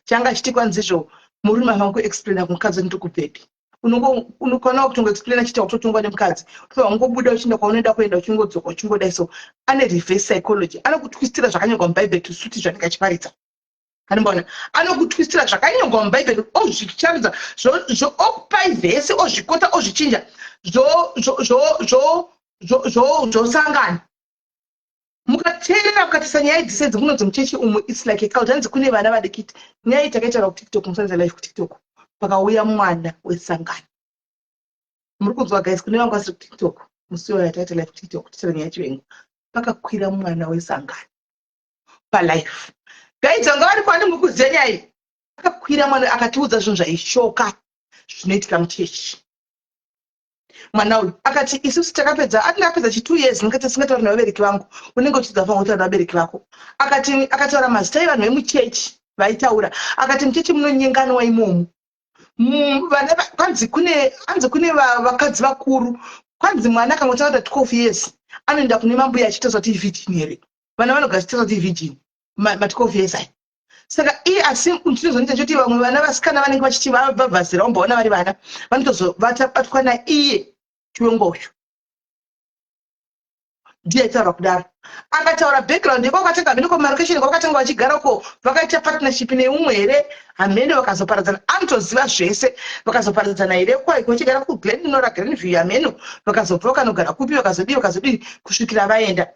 Speaker 1: changa chiti kwanzizvo murume afana kuexplaina kumukadzi kuti ndiri kubvepi. Unokwana kutongoexplaina chita kutotongwa nemukadzi, ungobuda uchienda kwaunoenda kuenda, uchingodzoka, uchingodai. So ane reverse psychology, anokutwistira zvakanyorwa mubhaibheri to suit zvanenge achiparidza. Anombaona anokutwistira zvakanyorwa mubhaibheri, ozvicharudza, okupai vhesi, ozvikota, ozvichinja, zvosangana. Mukateerera, mukatarisa nyaya idzi sedzi munonzi muchechi umu, it's like a cult. Hanzi kune vana vadikiti. Nyaya iyi takaitaura kuTikTok, musanze live kuTikTok, pakauya mwana wesangano. Muri kunzwa, guys? Kune vangu vasiri kuTikTok, musi uyo yataita live kuTikTok tichira nyaya Chivengo, pakakwira mwana wesangano palive. Guys, vanga vari kwani, muri kuziva nyaya iyi? Akakwira mwana, akatiudza zvinhu zvaishoka zvinoitika muchechi. Mwana uyu akati, "Isusu takapedza, ati ndakapedza chi 2 years ndingati singatauri nevabereki vangu." Unenge uchidza fanira kutaura nevabereki vako. Akati, akataura mazita evanhu vemuchechi vaitaura. Akati muchechi munonyenganwa imomo. Vana kwanzi kune, anzi kune vakadzi vakuru. Kwanzi mwana akangotanga kuita 12 years anoenda kune mambuya achitaura kuti ivirgin here. Vana vanogara achitaura kuti ivirgin ma12 years aya. Saka iye, asi chinozonoita choti vamwe vana vasikana vanenge vachiti vabvazira, vamboona vari vana, vanotozobatwa naiye Chiwenga uyu. Ndiye aitaura kudaro. Akataura background yekwakatanga, hamene kumarokesheni kwakatanga vachigara uko, vakaita partnership neumwe here, hamene vakazoparadzana. Anotoziva zvese. Vakazoparadzana here kwaiko, vachigara kuGlen Norah, Glenview, hameno vakazobva vakanogara kupi, vakazodii, vakazodii, kusvikira vaenda.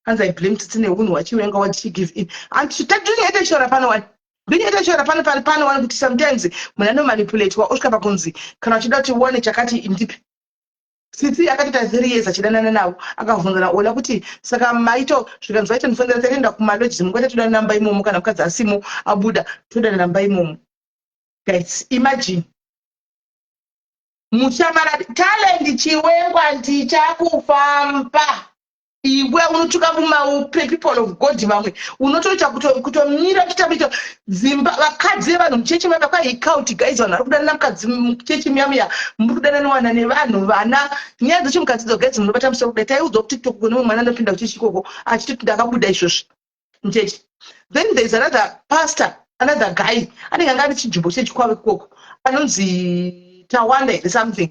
Speaker 1: Hanzi, "I blame Tsitsi neunhu hwaChiwenga. What she give in?" Tadinyaita shora pano wani, ndinyaita shora pano pano pano wani, kuti sometimes munhu anomanipulatwa osvika pakunzi kana uchida kuti uwane chakati, ndipi. Tsitsi akatoita 3 years achidanana navo. Akabvunza naOla kuti, "Saka maito?" Zvikanzi, "Vaito ndifonera, taitoenda kumalodges, mungoita toda namba imomo, kana mukadzi asimo abuda, toda namba imomo." Guys, imagine muchamarari Talent Chiwengwa, ndichakufamba iwe unotuka people of God. Vamwe unotoita kutomira uchiita dzimba vakadzi vevanhu muchechi maya kwaicult. Guys, vanhu vari kudanana mukadzi muchechi muya muya, muri kudananiwana nevanhu vana. Nyaya dzecho mukadzidzo, guys, munobata musoro kudai. Taiudzwa kuTikTok kune mumwe mwana anopinda kuchechi ikoko achitoti, "Ndakabuda izvozvi." Muchechi. Then there is another pastor, another guy anenge anga ane chinzvimbo chechikwave ikoko, anonzi Tawanda here something,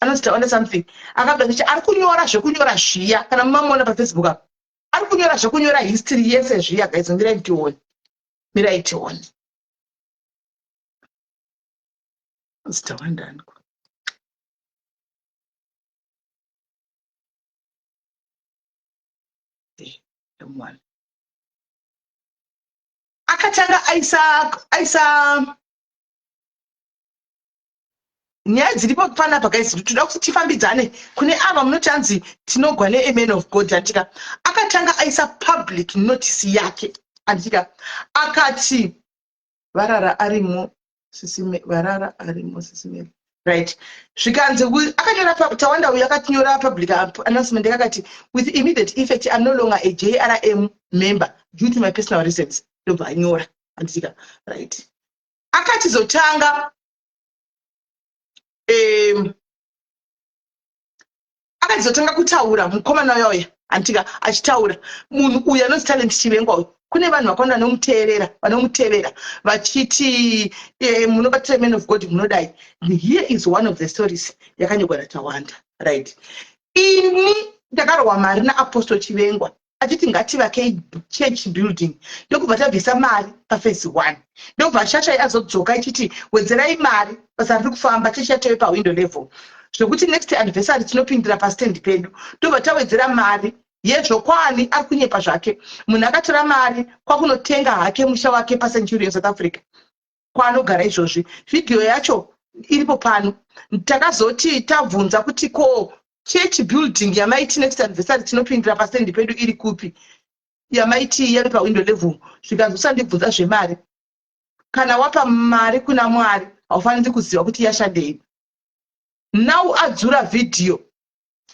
Speaker 1: anonzi Tawanda something. Akabva ndichi ari kunyora zvekunyora zviya, kana mumamuona paFacebook apa, ari kunyora zvekunyora history yese zviya. Guys, mirai tione, mirai tione. Anonzi Tawanda aniko? M1 akatanga aisa nyaya dziripo panapa. Guys, toda kuti tifambidzane kune ava munoti anzi tinogwa neaman of God. Andika akatanga aisa public notice yake, andika akati varara arimo sisime, varara arimo sisime, right? Zvikanzi akanyora, Tawanda uyu akatinyora public announcement akati, "With immediate effect, I'm no longer a JRM member due to my personal reasons." Ndobva anyora, andika right, akachizotanga akachizotanga kutaura mukomana uya uya, andika achitaura munhu uyu anonzi Talent Chivengwa uyu. Kune vanhu vakawanda vanomuteerera, vanomutevera vachiti munobatira man of God, munodai. Here is one of the stories yakanyorwa naTawanda, right? Ini ndakarwa mari naApostle Chivengwa achiti ngativakei church building, ndokubva tabvisa mari paphase one, ndokubva shashai azodzoka ichiti wedzerai mari, basa riri kufamba, chechi yatove pawindow level, zvekuti next anniversary tinopindira pastand pedu. Ndobva tawedzera mari yezvokwani. Ari kunyepa zvake munhu akatora mari kwakunotenga hake musha wake paCenturion, South Africa, kwaanogara izvozvi. Vhidhiyo yacho iripo pano. Takazoti tabvunza kuti ko church building yamaiti next anniversary tinopindira pastand pedu iri kupi, yamaiti yari pawindow level? Zvikanzi usandibvunza zvemari, kana wapa mari kuna Mwari haufaniri kuziva kuti yashandei. Now adzura vhidhiyo,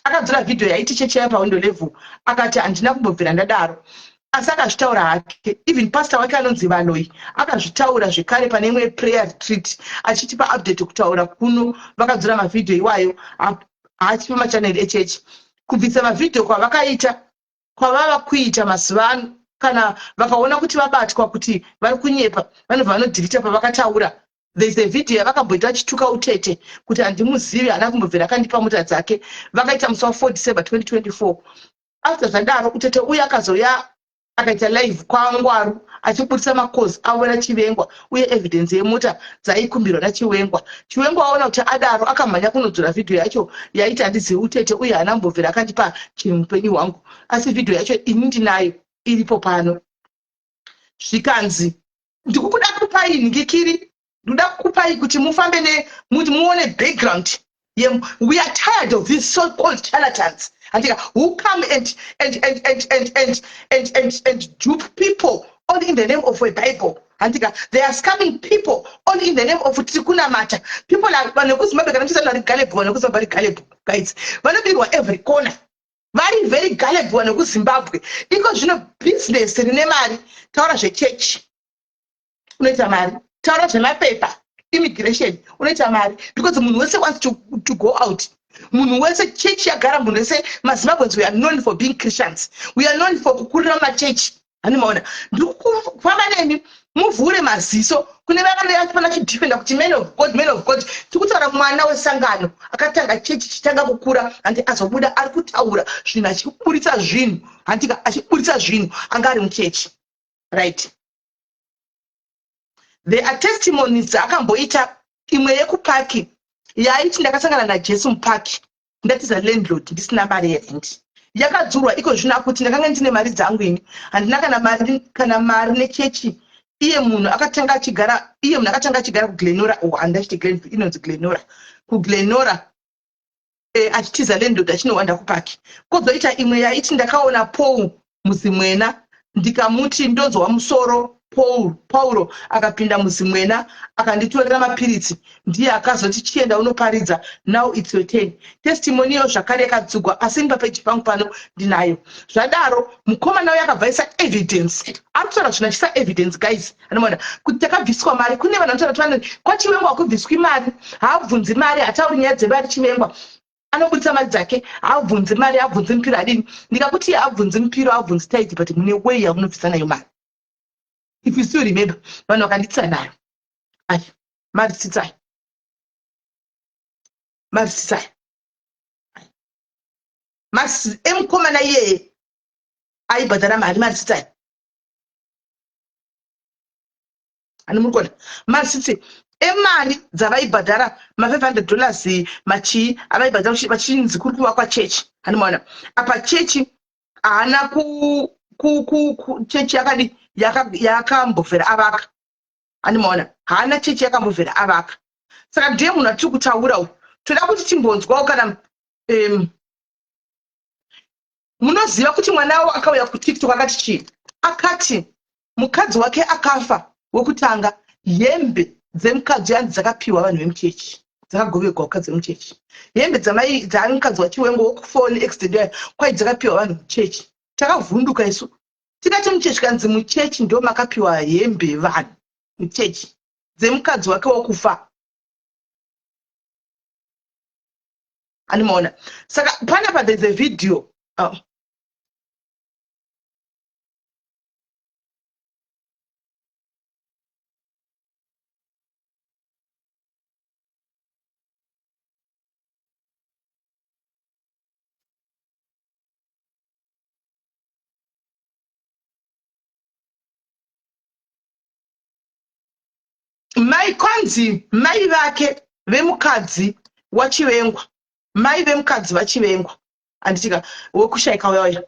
Speaker 1: akadzura vhidhiyo yaiti chechi yava pawindow level, akati handina kumbobvira ndadaro, asi akazvitaura hake. Even pastor wake anonzi Valoi akazvitaura zvekare pane imwe prayer retreat achitipa update. Kutaura kuno vakadzura mavhidhiyo iwayo, haachipa machanel echechi. Kubvisa mavhidhiyo kwavakaita, kwavava kuita mazuva ano, kana vakaona kuti vabatwa kuti vari kunyepa, vanobva vanodhirita pavakataura. There is a video yavakamboita vachituka Utete kuti handimuzivi, haana kumbobvira akandipa mota dzake. Vakaita musi wa4 December 2024. After zvadaro, Utete uye akazouya akaita live kwaNgwaru achibudisa makozi avo naChivengwa uye evidence yemota dzaikumbirwa naChiwengwa. Chiwengwa aona kuti adaro, akamhanya kunodzora vhidhiyo yacho yaiti handizivi Utete uye haana kumbobvira akandipa chinhu mupenyu hwangu, asi vhidhiyo yacho ini ndinayo, iripo pano. Zvikanzi ndikukuda kupai nhingikiri, ndoda kukupai kuti mufambe ne muone background. We are tired of these so-called charlatans, andika, who come and dupe people only in the name of a Bible, andika. They are scamming people only in the name of tiri kunamata. People are, vanhu vekuZimbabwe, kana muchisana vari gullible, vanhu vekuZimbabwe vari gullible, guys. Vanobirwa every corner, vari very gullible vanhu vekuZimbabwe. Iko zvino business rine mari, taura zvechechi unoita mari, taura zvemapepa immigration unoita mari, because munhu wese wants to go out. Munhu wese, chechi yagara munhu wese. MaZimbabweans, we are known for being Christians, we are known for kukurira machechi. Hani maona, ndiri kufamba nemi muvhure maziso kune vakanofana chidefenda kuti man of God, man of God. Tiri kutaura mwana wesangano akatanga chechi chitanga kukura, handi azobuda ari kutaura zvinhu, achiburitsa zvinhu, handika, achiburitsa zvinhu anga ari muchechi, right? There are testimonies dzaakamboita, imwe yekupaki yaiti ndakasangana naJesu mupaki ndatiza landlord ndisina mari yerent, yakadzurwa. Iko zvino akuti ndakanga ndine mari dzangu, ini handina kana mari, kana mari nechechi. Iye munhu akatanga achigara, iye munhu akatanga achigara kuGlenora, oh, handachiti Glen, inonzi Glenora, kuGlenora, achitiza landlord achinowanda kupaki. Kwozoita imwe yaiti ndakaona Paul muzimwena ndikamuti ndonzwa musoro, Paul, Pauro akapinda muzimwena akanditorera mapiritsi, ndiye akazoti chienda unoparidza, now it's your turn. Testimony iyo zvakare yakadzugwa, asi ini papeji pangu pano ndinayo. Zvadaro mukomana uyo akabva aisa evidence, ari kutaura zvinhu achiisa evidence, guys. Anoona kuti takabviswa mari. Kune vanhu vanotaura kuti kwaChivengwa hakubviswi mari, haabvunzi mari, hatauri nyaya dzemari Chivengwa. Anobudisa mari dzake, haabvunzi mari, haabvunzi mupiro, adini. Ndikakuti haabvunzi mupiro, haabvunzi taiti, but mune way yamunobvisa nayo mari. If you still remember, vanhu vakanditsa nayo. Ai, mari tsitsai. Mari tsitsai. Masi emukomana iyeye aibhadhara mari, mari tsitsai. Ani muri kuona masitsi emari dzavaibhadhara ma500 dollars machii avaibhadhara vachinzi kuri kuvakwa chechi. Ani maona apa chechi haana ku ku chechi yakadi yakambovhera avaka. Ani maona haana chechi yakambovhera avaka. Saka ndiye munhu atiri kutaura uyu. Toda kuti timbonzwawo kana munoziva kuti mwana wavo akauya kuTikTok akati chii? Akati mukadzi wake akafa wekutanga, hembe dzemukadzi yanzi dzakapiwa vanhu vemuchechi, dzakagoverwa mukadzi wemuchechi. Hembe dzamai dzamukadzi waChiwengo wekufoni accident yayo kwai dzakapiwa vanhu muchechi. Takavhunduka isu tikati muchechi, kanzi muchechi ndo makapiwa hembe vanhu muchechi dzemukadzi wake wokufa. Animaona saka panapa there's a video. Oh. Mai kwanzi mai vake vemukadzi waChivengwa, mai vemukadzi vaChivengwa, handitika wekushaika uya uya.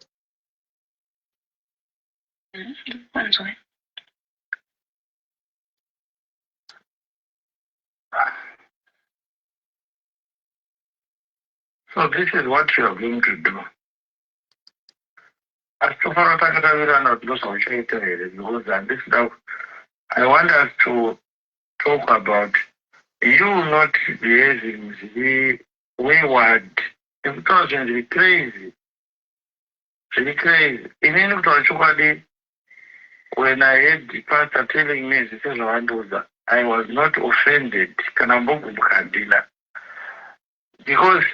Speaker 6: So this is what you are going to do. Asi tofanira tanga tawirirana kuti ndozvauchaita here, because handisi da, I want us to talk about you not behaving zviri wayward nekutaura zvinhu zviri crazy, zviri crazy. Inini kutaura chokwadi, when I heard pastor telling me zvese zvavandiudza, I was not offended kana kumbogumbuka handina, because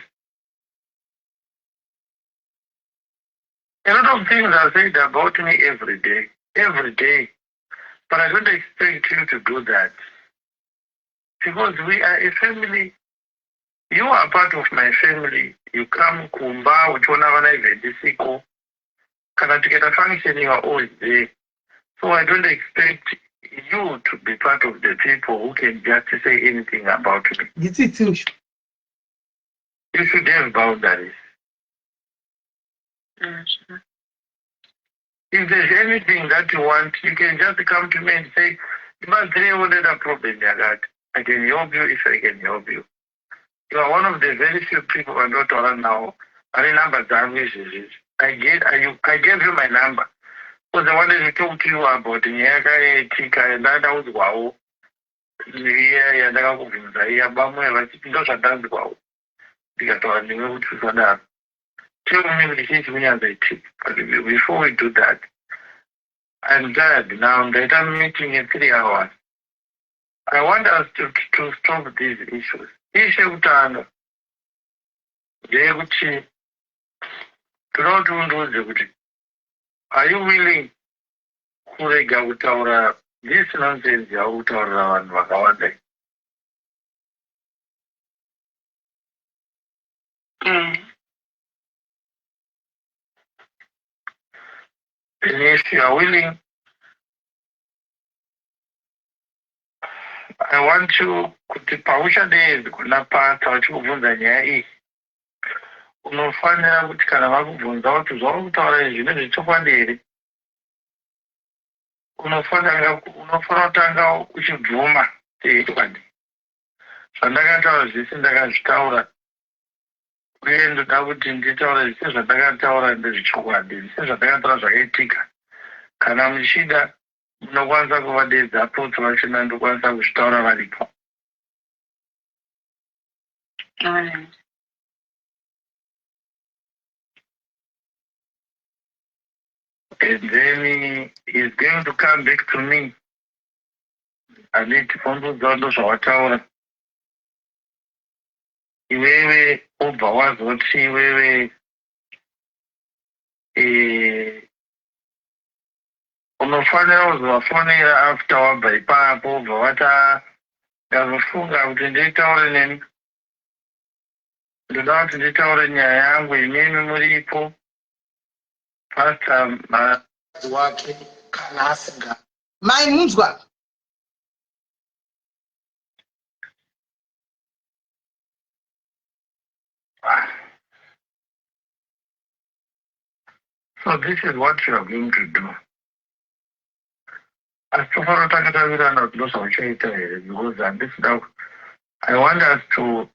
Speaker 6: a lot of things are said about me every day, every day. But I don't expect you to do that. Because we are a family. You are part of my family. You come kumba, uchiona vana ivhendisiko. Kana tikaita function, you are always there. So I don't expect you to be part of the people who can just say anything about me.
Speaker 1: Nditsitsi uyu.
Speaker 6: You should have boundaries. If there's anything that you want, you can just come to me and say, ndibatsireiwo, ndaita problem yakati. I can help you if I can help you. You are one of the very few people vandotaura navo vane namba dzangu izvezvizvi. I gave you my number because I wanted to talk to you about nyaya yakaitika ndandaudzwawo iya yandakakubvunza iya, bamwe vachiti ndozvandanzwawo, ndikataura newe kuti usadaro. Tell me kuti chii chikunyatsoitika. But before we do that, I'm tired now. Ndaita meeting in 3 hours. I want us to stop these issues. Issue yekutanga ndeyekuti toda kuti undiudze kuti are you willing kurega kutaura this nonsense yauri kutaurira vanhu vakawanda? And if you are willing, I want you kuti pauchadeedzwa napastor vachikubvunza nyaya iyi, unofanira kuti kana vakubvunza kuti zvauri kutaura izvi ndezvechokwadi here, unofanira kutanga uchibvuma chokwadi, zvandakataura zvese ndakazvitaura, uye ndoda kuti nditaure zvese zvandakataura ndezvechokwadi, zvese zvandakataura zvakaitika. Kana muchida munokwanisa kuvadeedza apostle vachona, ndokwanisa kuzvitaura varipo.
Speaker 3: Alright.
Speaker 6: And then he's going to come back to me anditi fondoudza ndo zvawataura. Iwewe wobva wazoti iwewe eh, unofanira kuzovafonera after wabva ipapo wobva wati ah, ndazofunga kuti nditaure nemi ndoda kuti nditaure nyaya yangu imimi muripo pastor
Speaker 7: wake kana asinga
Speaker 1: mai munzwa.
Speaker 6: So this is what you are going to do. Asi tofanira kutanga tawirirana kuti ndozvauchaita here because handisida I want us to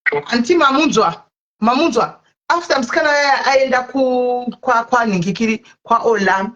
Speaker 1: talk. Anti mamunzwa mamunzwa after musikana aya aenda kwanhingikiri kwa kwaola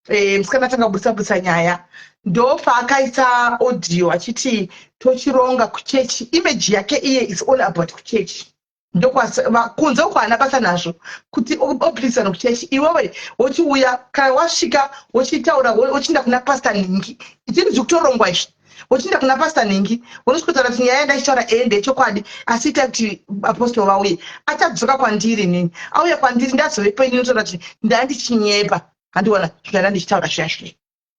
Speaker 1: e, musikana atanga kubudisa budisa nyaya ndopaakaita audio achiti tochironga kuchechi image yake iye is all about kuchechi ndokunze uko haana basa nazvo kuti oblisana kuchechi iwewe wochiuya kana wasvika wochitaura wochiinda kuna pastor nhingi chinhu zvikutorongwa izvi wochiinda kuna pastor nhingi wonosvikotaura kuti nyaya yandaitaura ee ndeyechokwadi asi itai kuti apostle vauye achadzoka kwandiri inini auya kwandiri ndazovepo inini otaura kuti ndandichinyepa handiona zvandanga ndichitaura zviya zviya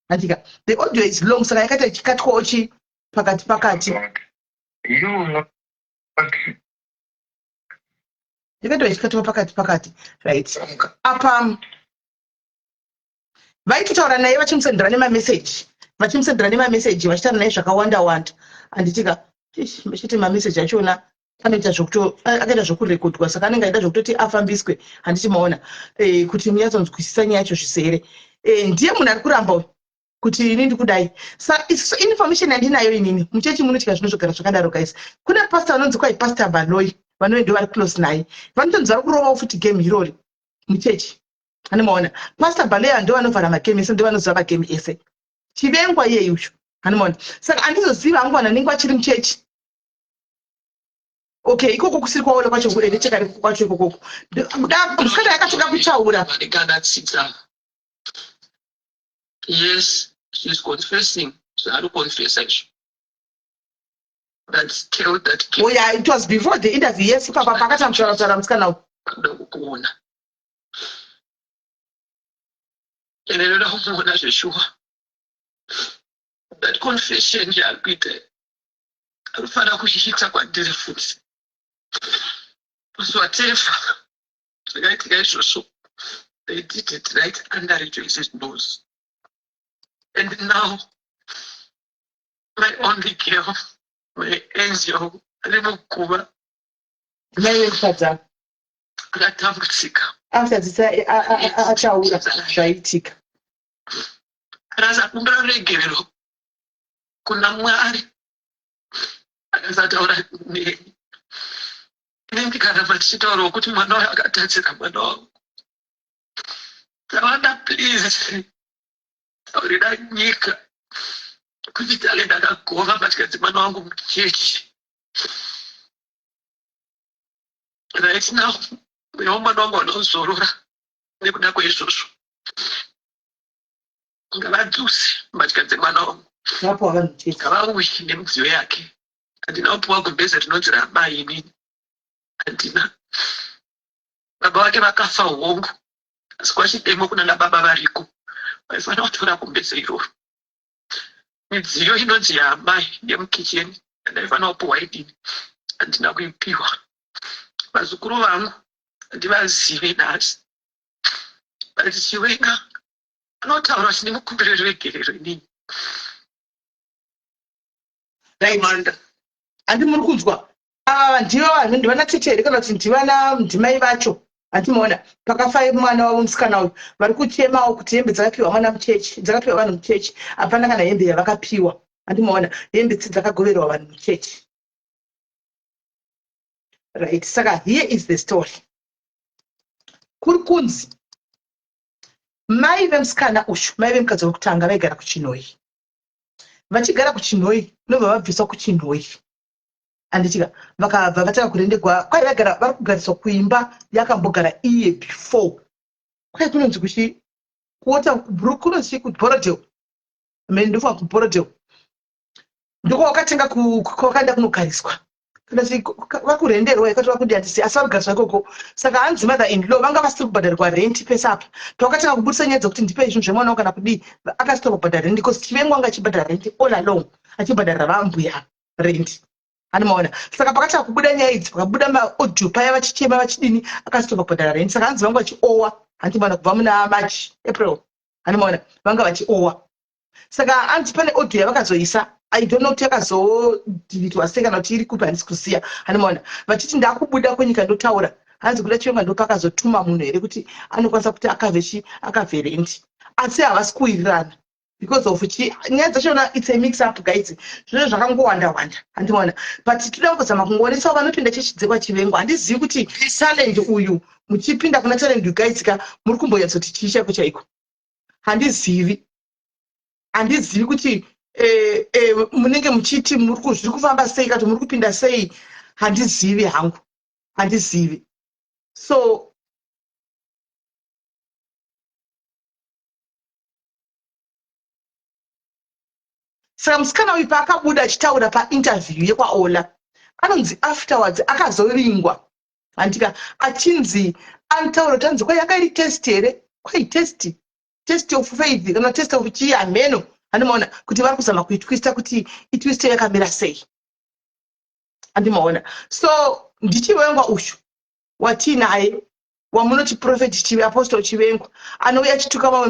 Speaker 1: handika the audio is long saka yakaita ichikatwawo chi pakati pakati yakaitwa ichikatwa pakati pakati right apa vaitotaura naye vachimusendera nemameseji vachimusendera nemameseji vachitaura naye zvakawanda wanda handitika chete mameseji achona anoita zvekuto akaita zvekurekodwa saka anenge aida zvekutoti afambiswe handiti maona e, kuti munyatsonzwisisa nyaya yacho zvisere e, ndiye munhu ari kuramba uyu kuti ini ndikudai sa so information yandinayo inini muchechi munoitika zvino zvogara zvakadaro guys kuna pastor vanonzi kwai pastor baloi vanove ndo vari close naye vanotonzi vari kurovawo futi game irori muchechi ane maona pastor baloi ndo vanovhara magame ese ndo vanoziva magame ese chivengwa iyeyi uyu ane maona saka andizoziva hangu vanhu vanenge vachiri muchechi okay ikoko kusiri kwaona kwacho kure nechekare kwacho ikokoko musikana yakatoda kutaura
Speaker 7: Yes, she's confessing. Zvaari confessa izvo. But tell that
Speaker 1: girl. Oh yeah, it was before the interview. Yes, papa pakatanga kutaura musikana uyu.
Speaker 7: Kuda kukuona. Ende ndoda kumuona zveshuwa. That confession yaari kuita anofanira kuchiita kwandiri futi. Because whatever zvakaitika izvozvo they did it right under Rejoice's nose and now my only girl my angel ari muguva
Speaker 1: naiwekufadza
Speaker 7: akatambudzika
Speaker 1: after dzisa ataura zvaitika
Speaker 7: akasakumbira ruregerero kuna mwari akasataura neni Ini ndikaramba ndichitaurawo kuti mwana uyu akatadzira mwana wangu. Tawanda please taurira nyika kuti tale ndakagova mbatya dzemwana wangu muchechi. Right now mweya wemwana wangu hauna nekuda kweizvozvo. Ngavadzuse mbatya dzemwana wangu. Ngavauye nemidziyo yake. Handina kupiwa gumbeze rinonzi raamai inini. Handina. Baba vake vakafa hongu asi kwaChidemo kunana baba variko vaifanira kutora gumbeze iroro. Midziyo inonzi yaamai yemukicheni yandaifanira kupiwa inini handina kuipiwa. Vazukuru vangu handivazive nhasi but Chiwenga anotaura chindimukumbire ruregerero inini.
Speaker 1: Right. Handi muri kunzwa ava ndivo vanhu ndivana tete here kana kuti ndivana ndimai vacho handimaona pakafa mwana wavo musikana uyu vari kuchemawo kuti hembe dzakapiwa mwana muchechi dzakapiwa vanhu muchechi hapana kana hembe yavakapiwa handimaona hembe tsi dzakagoverwa vanhu muchechi right saka here is the story kuri kunzi mai vemusikana uyu mai vemukadzi wekutanga vaigara kuchinhoyi vachigara kuchinhoyi ndobva vabviswa kuchinhoyi anditika vakabva vatanga kurendegwa kwai vaigara vari kugariswa kuimba yakambogara iye before kwai kunonzi kuchi kuota kunonzi kuborodale mene ndofunga kuborodale ndiko wakatenga kwakaenda kunogariswa. Kana kuti vakurenderwa here kana vakudi handisi, asi vakugariswa ikoko. Saka hanzi mother in law vanga vasiri kubhadharirwa rent pese apa. Pavakatanga kubudisa nyaya dzekuti ndipei zvinhu zvemwana kana kudii, akasitopa kubhadhara rent because Chivengwa anga achibhadhara rent all along, achibhadharira vambuya rent. Anomaona. Saka pakatanga kubuda nyaya idzi, pakabuda maaudio paya vachichema vachidini, akasitopa kubhadhara rent. Saka hanzi vanga vachiowa, hanti maona kubva muna March, April. Anomaona, vanga vachiowa. Saka hanzi pane audio yavakazoisa, I don't know kuti yakazodhilitwa sei kana kuti iri kupi, handisi kuziva. Anomaona vachiti ndakubuda kwenyika ndotaura. Hanzi kuda Chiwenga ndopakazotuma munhu here kuti anokwanisa kuti akavhe chi akavhe rent, asi havasi kuwirirana because of chi nyaya dzachona. It's a mix up guys, zvinenge zvakangowanda wanda, handimaona. But toda kuzama kungoonesawo vanopinda chechi dzekwaChivengwa. Handizivi kuti Talent uyu, muchipinda kuna Talent uyu guys ka, muri kumbonyatsoti chii chaiko chaiko? Handizivi, handizivi kuti munenge muchiti zviri kufamba sei kati muri kupinda sei. Handizivi hangu, handizivi. So saka musikana uyu paakabuda achitaura painterview yekwaOla, anonzi afterwards akazovingwa, handika, achinzi anotaura kuti anzi kwai yanga iri test here, kwai test of faith kana test of chii, hameno. Handimaona kuti vari kuzama kuitwista kuti itwiste yakamira sei, handimaona. So ndiChivengwa uyu watiinaye wamunoti prophet Chive, Apostle Chivengwa, anouya achituka mamwe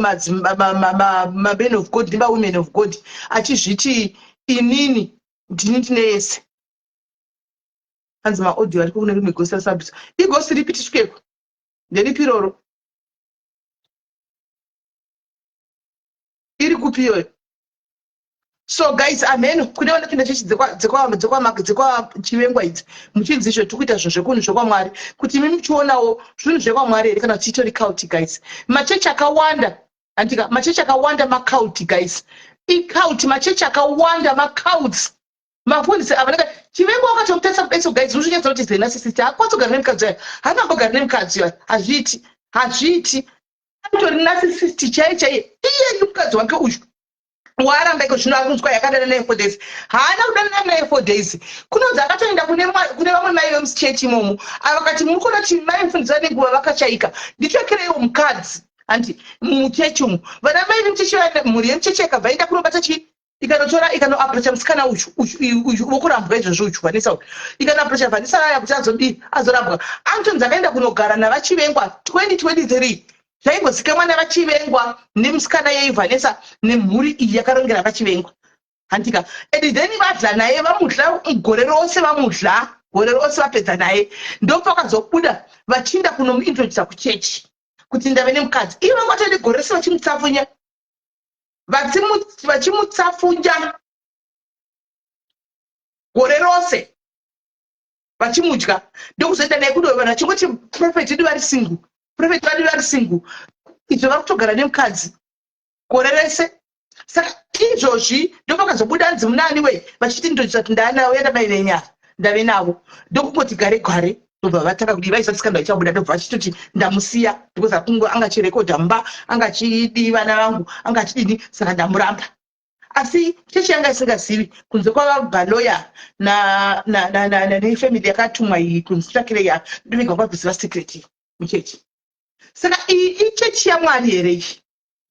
Speaker 1: mamen of God nemawomen of God, achizviti inini ndini ndine yese. Hanzi maaudio ariko kune rimwe gosi rasabisa. Igosi ripi? Tisvikeko, nderipi iroro? Iri kupi iyoyo? So guys, ameno kune vanopinda chechi dzekwaChivengwa idzi, muchinzi izvo tiri kuita zvinhu zvekunhu zvekwamwari, kuti imi muchionawo zvinhu zvekwamwari here kana kuti itori cult? Guys, machechi akawanda, andika, machechi akawanda macult guys, icult. Machechi akawanda macults. Mafundisi ava neka Chivengwa wakatomutarisa kubeso guys, unonyatsa kuti is a narcissist. Haakwanisi kugara nemukadzi wayo, haangambogari nemukadzi wayo, hazviiti, hazviiti. Atori narcissist chaiye chaiye. Iyeyu mukadzi wake uyu waaramba iko zvino, ari kunzwa yakadana naye 4 days, haana kudanana naye 4 days. Kunonzi akatoenda kune vamwe mai vemuchechi imomo, vakati muri kuona kuti mai mufundisi vane nguva vakachaika, nditsvakireiwo mukadzi handi muchechi umu. Vana mai vemuchechi, mhuri yemuchechi yakabva enda kunobata chi ikanotora, ikanoapproacha musikana uyu uyu wokurambwa izvozvo uyu Vanessa uyu, ikanoapproacha Vanessa aya kuti azodii, azorambwa. Anotonzi akaenda kunogara navaChivengwa 2023. Zvaingozikamwa navaChivengwa nemusikana yei Vanessa nemhuri iyi yakarongera vaChivengwa, handika. And then vadla naye, vamudla gore rose, vamudla gore rose, vapedza naye, ndopakazobuda vachiinda kunomuintrodusa kuchechi kuti ndave nemukadzi. Ivo vanga gore rose vachimutsafunya, vachimutsafunya gore rose, vachimudya, ndokuzoenda naye kudo. Vanhu vachingoti prophet vedu vari single, prophet vadu vari single, izvo vari kutogara nemukadzi gore rese. Saka izvozvi ndopakazobuda anzi munani wei, vachiti ndoita kuti ndaanavo yada mai venyara, ndave navo, ndokungoti gare gare ndobva vatanga kudii, vaisa scandal ichabuda, ndobva vachitoti ndamusiya because akungo anga achirekodha mumba, anga achidii vana vangu, anga achidini, saka ndamuramba. Asi chechi yanga isingazivi kunze kwavabhaloya nefamily yakatumwa iyi kunzitsvakire ya ndovega vabvisiva secret muchechi. Saka iyi ichechi yaMwari here iyi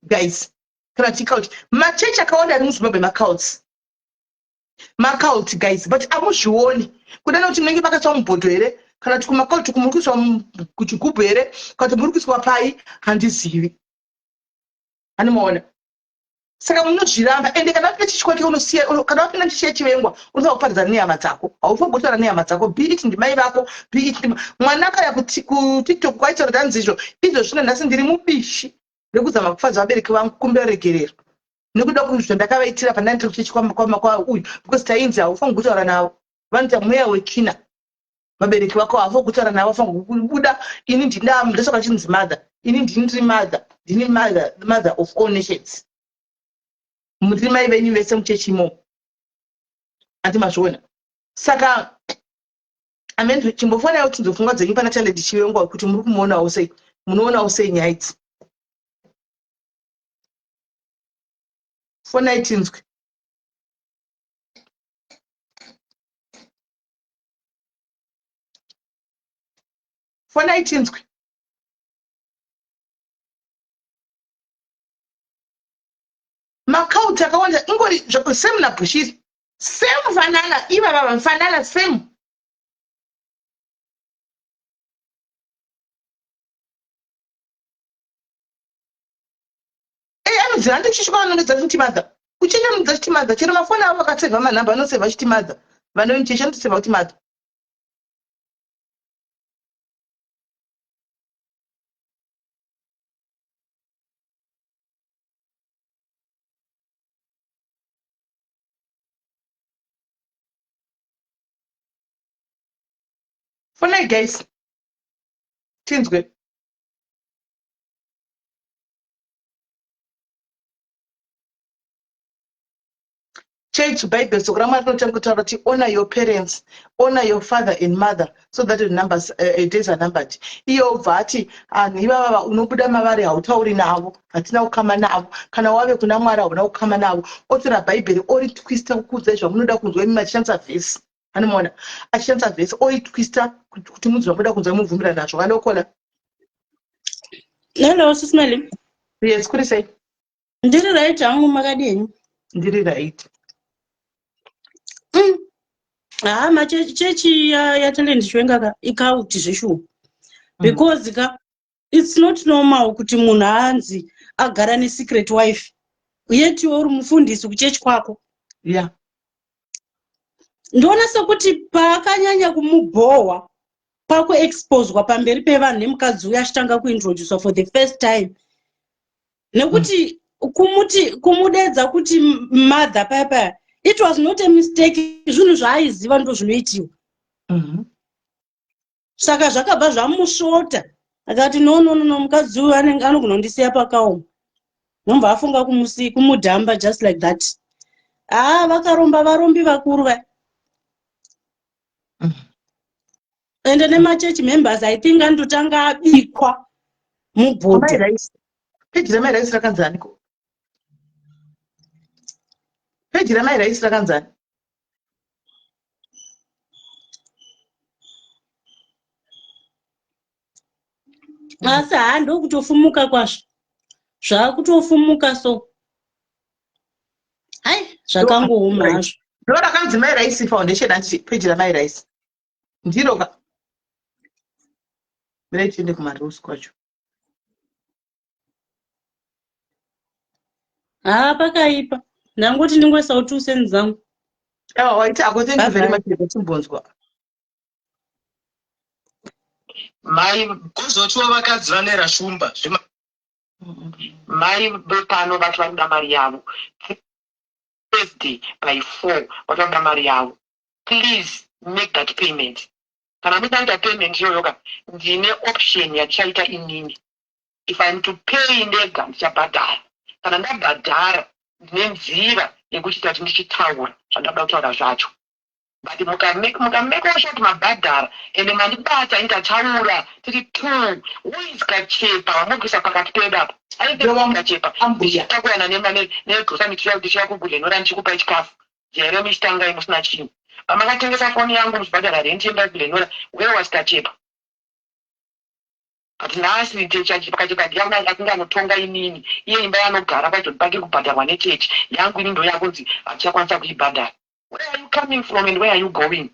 Speaker 1: guys, kana kuti cult? Machechi akawanda ari muZimbabwe macults, macult guys, but amuzvioni kuda nekuti munenge makaiswa mubhodho here, kana kuti kumacult muri kuiswa kuchigubhu here, kana kuti muri kuiswa pai, handizivi. Handimaona. Saka munozviramba. Ende kana wapinda chechi kwake unosiya, kana wapinda chechi yeChivengwa unofanira kuparidzana nehama dzako, haufaniri kutaura nehama dzako, be it ndimai vako, be it mwana akauya kuTikTok kwaitaura kuti hanzi izvo izvo zvino nhasi ndiri mubishi rekuzama kufadza vabereki vangu, kumbira regerero nekuda zvandakavaitira pandanga ndiri kuchechi kwauyu, because tainzi haufaniri kutaura navo, vanoita mweya wetsvina vabereki vako, haufaniri kutaura navo, haufaniri kubuda. Ini ndinda ndosaka chinzi mother, ini ndini ndiri mother, ndini mother, mother of all nations, muri mai venyu vese muchechi imomo, ati mazviona. Saka amen, chimbofanira kuti nzopfungwa dzenyu pana Talent Chivengwa, kuti muri kumuonawo sei, munoonawo sei nyaya idzi? Fonai tinzwe. Fonai tinzwe. Macult akawanda ingori same naBushiri. Same fanana ivava vanfanana same. Eh, anonzi handi chisvika vanonodza chitimadha kuchechi anonodza chitimadha chero mafoni avo vakasevha manhamba anosevha chitimadha vanomuchechi anotosevha kuti madha fonai guys tinzwe. Church bible soko ramwari rinotanga kutaura kuti honor your parents, honor your father and mother so that your numbers, days are numbered. Iye obva ati anhu ivavava unobuda mavari hautauri navo, hatina kukama navo, kana wave kuna Mwari hauna kukama navo. Otora bhaibheri oritwista kukuudzai zvamunoda kunzwa imi machishandisa vhesi. Anomuona achishandisa vhesi oitwista kuti munzwe zvamunoda kunzwa mubvumira nazvo. Vanokola.
Speaker 8: Hello, Sis Melly.
Speaker 1: Yes, kuri sei?
Speaker 8: Ndiri right hangu makadini?
Speaker 1: Ndiri right.
Speaker 8: Haa machechi yaTalent Chiwenga ka ikauti zveshuwa. Because ka it's not normal kuti munhu anzi agara nesecret wife yet iwe uri mufundisi kuchechi kwako.
Speaker 1: Yeah.
Speaker 8: Ndoona sekuti paakanyanya kumubhohwa pakuexposwa pamberi pevanhu nemukadzi uyo achitanga kuintroducwa for the first time nekuti kumuti kumudedza kuti mother paya paya it was not a mistake, zvinhu zvaaiziva ndo zvinoitiwa. Saka zvakabva zvamusvota akati no no no no mukadzi uyu anenge anogona kundisiya pakaoma, nobva afunga kumudhamba just like that. Haa vakaromba varombi vakuru vaya. Ende nemachechi members I think anototanga abikwa mubhodho.
Speaker 1: Peji ramai Raisi rakanzi aniko? Peji ramai Raisi rakanzi ani?
Speaker 8: Asi haa ndokutofumuka kwazvo, zvakutofumuka so hai zvakangooma hazvo.
Speaker 1: Ndo rakanzi Mai Raisi Foundation anti peji ramai Raisi ndiro ka. Mirai tiende kumarules kwacho.
Speaker 8: Haa pakaipa, ndangoti ndingoisawo 2 cents dzangu.
Speaker 1: Ewa waita ako, thank you very much, timbonzwa.
Speaker 9: Mai kuzotiwo vakadzi vanera shumba mai vepano vati vanoda mari yavo Thursday by 4, vati vanoda mari yavo. Please make that payment. Kana muida kuita payment iyoyo ka, ndine option yandichaita inini. If I'm to pay ndega ndichabhadhara. Kana ndabhadhara ndine nzira yekuchiita kuti ndichitaura zvandinoda kutaura zvacho. But mukamekawo sure kuti mabhadhara ende mandibata ini tataura tiri two. Who is Kachepa vamuri kuisa pakati pedu apa? Aive Kachepa ndichitakurana negrosa ndichiuya kuGlenora ndichikupai chikafu. Jeremy chitangai musina chinhu. Pamakatengesa foni yangu muchibhadhara rent yemba yekuGlenora, where was Kachepa? But nhasi Kachepa ndiye akunge anotonga inini. Iye imba yaanogara kwaJohn Park iri kubhadharwa nechechi yangu ini ndoyakunzi hatichakwanisa kuibhadhara. Where are you coming from and where are you going?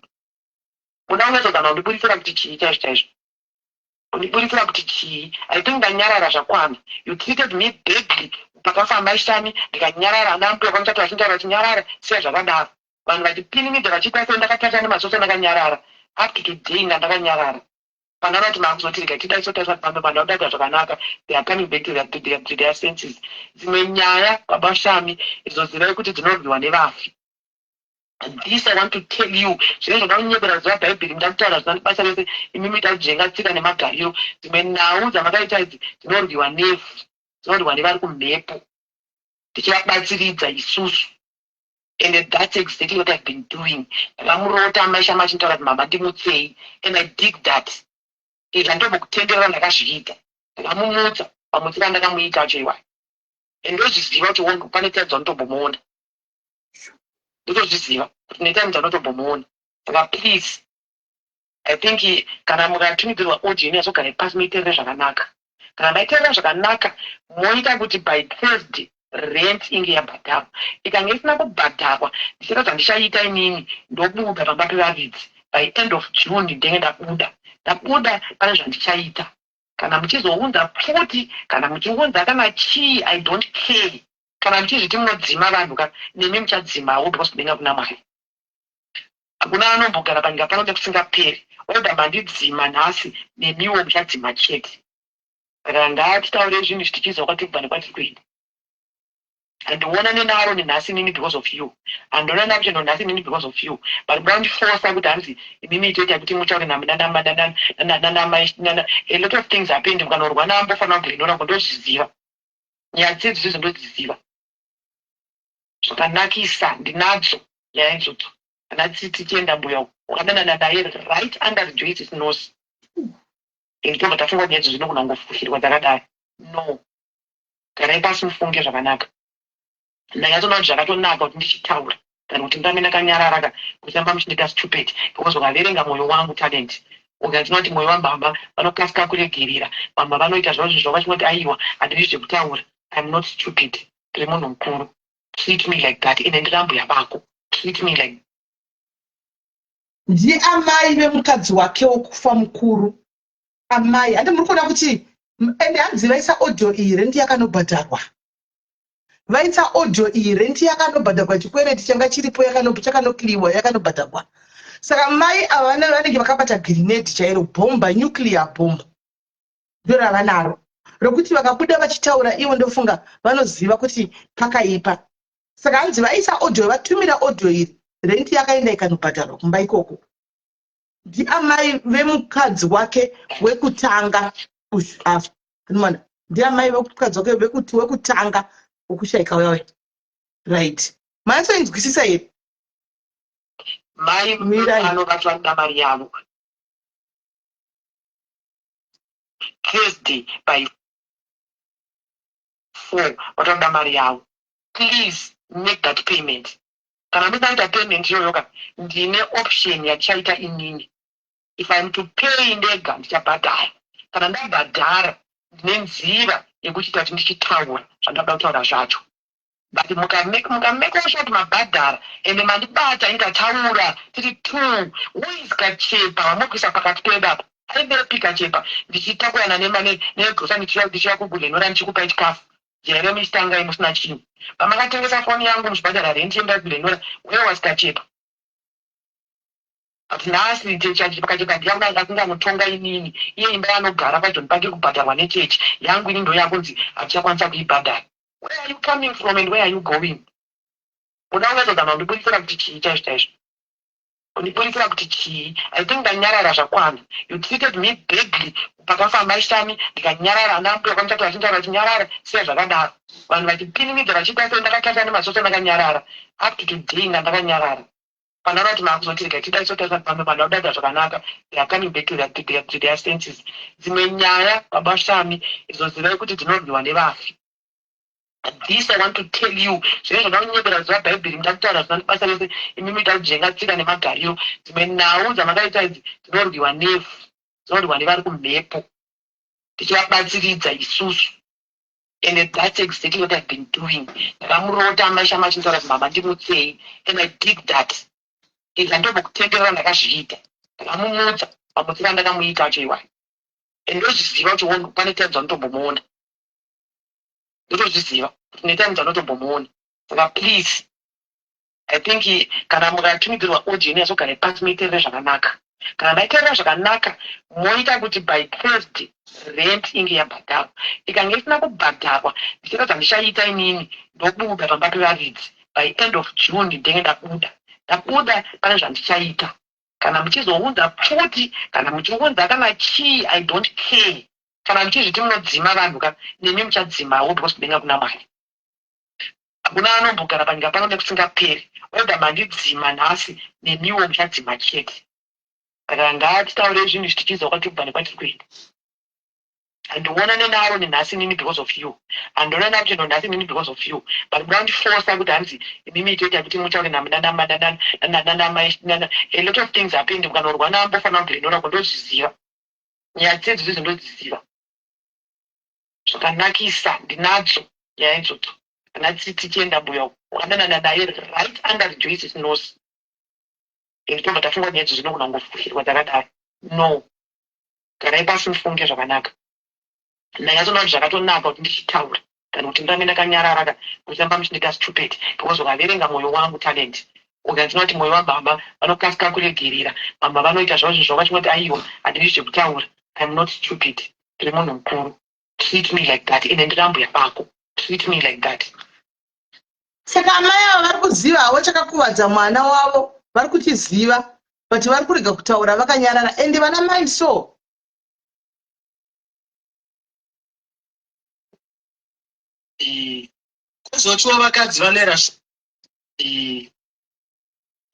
Speaker 9: Muda kunyatsozama kundiburitsira kuti chii chaizvo chaizvo. Kundiburitsira kuti chii? I think ndanyarara zvakwana. You treated me badly pakafa mai Shami ndikanyarara ana ambuya kwaMutatu vachintaura kuti nyarara siya zvakadaro. Vanhu vachipinimidza vachiita sei ndakatarisa nemasoso ndakanyarara. Up to today ndandakanyarara. Vana vati makuzoti rega tidai so taisa pamwe vanhu vakuda kuita zvakanaka, they are coming back to their senses. Dzimwe nyaya baba Shami izozivai kuti dzinorwiwa nevafi. This I want to tell you, zvinenge zvoda kunyepera kuziva bhaibheri, muda kutaura zvisina basa rese, imi muita kudzvenga tsika nemagariro. Dzimwe nhau dzamakaita idzi dzinorwiwa nevhu, dzinorwiwa nevari kumhepo, tichivabatsiridza isusu. And that's exactly what I've been doing. Ndakamurota amai Shama achintaura kuti mama ndimutsei, and I did that. Izvi handitombokutenderera ndakazviita. Ndakamumutsa pamutsira ndakamuita acho iwayo. And ndozviziva kuti pane time dzaunotombomuona. Ndotozviziva kuti ne time dzaunotombomuona. Saka please, I think kana mukatumidzirwa audio inyatsogara pasi muiteerere zvakanaka. Kana maiteerera zvakanaka, moita kuti by Thursday rent inge yabhadharwa. Ikange isina kubhadharwa, ndichaita zvandichaita inini, ndobuda pamba pevaridzi. By end of June ndenge ndabuda. Ndabuda pane zvandichaita. Kana muchizounza pfuti, kana muchiunza kana chii, I don't care. Kana muchizviti munodzima vanhu ka, nemi muchadzimawo because kudenga kuna Mwari. Hakuna anombogara panyika pano nekusingaperi. Whether mandidzima nhasi, nemiwo muchadzima chete. Saka ngatitaure zvinhu izvi tichiziva kwatiri kubva nekwatiri kuenda. Handionane naAroni nhasi inini because of you. Handionane naMucheno nhasi inini because of you. But muda kundifosa kuti hanzi imimi itoita kuti mutaure nanamai. A lot of things happened. Mukanorwa naambofanira kuGlenora ndozviziva. Nyaya dzidzi ndodziziva. Zvakanakisa ndinadzo nyaya idzodzo. Ana Tsitsi Chienda mbuya uko wakadanana naye right under Joyce's nose. And tobva tafunga kuti nyaya idzo dzinogona kungofushirwa dzakadaro. No. Garai pasi mufunge zvakanaka. Ndanyatsoona kuti zvakatonaka kuti ndichitaura than kuti ndirambe ndakanyarara ka kuchiramba muchindiita stupid because ukaverenga mwoyo wangu Talent ukanzwa kuti mwoyo wababa vanokasika kuregerera mama vanoita zvavo zvinhu zvavo vachingoti aiwa handidi zvekutaura. I'm not stupid. Ndiri munhu mukuru. Treat me like that. Ende ndiri ambuya vako. Treat me like
Speaker 1: Ndiamai vemukadzi wake wokufa mukuru. Amai, handi muri kuona kuti ende hanzi vaisa audio iyi rent yakanobhadharwa. Vaisa audio iyi rent yakanobhadharwa, chikwereti changa chiripo chakanokliwa yakanobhadharwa. Saka mai ava vanenge vakabata grenade chairo, bhomba, nuclear bomb ndo ravanaro rokuti vakabuda vachitaura ivo, ndofunga vanoziva kuti pakaipa. Saka hanzi vaisa audio, vatumira audio iri, rent yakaenda ikanobhadharwa kumba ikoko. Ndiamai vemukadzi wake wekutanga uyu apa unoona, ndiamai vemukadzi wake wekutanga wokushaika uya. Right, manyatsoinzwisisa here?
Speaker 9: Mai
Speaker 1: Mirai.
Speaker 9: Ano vati vanoda mari yavo Thursday by 4. Vatoda mari yavo. Please make that payment. Kana musina kuita payment iyoyo ka, ndine option yatichaita inini. If I'm to pay ndega, ndichabhadhara. Kana ndabhadhara, ndine nzira yekuchiita kuti ndichitaura zvandinoda kutaura zvacho. But mukamekawo sure kuti mabhadhara ende mandibata, indataura tiri two. Who is Kachepa vamuri kuisa pakati pedu apa? Aivepi Kachepa ndichitakurana negrosa, ndichiuya kuGlenora ndichikupai chikafu here muchitangai musina chinhu? Pamakatengesa foni yangu muchibhadhara rent yemba yekuGlenora, where was Kachepa? But nhasi Kachepa ndiye akunge anotonga inini. Iye imba yaanogara paJohn Park iri kubhadharwa nechechi, yangu ini ndo yakunzi hatichakwanisa kuibhadhara. Where are you coming from and where are you going? Uda kunyatsozama kundibudisira kuti chii chaizvo chaizvo, kundibudisira kuti chii? I think ndanyarara zvakwana. You treated me badly pakafa Mai Shami, ndikanyarara. Ana mbuya kwamuchati vachintaura vachinyarara, siya zvakadaro. Vanhu vachipinimidza vachiita sei, ndakatarisa nemasoso, ndakanyarara. Up to today ndandakanyarara. Pandaona kuti maakuzoti rega tidai sotarisa pamwe vanhu vakudaita zvakanaka, they are coming back to their senses. Dzimwe nyaya, baba Shami, izozivai kuti dzinorwiwa nevafi. This I want to tell you. Zvine zvoda kunyebera zuva Bhaibheri, muda kutaura zvisina basa rese. Imi muita kujenga tsika nemagariro. Dzimwe nhau dzamakaita idzi dzinorwiwa nevhu, dzinorwiwa nevari kumhepo, tichivabatsiridza isusu. And that's exactly what I've been doing. Ndakamurota amaishama achintaura kuti mama ndimutsei, and I did that. Izvi handombokutenderera, ndakazviita. Ndakamumutsa pamutsira ndakamuita acho iwayo, and ndozviziva kuti pane time dzanotombomuona. Ndotozviziva kuti netime dzanotombomuona. Saka please, I think kana mukatumidzirwa audio inyatsogara pasi muiteerere zvakanaka. Kana maiteerera zvakanaka, moita kuti by Thursday rent inge yabhadharwa. Ikange isina kubhadharwa, ndichaita zvandichaita inini, ndobuda pamba pevaridzi. By end of June ndenge ndabuda. Ndabuda pane zvandichaita. Kana muchizounza pfuti, kana muchiunza kana chii, I don't care. Kana muchizviti munodzima vanhu ka, nemi muchadzimawo because kudenga kuna Mwari. Hakuna anombogara panyika pano nekusingaperi. Whether mandidzima nhasi, nemiwo muchadzima chete. Saka ngatitaure zvinhu izvi tichiziva kwatiri kubva nekwatiri kuenda. Handionane naAroni nhasi inini because of you. Handionane naRutendo nhasi inini because of you. But muda kundifosa kuti hanzi imimi itoita kuti mutaure nanamai a lot of things happened mukanorwa naambofanira kuGlenora ko ndozviziva. Nyaya dzedzi idzodzo ndodziziva. Zvakanakisa ndinadzo nyaya idzodzo. Ana Tsitsi Chienda mbuya uko wakadanana naye right under Rejoice's nose. And tobva tafunga nyaya idzodzo dzinogona kungofushirwa dzakadaro. No. Garai pasi mufunge zvakanaka. Ndanyatsoona kuti zvakatonaka kuti ndichitaura than kuti ndirambe ndakanyarara ka muchiramba muchindiita stupid because ukaverenga moyo wangu Talent ukanzwa kuti moyo wababa vanokasika kuregerera mama vanoita zvavo zvinhu zvavo vachingoti aiwa handidi zvekutaura I'm not stupid ndiri munhu mukuru treat me like that ende ndiri ambuya vako treat me like that.
Speaker 1: Saka amai ava vari kuziva havo chakakuvadza mwana wavo vari kuchiziva but vari kurega kutaura vakanyarara ende vana mai so.
Speaker 6: Kozotiwo vakadzi vanera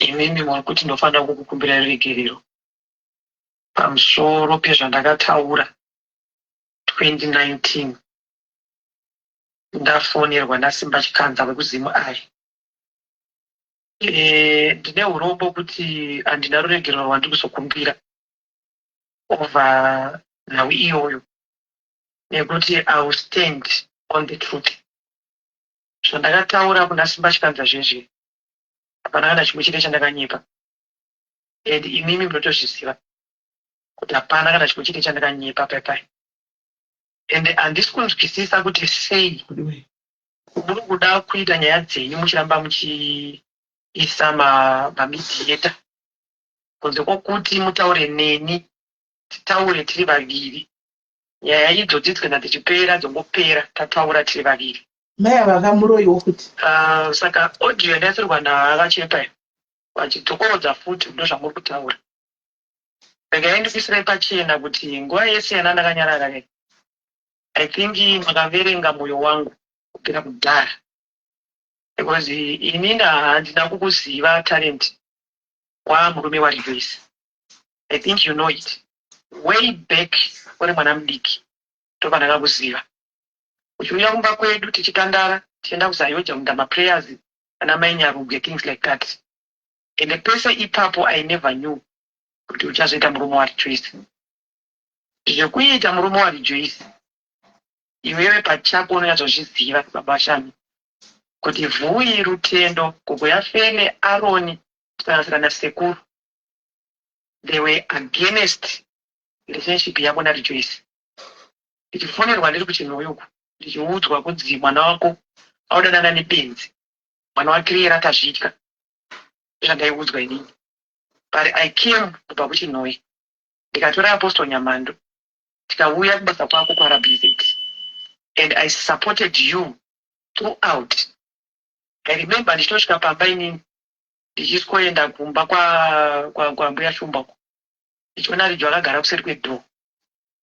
Speaker 9: Imimi muri kuti ndofanira kukukumbira ruregerero pamusoro pezvandakataura 2019 ndafonerwa naSimba Chikanza wekuZim Eye. Eh, ndine urombo kuti handina ruregerero rwandiri kuzokumbira over nhau iyoyo nekuti I will stand on the truth. Zvandakataura kuna Simba Chikanza zvezve hapana kana chimwe chete chandakanyepa and imimi munotozviziva kuti hapana kana chimwe chete chandakanyepa pai pai and handisi kunzwisisa kuti sei muri kuda kuita nyaya dzenyu muchiramba muchiisa mamediator kunze kwokuti mutaure neni titaure tiri vaviri nyaya idzodzi kana dzichipera dzongopera tataura tiri vaviri.
Speaker 1: Mai ava vakamuroyiwo futi.
Speaker 9: Uh, saka audio yandaisirwa navachepa vachidzokorodza futi ndozvamuri kutaura. Regai ndikuisirei pachena kuti nguva yese yana ndakanyarara kai. I think makaverenga moyo wangu kubvira kudhara because inini handina kukuziva Talent waamurume waRejoice. I think you know it way back uri mwana mudiki ndopandakakuziva uchiuya kumba kwedu tichitandara tichienda kuZayoja kuenda maprayers ana mai Nyarugwe things like that ende pese ipapo I never knew kuti uchazoita murume waRejoice. Zvekuita murume waRejoice iwewe pachako unonyatsozviziva baba Shami kuti Vuyi, Rutendo, Gogo yaFele, Aroni kusanganisira nasekuru they were against relationship yako naRejoice. Ndichifonerwa ndiri kuChinhoyi uku ndichiudzwa kunzi mwana wako audanana nebenzi mwana waKirera tazvitya ndozvandaiudzwa inini but I came kubva kuChinhoyi ndikatora Apostle Nyamando tikauya kubasa kwako kwaRBZ and I supported you throughout. I remember ndichitosvika pamba inini ndichisikoenda kumba kwambuya kwa, kwa Shumba uko ndichiona Rijo akagara kuseri kwedoor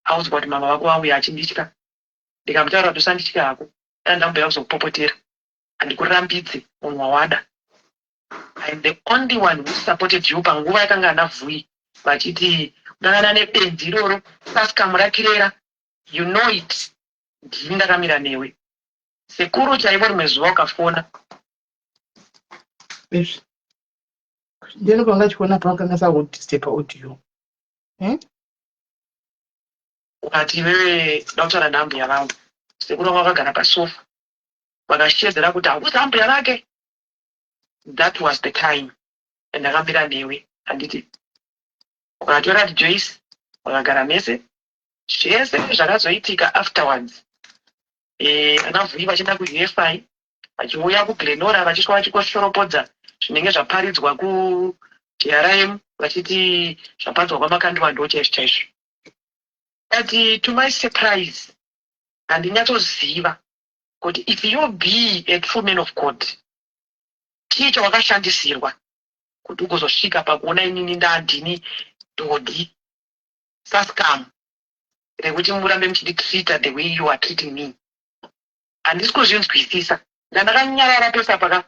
Speaker 9: audzwa kuti mama vako vauya achinditya ndikamutaura kuti usanditya hako dai ndambouya kuzokupopotera handikurambidze munhu wawada I'm the only one who supported you panguva yakanga ana Vuyi vachiti kudanana nebenzi iroro sascam rakirera you know it ndini ndakamira newe sekuru chaivo rimwe zuva ukafona
Speaker 1: Izvi. Ndiyani kwanga achiona pawakanga sakudistepa audio eh?
Speaker 9: Ukati iwewe ndoda kutaura naambuya vangu sekuru vanga vakagara pasofa vakashedzera kuti hauzi ambuya vake that was the time yandakamira newe handiti ukatora Joyce wakagara mese zvese zvakazoitika afterwards eh, ana Vhuyi vachienda kuUFI vachiuya kuGlenora vachisvika vachikoshoropodza zvinenge zvaparidzwa kuJRM vachiti zvaparidzwa kwaMakandiwa ndo chaizvo chaizvo but to my surprise handinyatsoziva kuti if you be a true man of God chii chawakashandisirwa kuti ugozosvika pakuona inini ndandini dhodhi sascam rekuti murambe muchinditreata the way you are treating me handisi kuzvinzwisisa ndandakanyarara pese apa ka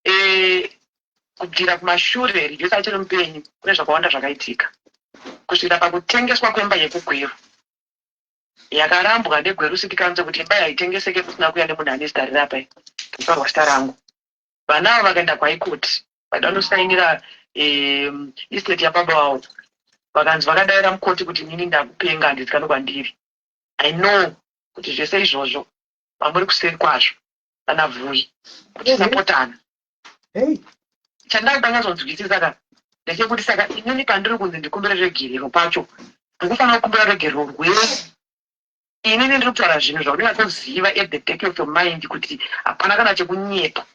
Speaker 9: eh, kubvira kumashure Rejoice achiri mupenyu kune zvakawanda zvakaitika kusvikira pakutengeswa kwemba yekuGweru. Yakarambwa neGweru City Council kuti imba haitengeseke kusina kuuya nemunhu ane zita riri apa kutaurwa zita rangu. Vana ava vakaenda kuHigh Court vaida kunosainira estate yababa vavo. Vakanzi vakadaira mukoti kuti inini ndakupenga, handizikanwi kwandiri. I know kuti zvese izvozvo vamuri kuseri kwazvo vana Vhuyi kuchisapotana. Chandanga nyatsonzwisisa ka ndechekuti saka inini pandiri kunzi ndikumbire regerero pacho, ndikufanira kukumbira regerero rwei? Inini ndiri kutaura zvinhu zvaunonyatsoziva at the back of your mind kuti hapana kana chekunyepa.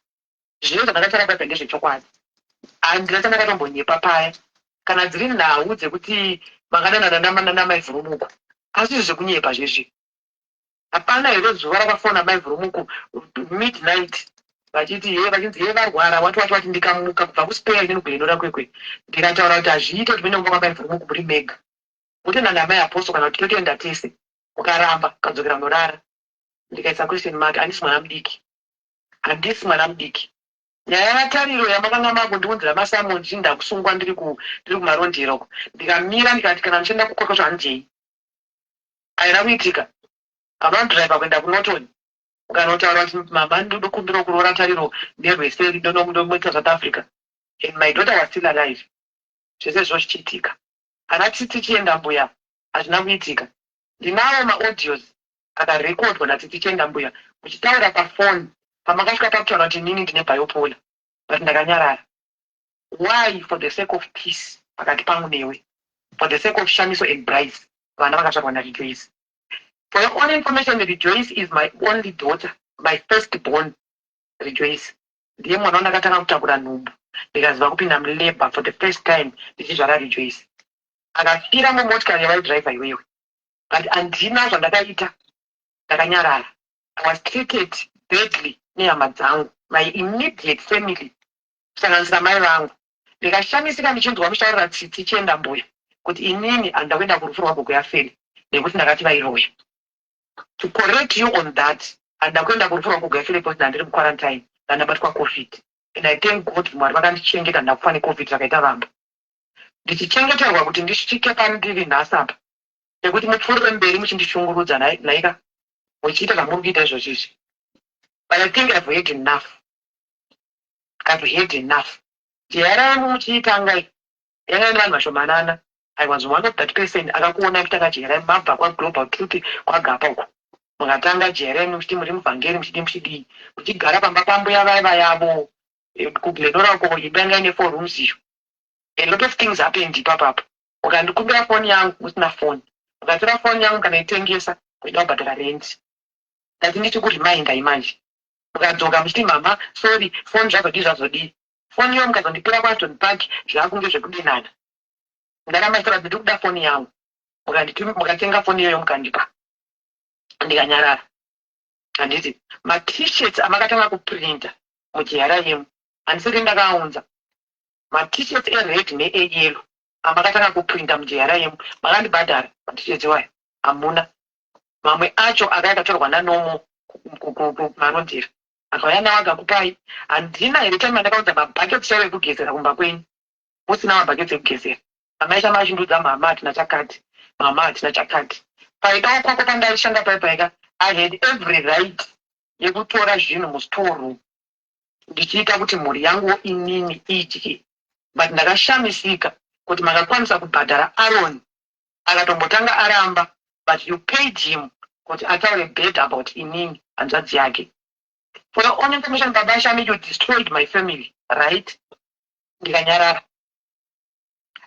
Speaker 9: Zvinhu zvandakataura paipa ndezvechokwadi, handina chandakatombonyepa paya. Kana dziri nhau dzekuti makadanana namai Vhurumuko, asi izvi zvekunyepa zvezvi. Hapana here zuva rakafona mai Vhurumuko midnight vachiti ye vachinzi ye varwara, wati wati wati? Ndikamuka kubva kuSpur inini kuGlen Norah Kwekwe, ndikataura kuti hazviite kuti muende kumba kwamai Vhurumuko muri mega, mutoenda namai Apostle kana kuti totoenda tese. Mukaramba, ukadzokera unorara. Ndikaisa question mark. Handisi mwana mudiki, handisi mwana mudiki. Nyaya yaTariro yamakanga makundiunzira masummons, ndakusungwa, ndiri kuMarondera uko, ndikamira ndikati kana ndichienda kukotwa zvahandijei. Haina kuitika. Amanodhiraivha kuenda kuNorton, ukanotaura kuti mama, ndokumbira kuroora Tariro nerweseri, ndonomuita South Africa, and my daughter was still alive. Zvese izvo zvichiitika, kana Tsitsi Chienda Mbuya, hazvina kuitika. Ndinawo maaudios akarekodwa naTsitsi Chienda Mbuya muchitaura pafoni pamakasvika pakutaura kuti inini ndine bipolar, but ndakanyarara. Why? For the sake of peace pakati pangu newe, for the sake of Shamiso and Bryce, vana vakazvarwa naRejoice. For your own information, Rejoice is my only daughter, my first born. Rejoice ndiye mwana wandakatanga kutakura nhumbu, ndikaziva kupinda mulabour for the first time ndichizvara Rejoice. Akafira mumotikari yavaidhiraivha iwewe, but handina zvandakaita, ndakanyarara. I was treated badly nehama dzangu, my immediate family, kusanganisira mai vangu. Ndikashamisika ndichinzwa muchitaurira Tsitsi Chienda Mbuya kuti inini handida kuenda kurufu rwagogo yaFeli nekuti ndakati vairoya. To correct you on that, handida kuenda kurufu rwagogo yaFeli because ndandiri muquarantine, ndandabatwa COVID, and I thank God, Mwari vakandichengeta. Handina kufa neCOVID zvakaita vamwe, ndichichengeterwa kuti ndisvike pandiri nhasi apa, nekuti mupfuurire mberi muchindishungurudza naika muchiita zvamuri kuita izvozvo izvi. But I think I've heard enough, I've heard enough. JRM muchiitanga yanga ine vanhu vashomanana. I was one of that person akakuona kutanga JRM. Mabva kwaGlobal Truth, kwaGapa uko, mukatanga JRM muchiti muri muvhangeri, muchidi muchidii, muchigara pamba pambuya vaiva yavo kuGlen Norah uko, imba yanga ine four rooms iyo. A lot of things happened ipapapo. Ukandikumbira foni yangu usina foni, ukatora foni yangu ukanoitengesa kuida kubhadhara rent. Ndati ndichikurimaindai manje, mukadzoka muchiti, "Mama, sorry, foni zvazodii zvazodii." Foni iyo mukazondipira kuAston Park, zvakunge zvekudenana. Ndaramba ndichitaura kuti ndiri kuda foni yangu. Mukatenga foni iyoyo mukandipa, ndikanyarara. Handiti maT-shirts amakatanga kuprinta muJRM, handisati ndakaunza maT-shirts ered neeyellow amakatanga kuprinta muJRM, makandibhadhara maT-shirts iwayo? Hamuna. Mamwe acho akaya akatorwa naNomo kuMarondera, akauya nawo akakupai. Handina here time yandakaunza mabhaketi chaivo ekugezera kumba kwenyu, musina mabhaketi ekugezera? Amaisha machindudza, "Mama, hatina chakati, mama, hatina chakati." Paidawo kwako pandaishanda paipaika, I had every right yekutora zvinhu mustore ndichiita kuti mhuri yangu inini idye, but ndakashamisika kuti makakwanisa kubhadhara Aron akatombotanga aramba, but you paid him kuti ataure bad about inini, hanzvadzi yake. For your own information, Baba Shami, you destroyed my family, right? Ndikanyarara,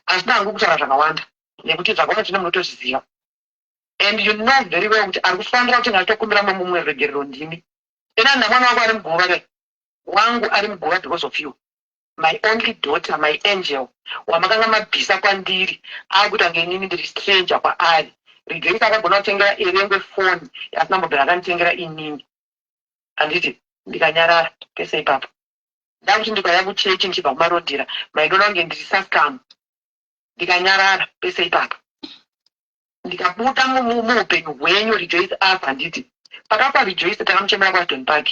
Speaker 9: asi hangu kutaura zvakawanda nekuti zvakawanda zvine munotozviziva, and you know very well kuti ari kufanira kuti ngatokumbira mumwe ruregerero ndimi. Ena namwana wako ari muguva ke wangu ari muguva because of you. My only daughter, my angel, wamakanga mabvisa kwandiri, akuita kunge inini ndiri stranger kwaari. Rejoice akagona kutengera Erengwe foni asina mbobvira akanditengera inini, handiti? Ndikanyarara pese ipapo. Ndakuti ndikauya kuchechi ndichibva kuMarondera, maidona kunge ndiri saskamu. Ndikanyarara pese ipapo, ndikabuda muupenyu hwenyu. Rejoice afa, handiti? Pakafa Rejoice, takamuchemera kuAston Park.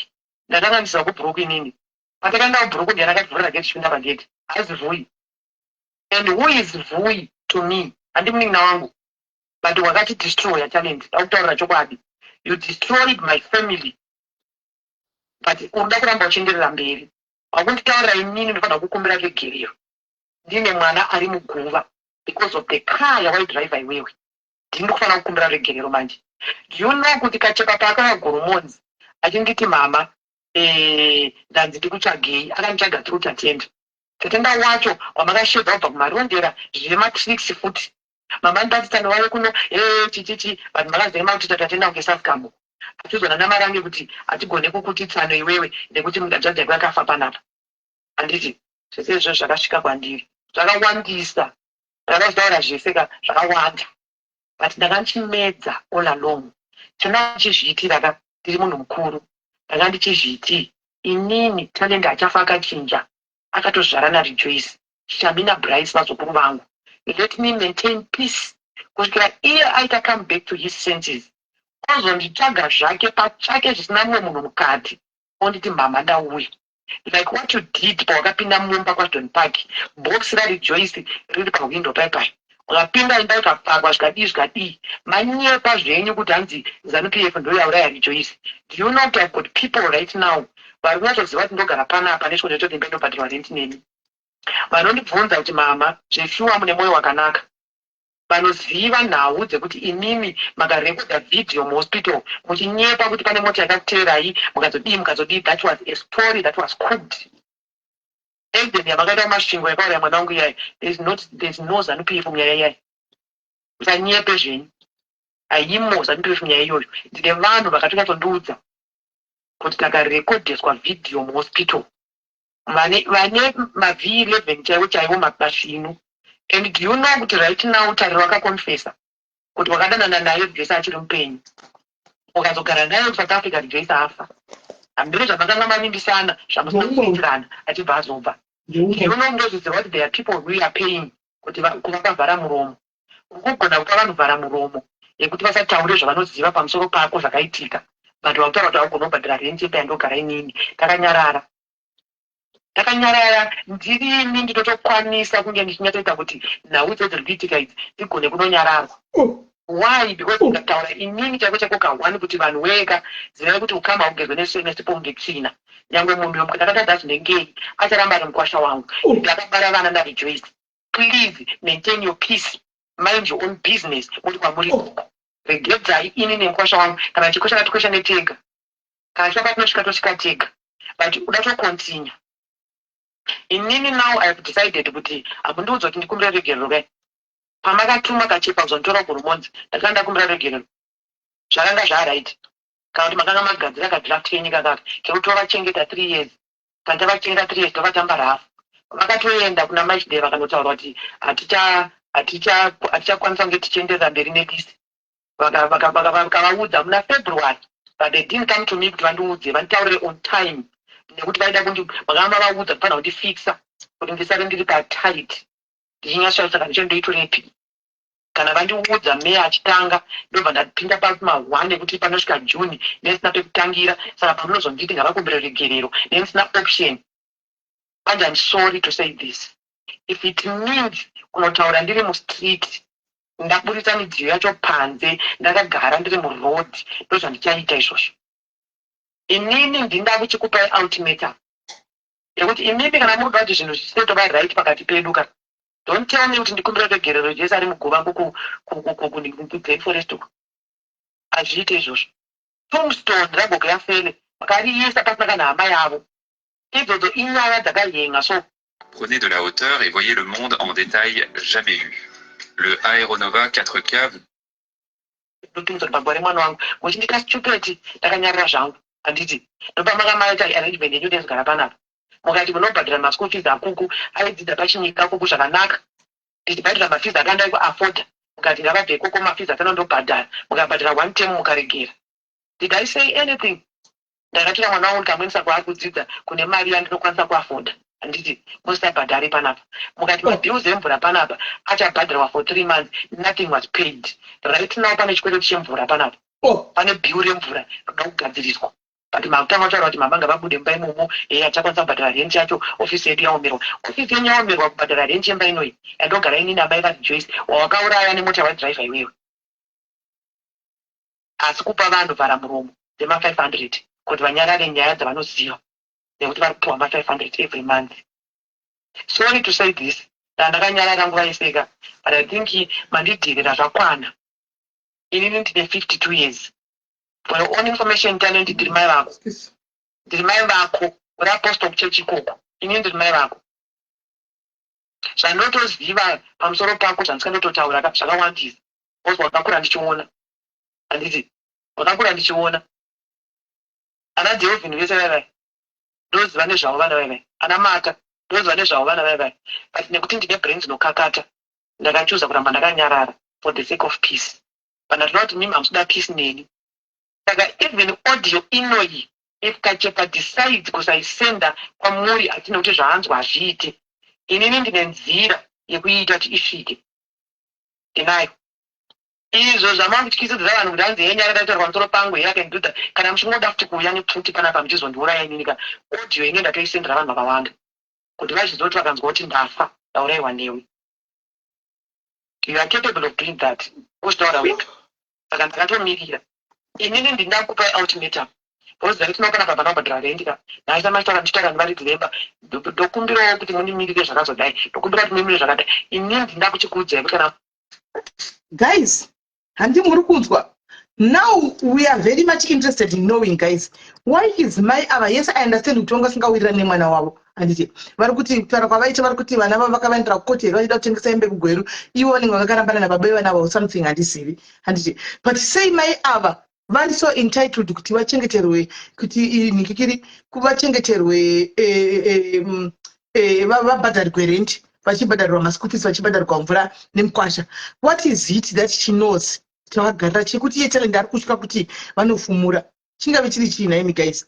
Speaker 9: Ndatanga ndisiva kubhuruku inini. Patakaenda kubhuruku, ndiye akavhurira gate, chipinda pagate haizi Vuyi. And who is Vuyi to me? Handi munin'ina wangu? But wakatidestroya, Talent. Ndakutaurira chokwadi, you destroyed my family, but urikuda kuramba uchienderera mberi. Wakunditaurira inini ndinofanira kukumbira regerero ndine mwana ari muguva because of the car yawaidhiraivha iwewe. Ndini ndikufanira kukumbira regerero manje. Do you know kuti Kachepa paakauya Goromonzi achinditi, "Mama, ndanzi ndikutsvagei," akanditsvaga through Tatenda. Tatenda wacho wamakashedza kubva kuMarondera zvematricks futi. "Mama, ndati tanowave kuno chichichi." Vanhu makazema kuti Tatenda kunge sascamo achizona namarange kuti hatigone kukuti tsano iwewe nekuti munhadzvadzi yako yakafa panapa, handiti? Zvese izvozvo zvakasvika kwandiri zvakawandisa. Ndakazvitaura zvese ka, zvakawanda, but ndanga ndichimedza all along. Chandanga ndichizviitira ka, ndiri munhu mukuru, ndanga ndichizviti inini Talent achafa akachinja, akatozvara naRejoice, Shamina, Bryce, vazukuru vangu. Let me maintain peace kusvikira iye aita come back to his senses, ozonditsvaga zvake patsvake zvisina mumwe munhu mukati, onditi, "Mama, ndauya," like what you did pawakapinda mumba kwaShton Park, box raRejoice riri pahwindo paipai. Wakapinda, imba ikapakwa, zvikadii zvikadii. Manyepa zvenyu kuti hanzi ZANU PF ndoyauraya Rejoice. Do you know kuti I've got people right now vari kunyatsoziva kuti ndogara panapa nesviko choti imba inobhadharwa renti neni, vanondibvunza kuti, "Mama, zveshuwa mune mwoyo wakanaka." Vanoziva nhau dzekuti imimi makarekodha vhidhiyo muhospital muchinyepa kuti pane mota yakakuteerai, mukazodii, mukazodii. That was a story that was cooked. Accident yamakaita kuMasvingo yakauraya mwana wangu iyai, there is no ZANU PF munyaya iyai. Musanyepe zvenyu, haimo ZANU PF munyaya iyoyo. Ndine vanhu vakatonyatsoondiudza kuti takarekodheswa vhidhiyo muhospital, vane maV11 chaivo chaivo masvinu. And do you know kuti right now Tariro akakonfesa kuti wakadanana naye Rejoice achiri mupenyu, ukazogara naye kuSouth Africa Rejoice afa? Hambiri zvamakanga mavimbisana zvamusina kuitirana, achibva azobva. You know, ndozviziva kuti there are people who are paying kuti kuvakavhara muromo. Uri kugona kupa vanhu vhara muromo yekuti vasataure zvavanoziva pamusoro pako zvakaitika, but vakutaura kuti augona kubhadhara renti yepa yandogara inini. Takanyarara, takanyarara. Ndirini ndinotokwanisa kunge ndichinyatsoita kuti nhau idzodzo dziri kuitika idzi dzigone kunonyararwa. Why? Because ndikataura inini chaiko chaiko kahwani kuti vanhu wega zivai kuti ukama hugezwe nesipo kunge tsvina. Nyangwe munhu ndakatadza zvinengei, acharamba ari mukwasha wangu. Ndakabara vana naRejoice. Please maintain your peace, mind your own business muri kwamuri ikoko. Regedzai ini nemukwasha wangu. Kana chikwesha ngatikwesha netega, kana chifamba tinosvika, tosvika tega. But uda tocontinue. Inini now I have decided kuti hamundiudza kuti ndikumbira regerero kai. Pamakatuma Kachepa kuzonditora kuGoromonzi, ndakanga ndakumbira regerero, zvakanga zvaright. Kana kuti makanga magadzira kadraft kenyika kaka kekuti tovachengeta 3 years, kana tavachengeta 3 years tovatamba rafu. Vakatoenda kuna Machdey vakanotaura kuti hatichakwanisa kunge tichienderera mberi nelease. Vakavaudza muna February, but they didn't come to me kuti vandiudze, vanditaurire on time, nekuti vaida kundi makanga mavaudza kufanira kundifixa kuti ndisare ndiri patight ndichinyatsotaura. Saka ndichandoitorepi kana vandiudza May achitanga, ndobva ndapinda pama1 ekuti panosvika June ndisina pekutangira? Saka pamunozonditi ngavakumbire regerero, ndisina option. And I'm sorry to say this, if it means kunotaura ndiri mustreet, ndaburitsa midziyo yacho panze, ndakagara ndiri muroad, ndozvandichaita izvozvo. Inini ndinda kuchikupai ultimatum yekuti imimi kana muri kuda kuti zvinhu zvisitova right pakati pedu ka, don't tell me kuti ndikumbira regerero Jesu ari muguva kuGlen Forest uko. Hazviite izvozvo. Tombstone ragogo yafele makariisa pasina kana hama yavo. Idzodzo inyaya dzakayenga so.
Speaker 10: Prenez de la hauteur et voyez le monde en détail jamais vu. Le Aeronova 4K
Speaker 9: Ndotumidza kuti pagore mwana wangu muchindita stupid. Ndakanyarara zvangu, handiti? Ndopamakamaita arrangement yenyu ndezogara panapa, mukati munobhadhara maschool fees akuku aidzidza pachinyika kuku zvakanaka, ndichibhadhara mafees akandai kuafforda. Mukati ngavabve ikoko, mafees atanondobhadhara. Mukabhadhara one term mukaregera. Did I say anything? Ndakatira mwana wangu ndikamuendesa kwaari kudzidza kune mari yandinokwanisa kuafforda, handiti? Musisabhadhari panapa. Mukati mabills emvura panapa achabhadharwa for 3 months. Nothing was paid. Right now pane chikwereti chemvura panapa. Pane bill remvura rinoda kugadziriswa, but makutanga kutaura kuti mama ngavabude mumba imomo, e achakwanisa kubhadhara rent yacho, ofisi yedu yaomerwa. Ofisi yenyu yaomerwa kubhadhara rent yemba inoyi yandogara inini, amai vaRejoice wawakauraya nemota yawaidhiraivha iwewe. Asi kupa vanhu vharamuromo dzema 500 kuti vanyarare nyaya dzavanoziva nekuti vari kupiwa ma 500 every month. Sorry to say this, ndandakanyarara nguva yeseka but I think mandidherera zvakwana. Inini ndine 52 years. For your own information Talent ndiri mai vako. Ndiri mai vako, uri apostle kuchechi ikoko. Inini ndiri mai vako. Zvandotoziva pamusoro pako zvandisingandototaura ka zvakawandisa. Because wakakura ndichiona. Handiti? Wakakura ndichiona. Ana Delvin vese vaya vaya. Ndoziva nezvavo vana vaya vaya. Ana Mata ndoziva nezvavo vana vaya vaya. But nekuti ndine brain dzinokakata ndakachuza kuramba ndakanyarara for the sake of peace. But ndatoona kuti mimi hamusi kuda peace neni. Saka even audio inoyi if Kachepa decides kusaisenda kwamuri ati nekuti zvaanzwa hazviite, inini ndine nzira yekuiita kuti isvike. Ndinayo. Izvo zvamakutyisidzira vanhu kuti hanzi hee nyaya yakataurwa pamusoro pangu hee I can do that. Kana muchingoda futi kuuya nepfuti panapa muchizondiuraya inini ka audio ine ndatoisendera vanhu vakawanda kuti vazvizive kuti vakanzwa kuti ndafa ndauraiwa newe. You are capable of doing that. Kuzvitaura wega. Saka ndakatomirira. Inini ndinda kukupai ultimatum. Because right now panapa hapana kubhadhara rent ka. Nhasi amachitaura ndichitaura nevaridzi vemba. Ndokumbirawo kuti mundimirire zvakazodai. Ndokumbira kuti mumirire zvakadai. Inini ndinda kuchikuudzai kuti kana
Speaker 1: Guys, handi muri kunzwa? Now we are very much interested in knowing guys, why is mai ava, yes I understand kuti vanga vasingawirirani nemwana wavo, handiti vari kuti kutaura kwavaita vari kuti vana vavo vakavaendera kukoti here vachida kutengesa hembe kugweru, ivo vanenge vakakarambana nababa vevana vavo something handizivi, handiti but sei mai ava vari so entitled kuti vachengeterwe kuti nhikikiri vachengeterwe eh, eh, eh, vabhadharigwe rent vachibhadharirwa maschool fees vachibhadharirwa mvura nemukwasha what is it that she knows tavagarira chekuti iye talent ari kutya kuti vanofumura chingave chiri chii nhaimi guys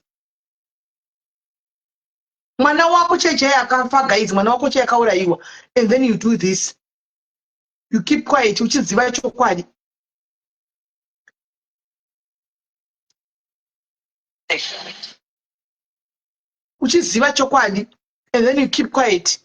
Speaker 1: mwana wako chaichai akafa guys mwana wako chai akaurayiwa and then you do this you keep quiet uchiziva chokwadi uchiziva chokwadi and then you keep quiet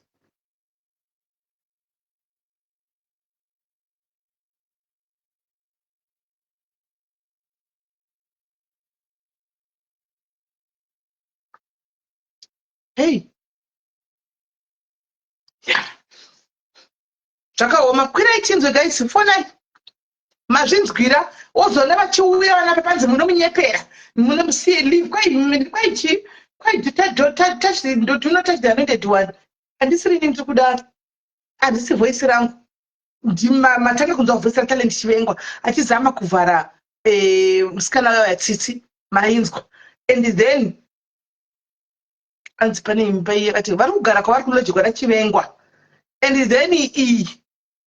Speaker 1: hey yeah. Zvakaoma kwirai tinzwe guys fonai mazvinzwira ozoona vachiuya vana papanzi munomunyepera munomusiye leave kwai kwai chii kwai touch the do not touch the anointed one handisiri ini ndiri kudaro handisi voice rangu matanga kunzwa voice ratalent chivengwa achizama kuvhara eh, musikana wayo yatsitsi mainzwa and then anzi pane imba iye vati vari kugara kwavari kulodge kwachivengwa and then iyi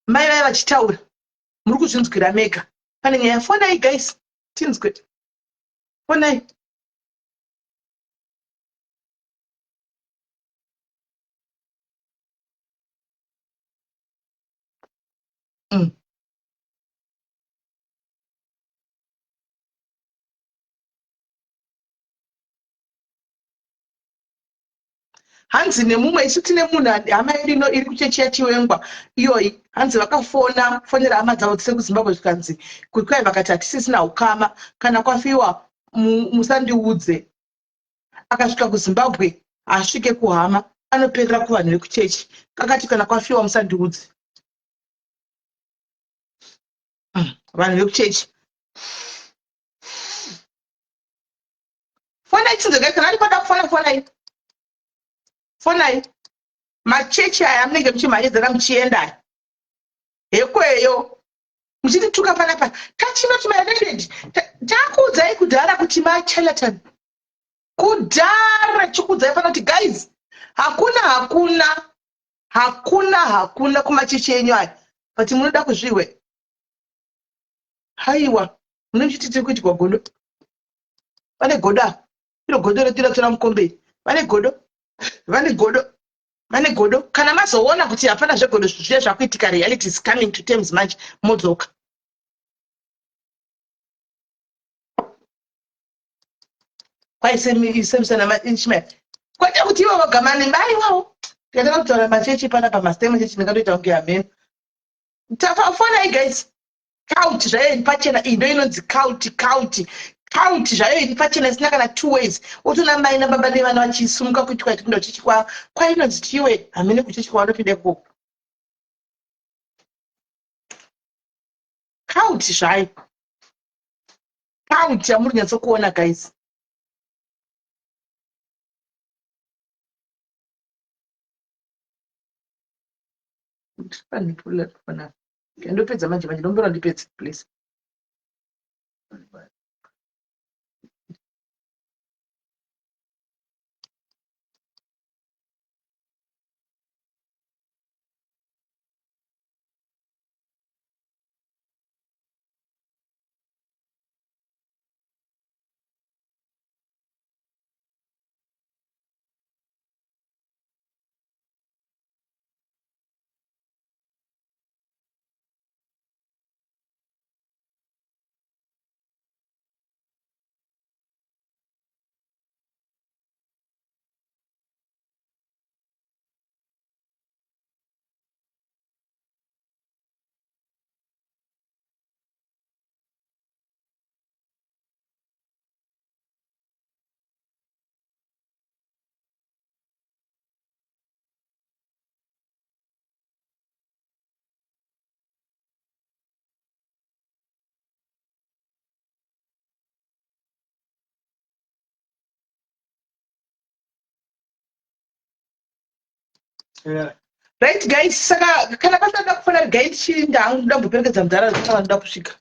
Speaker 1: mai vaya vachitaura muri kuzvinzwira mega pane nyaya fonai guys tinzwe fonai mm. Hanzi nemumwe isu tine munhu hama yedu ino iri kuchechi yachiwengwa iyoyi hanzi vakafona fonera hama dzavo dzise kuzimbabwe zvikanzi kwai vakati hatisisina ukama kana kwafiwa musandiudze akasvika kuzimbabwe haasvike kuhama anoperera kuvanhu vekuchechi kakati kana kwafiwa musandiudze vanhu vekuchechi Fonai tinzwe kana ari pada kufona fonai. Fonai. Machechi aya munenge muchimhanyidzana muchienda aya. Hekweyo. Muchitituka panapa. Tachinoti my landed. Takuudzai kudhara kuti ma charlatan. Kudhara chikuudzai pano kuti guys hakuna hakuna hakuna hakuna kumachechi enyu aya. But munoda kuzvihwe. Haiwa. Munenge muchiti tiri kuitirwa godo. Vane godo ava. Iro godo redu ratora mukombe iri. Vane godo. Vane godo. Vane godo. Kana mazoona kuti hapana zvegodo zviya zvakuitika reality is coming to terms manje modzoka. Kwaisemisana maishmael. Kwete kuti ivo voga mane vaiwawo. Tikatanga kutaura machechi panapa masitema chechi ndingatoita kunge hameno. Tafa fonai guys. Cult zvayo iri pachena iyi ndo inonzi cult cult cult zvayo iri pachena isina kana two ways. Wotoona mai nababa nevana vachisumuka kuitwa iti kuenda kuchechi kwa kwainonzi tiwe hamene kuchechi kwavanopinda ikoko. Cult zvayo. Cult yamuri nyatsokuona guys. Ndopedza manje manje ndombora ndipedze please. Right guys, saka kana pasina kufona regai ndichiinda hangu ndoda kumboperekedza mudhara vanoda kusvika.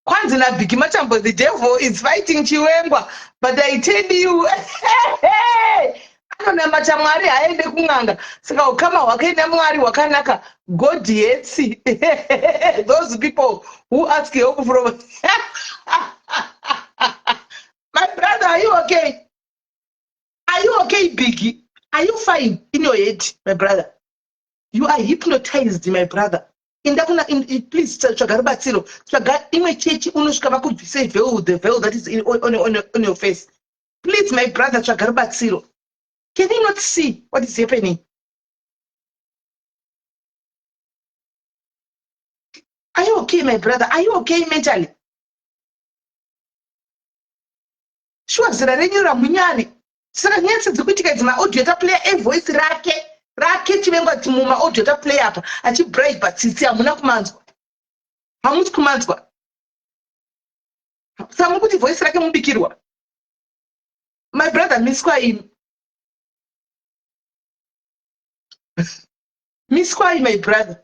Speaker 1: Kwanzi naBiggie Matambo, the devil is fighting Chiwengwa, but I tell you, anonamata Mwari haaende kun'anga. Saka ukama hwake naMwari hwakanaka. God hates those people who ask help from My brother, are you okay? Are you okay, Biggie? Are you fine in your head, my brother? You are hypnotized, my brother. Inda kuna in, in, please tsvaga rubatsiro. Tsvaga imwe chechi unosvika vakubvise veil, the veil that is in, on, on, on your face. Please, my brother, tsvaga rubatsiro. Can you not see what is happening? Are you okay, my brother? Are you okay mentally? Shuwa zera renyu ramunyari. Saka nyaya dzikuitika idzi maaudio taplayer evoice rake rake Chivengwa mumaudio taplayer apa achibribe Tsitsi hamuna kumanzwa. Hamusi kumanzwa. Saka muri kuti voice rake mubikirwa. My brother miswa imi. Miswai my brother.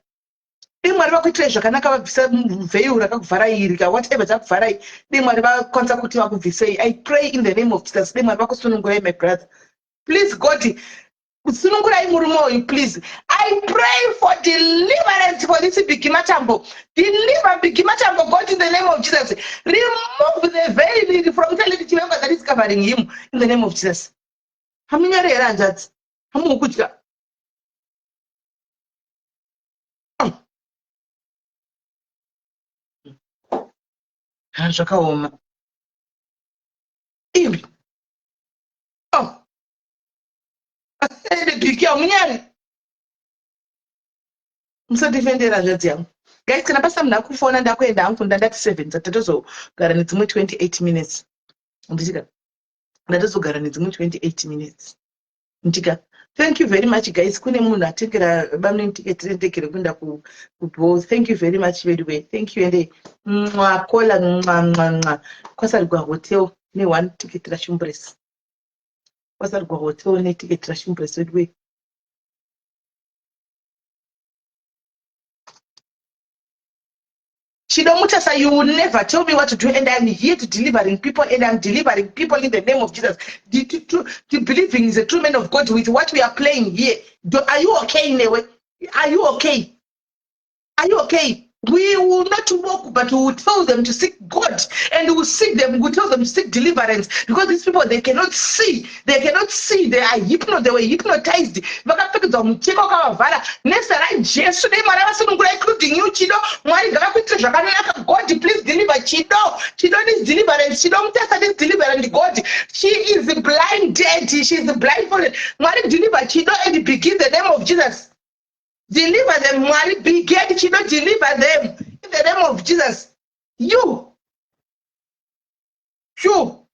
Speaker 1: Dei Mwari vakuitirai zvakanaka vabvisa veil rakakuvharai iri ka whatever chakuvharai. Dei Mwari vakwanisa kuti vakubvisei. I pray in the name of Jesus. Dei Mwari vakusunungurai my brother. Please God sunungurai murume uyu please. I pray for deliverance for this Biggie Matambo. Deliver Biggie Matambo God in the name of Jesus. Remove the veil from Talent Chiwenga that is covering him in the name of Jesus. Hamunyari here hanzvadzi? Hamuhu kutya. Ha, zvakaoma. Imi. Oh. Ende Biggie hamunyari. Musadefendera hanzvadzi yangu. Guys, kana pasina munhu akufona ndakuenda hangu ndandati 7 tatozogara nedzimwe 28 minutes. Ndichika. Ndatozogara nedzimwe 28 minutes. Ndika. Thank you very much guys. Kune munhu atengera bamnini ticket rendege rekuenda kuball. Thank you very much veduwe. Thank you ende mwa kola mwa mwa mwa. Kwasarigwa hotel ne one ticket raChimburesi. Kwasarigwa hotel ne ticket raChimburesi veduwe. Chido Mutasa, you will never tell me what to do, and I'm here to delivering people, and I'm delivering people in the name of Jesus. The, to, to, to believing is a true man of God with what we are playing here. Do, are you okay in a way? Are you okay? Are you okay? We will not walk, but we will tell them to seek God, and we will seek them, we will tell them to seek deliverance, because these people, they cannot see. They cannot see. They are hypno, they were hypnotized. Vakapfekedzwa mucheka wakavavhara nezita raJesu. Dai Mwari avasunungura, including you, Chido. Mwari ngavakuitire zvakanaka. God, please deliver Chido. Chido needs deliverance. Chido Mutasa needs deliverance. God, she is blinded. She is blindfolded. Mwari deliver Chido and begin the name of Jesus. Deliver them, Mwari. Beget Chido, deliver them in the name of Jesus. You you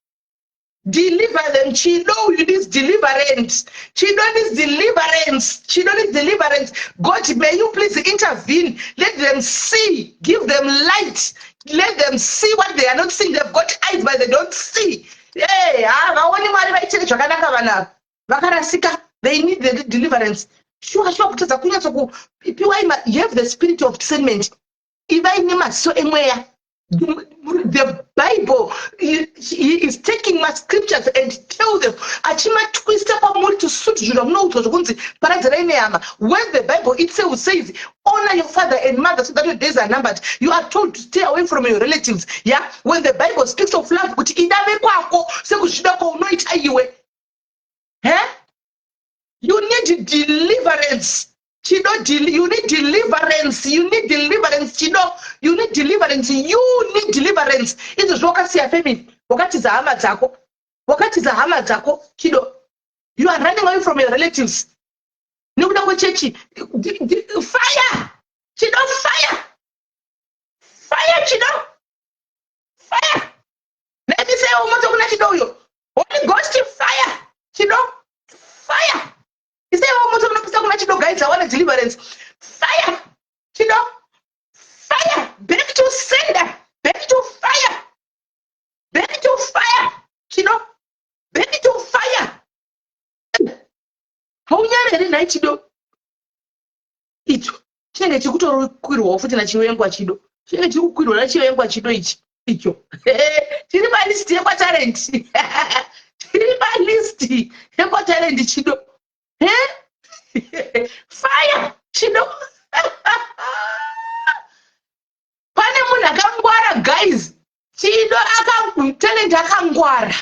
Speaker 1: deliver them. Chido, you need deliverance. Chido needs deliverance. Chido needs deliverance. God, may you please intervene. Let them see. Give them light. Let them see what they are not seeing. They've got eyes, but they don't see. Hey, havaoni Mwari vaitire zvakanaka vanhu ava. Vakarasika. They need the deliverance. Shuwa shuwa kutadza kunyatsokupiwai. You have the spirit of discernment. Ivai nemaziso emweya. The Bible, he is taking my scriptures and tell them, achimatwista kwamuri to suit zvinhu zvamunoudzwa zvokunzi paradzirai nehama, when the Bible itself says, "Honor your father and mother so that your days are numbered." You are told to stay away from your relatives, yeah? When the Bible speaks of love, kuti ida vekwako sekuzvida kwaunoita iwe, he you need deliverance, Chido. You need deliverance. You need deliverance, Chido. You need deliverance. You need deliverance. Izvozvo wakasiya family, wakatiza hama dzako, wakatiza hama dzako, Chido. You are running away from your relatives nekuda kwechechi. Fire, Chido. Fire, fire, Chido, fire. Let me say moto kuna Chido uyo. Holy Ghost fire, Chido, fire. Isaiwo moto unopisa kuna Chido. Guys, I want deliverance. Fire, Chido, fire. Back to sender. Back to fire. Back to fire, Chido. Back to fire. Haunyari here nhai, Chido? Icho chinenge chiri kutokwirwawo futi naChivengwa. Chido chinenge chiri kukwirwa naChivengwa. Chido ichi, icho chiri palist yekwaTalent, chiri palist yekwaTalent. Chido, he fire, Chido. Pane munhu akangwara, guys. Chido, Talent akangwara,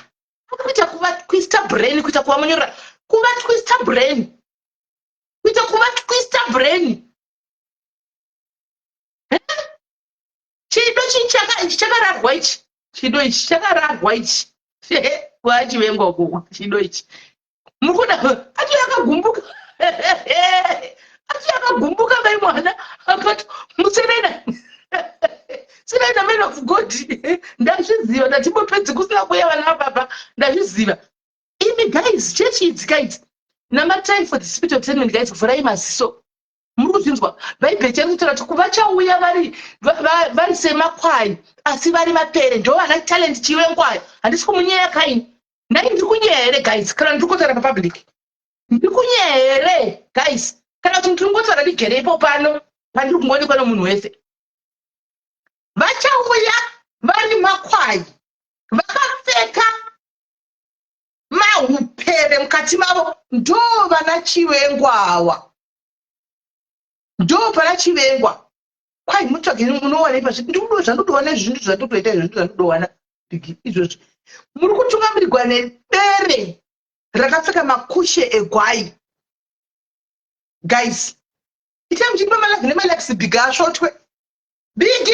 Speaker 1: akaita kuvatwista brain, kuita kuvamonyorera, kuvatwista brain, kuita kuvatwista brain. Chido chakararwa ichi. Chido ichi chakararwa ichi kwaChivengwa uko. Chido ichi mukuda ati akagumbuka, ati akagumbuka mai mwana akati muserena serena. Man of God, ndazviziva. Ndatimbopedzi kusina kuuya vana vababa. Ndazviziva imi guys. Chechi idzi, guys, namatai for the spirit of discernment. Guys, vhurai maziso. Muri kuzvinzwa? Bhaibheri chari kutaura kuti vachauya vari semakwai asi vari mapere. Ndo vana Talent Chivengwayo. Handisi kumunyeya kaini. Ndai ndiri kunyeya here, guys? Kana ndiri kutaura papublic, ndiri kunyeya here, guys? Kana kuti ndiri kungotaura ndigere ipo pano pandiri kungoonekwa nomunhu wese? Vachauya vari makwai vakapfeka mahupere mukati mavo. Ndo vana Chivengwawa, ndo pana Chivengwa. Kwai mutsvage, munowanepa zvandodowana zvinhu zvandotoita izvo zvandodowana izvozvi. Muri kutungamirirwa nebere rakapfeka makushe egwai. Guys, itai muchipa malove nemalikes. Big asvotwe. Big,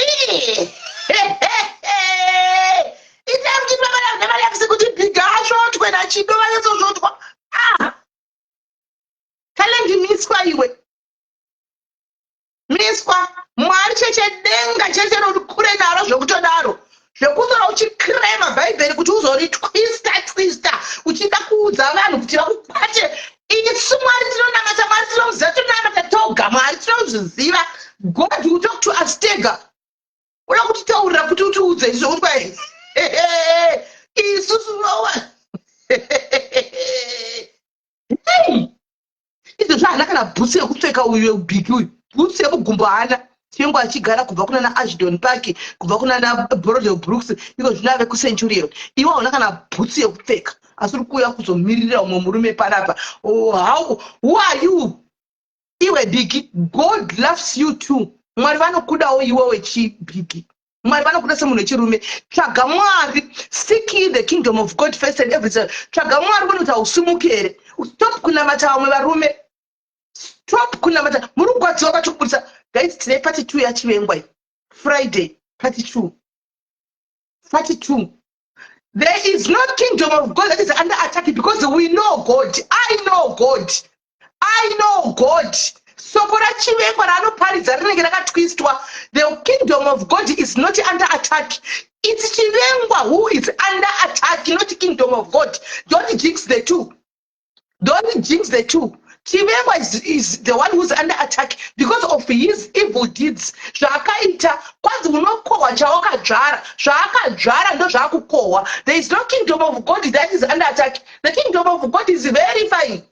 Speaker 1: itai muchipa malove nemalikes kuti Big asvotwe naChido, vanyatsosvotwa. Ah, Talent, miswa iwe, miswa. Mwari chechedenga chechero uri kure naro zvekutodaro, zvekutora uchikrema Bhaibheri kuti uzoritwista twista uchida kuudza vanhu kuti vakukwate. Isu Mwari tinonamata, Mwari tinomuziva, tinonamata toga. Mwari tinozviziva. God will talk to us tega. Uda kutitaurira kuti utiudze izvo kuti kwai isusu hey! Izvozvo haana kana bhutsu yekupfeka uyu Big uyu, bhutsu yemugumbo haana. Chingo achigara kubva kuna naAshdon Park, kubva kuna naBorrowdale Brooke, iko zvino ave kuCenturion. Iwe hauna kana bhutsu yekupfeka, asi uri kuuya kuzomiririra umwe murume panapa. Oh, how, who are you iwe, Big? God loves you too. Mwari vanokudawo iwe wechiBig. Mwari vanokuda semunhu wechirume. Tsvaga Mwari. Seek ye the kingdom of God first and everything. Tsvaga Mwari kuno kuti hausimuki here. Stop kunamata vamwe varume. Stop kunamata. Muri kugwadziwa kwatiri kubudisa. Guys, tine part 2 yaChivengwa iyi Friday. Part 2, part 2. There is no kingdom of God that is under attack because we know God. I know God. I know God. Soko raChivengwa raanoparidza rinenge rakatwistwa. The kingdom of God is not under attack. It's Chivengwa who is under attack, not kingdom of God. Don't jinx the two. Don't jinx the two. Chivengwa is the one who's under attack because of his evil deeds. Zvaakaita kwanzi unokohwa chawakadzvara. Zvaakadzvara ndozvaakukohwa. There is no kingdom of God that is under attack. The kingdom of God is very fine.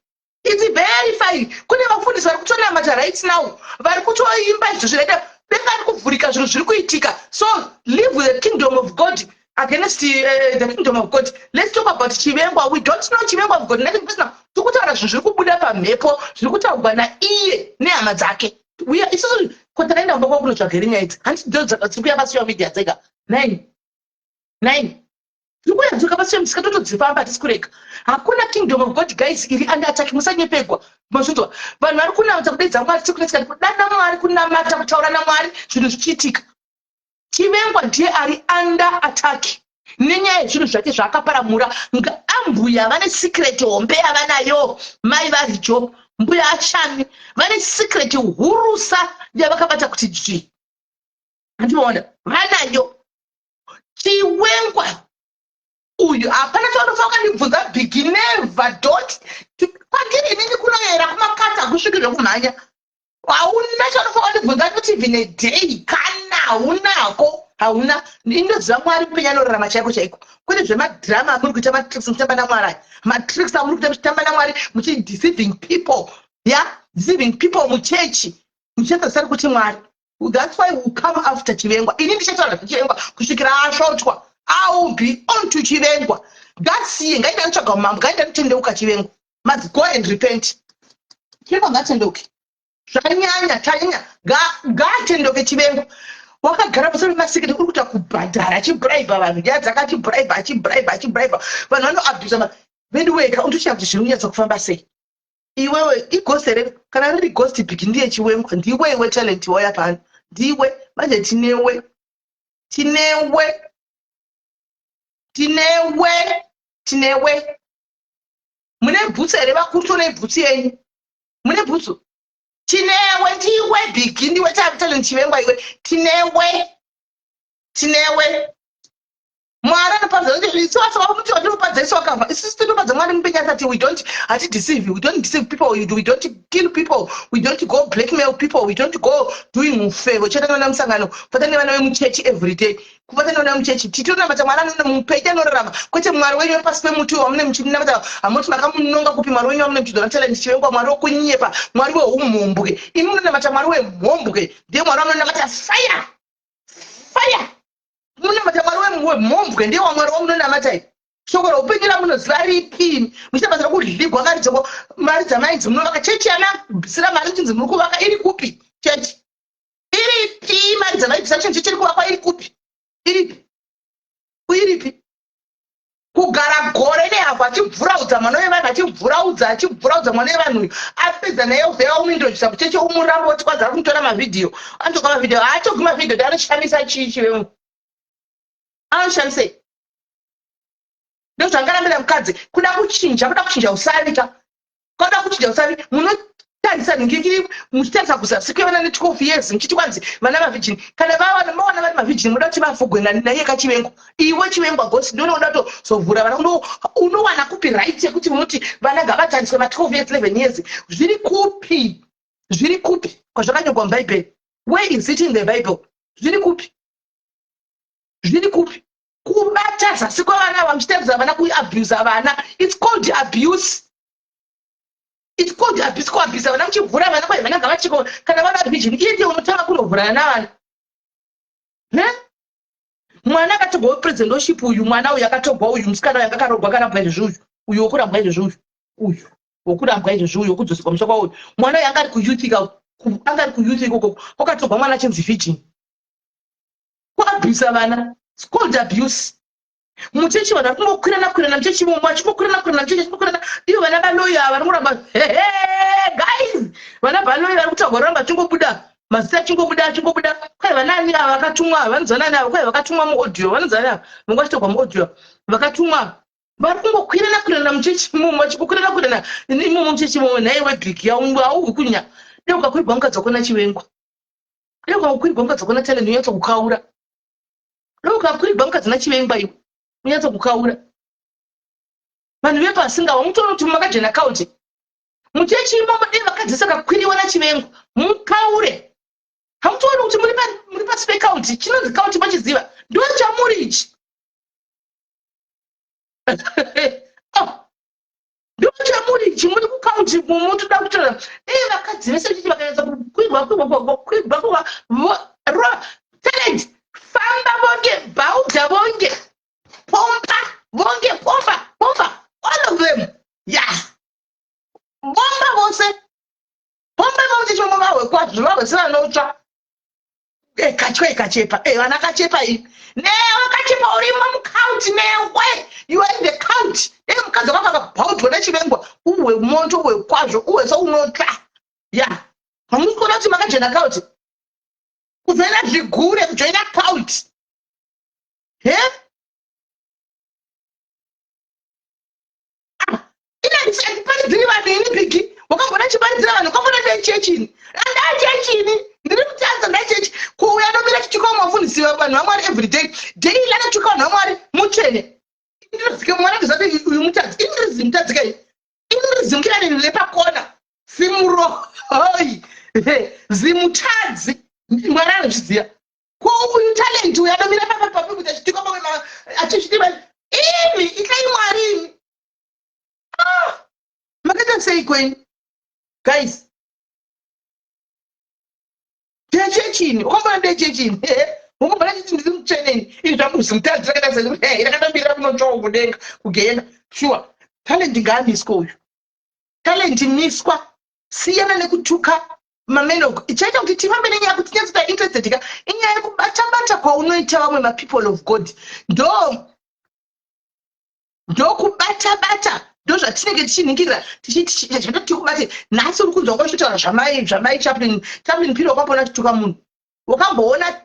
Speaker 1: It's very fine. Kune vafundisi vari kutonamata right now, vari kutoimba izvo zvinoita denga riri kuvhurika, zvinhu zviri kuitika. So leave the kingdom of God against the kingdom of God. Let's talk about Chivengwa. We don't know Chivengwa. We've got nothing personal. Tiri kutaura zvinhu zviri kubuda pamhepo, zviri kutaurwa naiye nehama dzake. We are isusu ko takaenda kumba kwako kunotsvaga here nyaya idzi? Handiti ndo dziri kuuya pasocial media dzega. Nine. Nine. Tiri kuuya dzoka pasocial media totodzifamba hatisi kurega. Hakuna kingdom of God guys iri under attack musanyepegwa. Mazvinzwa? Vanhu vari kunamata kudeedza Mwari tiri kunetseka kudana Mwari kunamata kutaura naMwari zvinhu zvichiitika. Chivengwa ndiye ari under attack nenyaya yezvinhu zvake zvaakaparamura. Ambuya vane secret hombe yavanayo mai varijo mbuya ashami vane secret hurusa yavakabata kuti dzvi. Handiona vanayo. Chiwengwa uyu hapana chaunofaa ukandibvunza big never dot kwandiri inini kunoyera kumakatsi hakusviki zvekumhanya. Hauna chaunofaa ukandibvunza not even a day kana haunako hauna. Inoziva Mwari mupenyu anorarama chaiko chaiko kwete zvemadhirama amuri kuita matricks muchitamba naMwari aya matricks amuri kuita muchitamba naMwari muchideceiving people ya yeah? Deceiving people muchechi muchiita zvisari kuti Mwari. That's why we come after Chivengwa. Ini ndichataura zveChivengwa kusvikira asvotwa. I will be on to Chivengwa. Ngasiye, ngaende anotsvaga umambo, ngaende anotendeuka Chivengwa. Must go and repent. Chivengwa ngatendeuke. Zvanyanya, tanyanya. Ngaatendeuke Chivengwa. Wakagara pamusoro pemasiketi uri kuita kubhadhara achibribe vanhu. Nyaya dzake achibribe, achibribe, achibribe. Vanhu vanoabuse. Veduweka, unotoshaya kuti zviri kunyatsa kufamba sei. Iwewe ighost here? Kana riri ghost big ndiye Chiwengwa. Ndiwe iwe Talent wauya pano. Ndiwe manje tinewe. Tinewe. Tinewe. Tinewe. Mune bhutsu here vakuru tonei bhutsu yenyu? Mune bhutsu? Tinewe ndiwe big ndiwe Talent Chivengwa iwe. Tinewe. Tinewe. Mwari anopadza isu asi vamuti watinopadza isu wakabva isusu tinopadza Mwari mupenyu asati we don't hatideceive, we don't deceive people, we don't kill people, we don't go blackmail people, we don't go doing ufevo chete nevana musangano kufata nevana vemuchechi every day kufata nevana vemuchechi titonamata Mwari anone mupenyu anorarama kwete Mwari wenyu wepasi pemuti wamune muchinamata hamuti makamunonga kupi Mwari wenyu wamune muchidhona Talent Chivengwa Mwari wekunyepa Mwari weumhombwe imi munonamata Mwari wemhombwe ndiye Mwari wamunonamata fire fire Munonamata Mwari wemhombwe ndiye waMwari wamunonamata iyi. Shoko roupenyu ramunoziva ripi? Muchiita basa rokudligwa mari dzoko mari dzamainzi munovaka chechi yamabvisira mari muchinzi muri kuvaka iri kupi chechi? Iripi mari dzamaibvisa chinhu chichiri kuvakwa iri kupi? Iripi? Iripi? Kugara gore nehafu achibvuraudza mwana wevanhu achibvuraudza achibvuraudza mwana wevanhu uyu apedza naye obva amuintrodusa kucheche umuramba oti kwanzi ari kumutora mavhidhiyo anotoka mavhidhiyo haatoki mavhidhiyo ti anoshamisa chii chivengu anoshamisei ndozvangarambira mukadzi kuda kuchinja kuda kuchinja usavi ka Kwada kuchinja usavi munotarisa nhingikiri muchitarisa kuzasi kwevana ne 12 years muchiti kwanzi vana vavirgin kana vawana mawana vari mavirgin munoda kuti vavhugwe naiye kaChivengwa iwe Chivengwa gosi ndione unoda kutozovhura vana unowana kupi right yekuti unoti vana ngavatariswe ma 12 years 11 years zviri kupi zviri kupi kwazvakanyorwa mubhaibheri where is it in the Bible zviri kupi zviri kupi kubata zasi kwevana ava muchitaridza vana kuabusa vana it's called abuse it's called abuse kuabusa vana muchivhura vana kwai vana ngavachiko kana vana virgin iye ndiye unotanga kunovhurana navana ne mwana akatogwa wepresident worship uyu mwana uyu akatogwa uyu musikana uyu akakarogwa akarambwa izvezvi uyu uyu wokurambwa izvezvi uyu uyu wokurambwa izvezvi uyu wokudzoserwa musha kwauyu mwana uyu anga ari kuyouth anga ari kuyouth ikoko kwakatogwa mwana achinzi virgin kuabhusa vana it's called abuse muchechi vanhu vari kungokwirana kwirana muchechi imomo vachingokwirana kwirana muchechi vachingokwirana ivo vana baloyi ava vari kuramba hehe guys vana baloyi vari kutaurwa ramba achingobuda mazita achingobuda achingobuda kwai vanani ava vakatumwa vanonzi vanani ava kwai vakatumwa muaudio vanonzi vanani ava vange vachitogwa muaudio vakatumwa vari kungokwirana kwirana muchechi imomo vachingokwirana kwirana imomo muchechi imomo nhaiwe bhiki auhwi kunya. Dai ukakwirwa mukadzi wako naChivengwa. Dai ukakwirwa mukadzi wako naTalent unyatso kukaura. Dai ukakwirwa mukadzi naChivengwa iwe unyatso kukaura. Vanhu vepasi ngawa mutoona kuti makajena kauti. Muchechi imomo dai vakadzi sakakwiriwa naChivengwa mukaure. Hamutooni kuti muri pasi pekauti chinonzi kauti machiziva ndo chamuri ichi. Oh. Ndochamuri ichi muri kucount munotoda kutora dei vakadzi vese vechiti vakanyatsa kukwirwa kwirwa kwirwa kwirwa ro talent famba vonge bhauda vonge pompa vonge pompa pompa all of them ya bomba vose pomba vonge chombo vahwe kwazvo vahwe sevanotsva Katye kachepa eh, vana kachepa iyi newe kachepa urimo mucount newe you are in the count dei mukadzi wako akabhaudwa nechivengwa uwe moto uwe kwazvo uwe seunotsva ya hamusi kuona kuti makajena count kujoina zvigure kujoina count he Andiparidziri vanhu ini Biggie. Wakambona chiparidzira vanhu wakambona ndai chechi ini. Andai chechi ini. Ndiri mutadza ndai chechi. Kuuya ndomira chichikawo mafundisi vanhu vaMwari every day. Daily anotuka vanhu vaMwari mutsvene. Ndinozike mwana ndizati uyu mutadzi. Ini ndiri zimutadzi kai. Ini ndiri zimukira neni repakona. Zimuroyi. Zimutadzi. Mwari anozviziva. Ko uyu talent uyu anomira papa papi kuti achituka pamwe achizviti imi itai Mwari imi. Ah, makaita sei kwenyu guys? Ndechechini ukamboona ndechechini ukamboona chiti ndiri mutsveneni ini zvangu zimutadzi rakaita sekuti rakatomirira kunotsvawo kudenga kugehena sure talent ngaamiswe uyu talent miswa siyana nekutuka mameno chaita kuti tifambe nenyaya kuti tinyatsoita interested ka inyaya yekubata bata kwaunoita vamwe mapeople of god ndo ndokubata bata ndozvatinenge tichinhingirira tichiti tikubate nhasi uri kunzwa kwachitotaura zvamai zvamai chaplin chaplin piri wakamboona chituka munhu wakamboona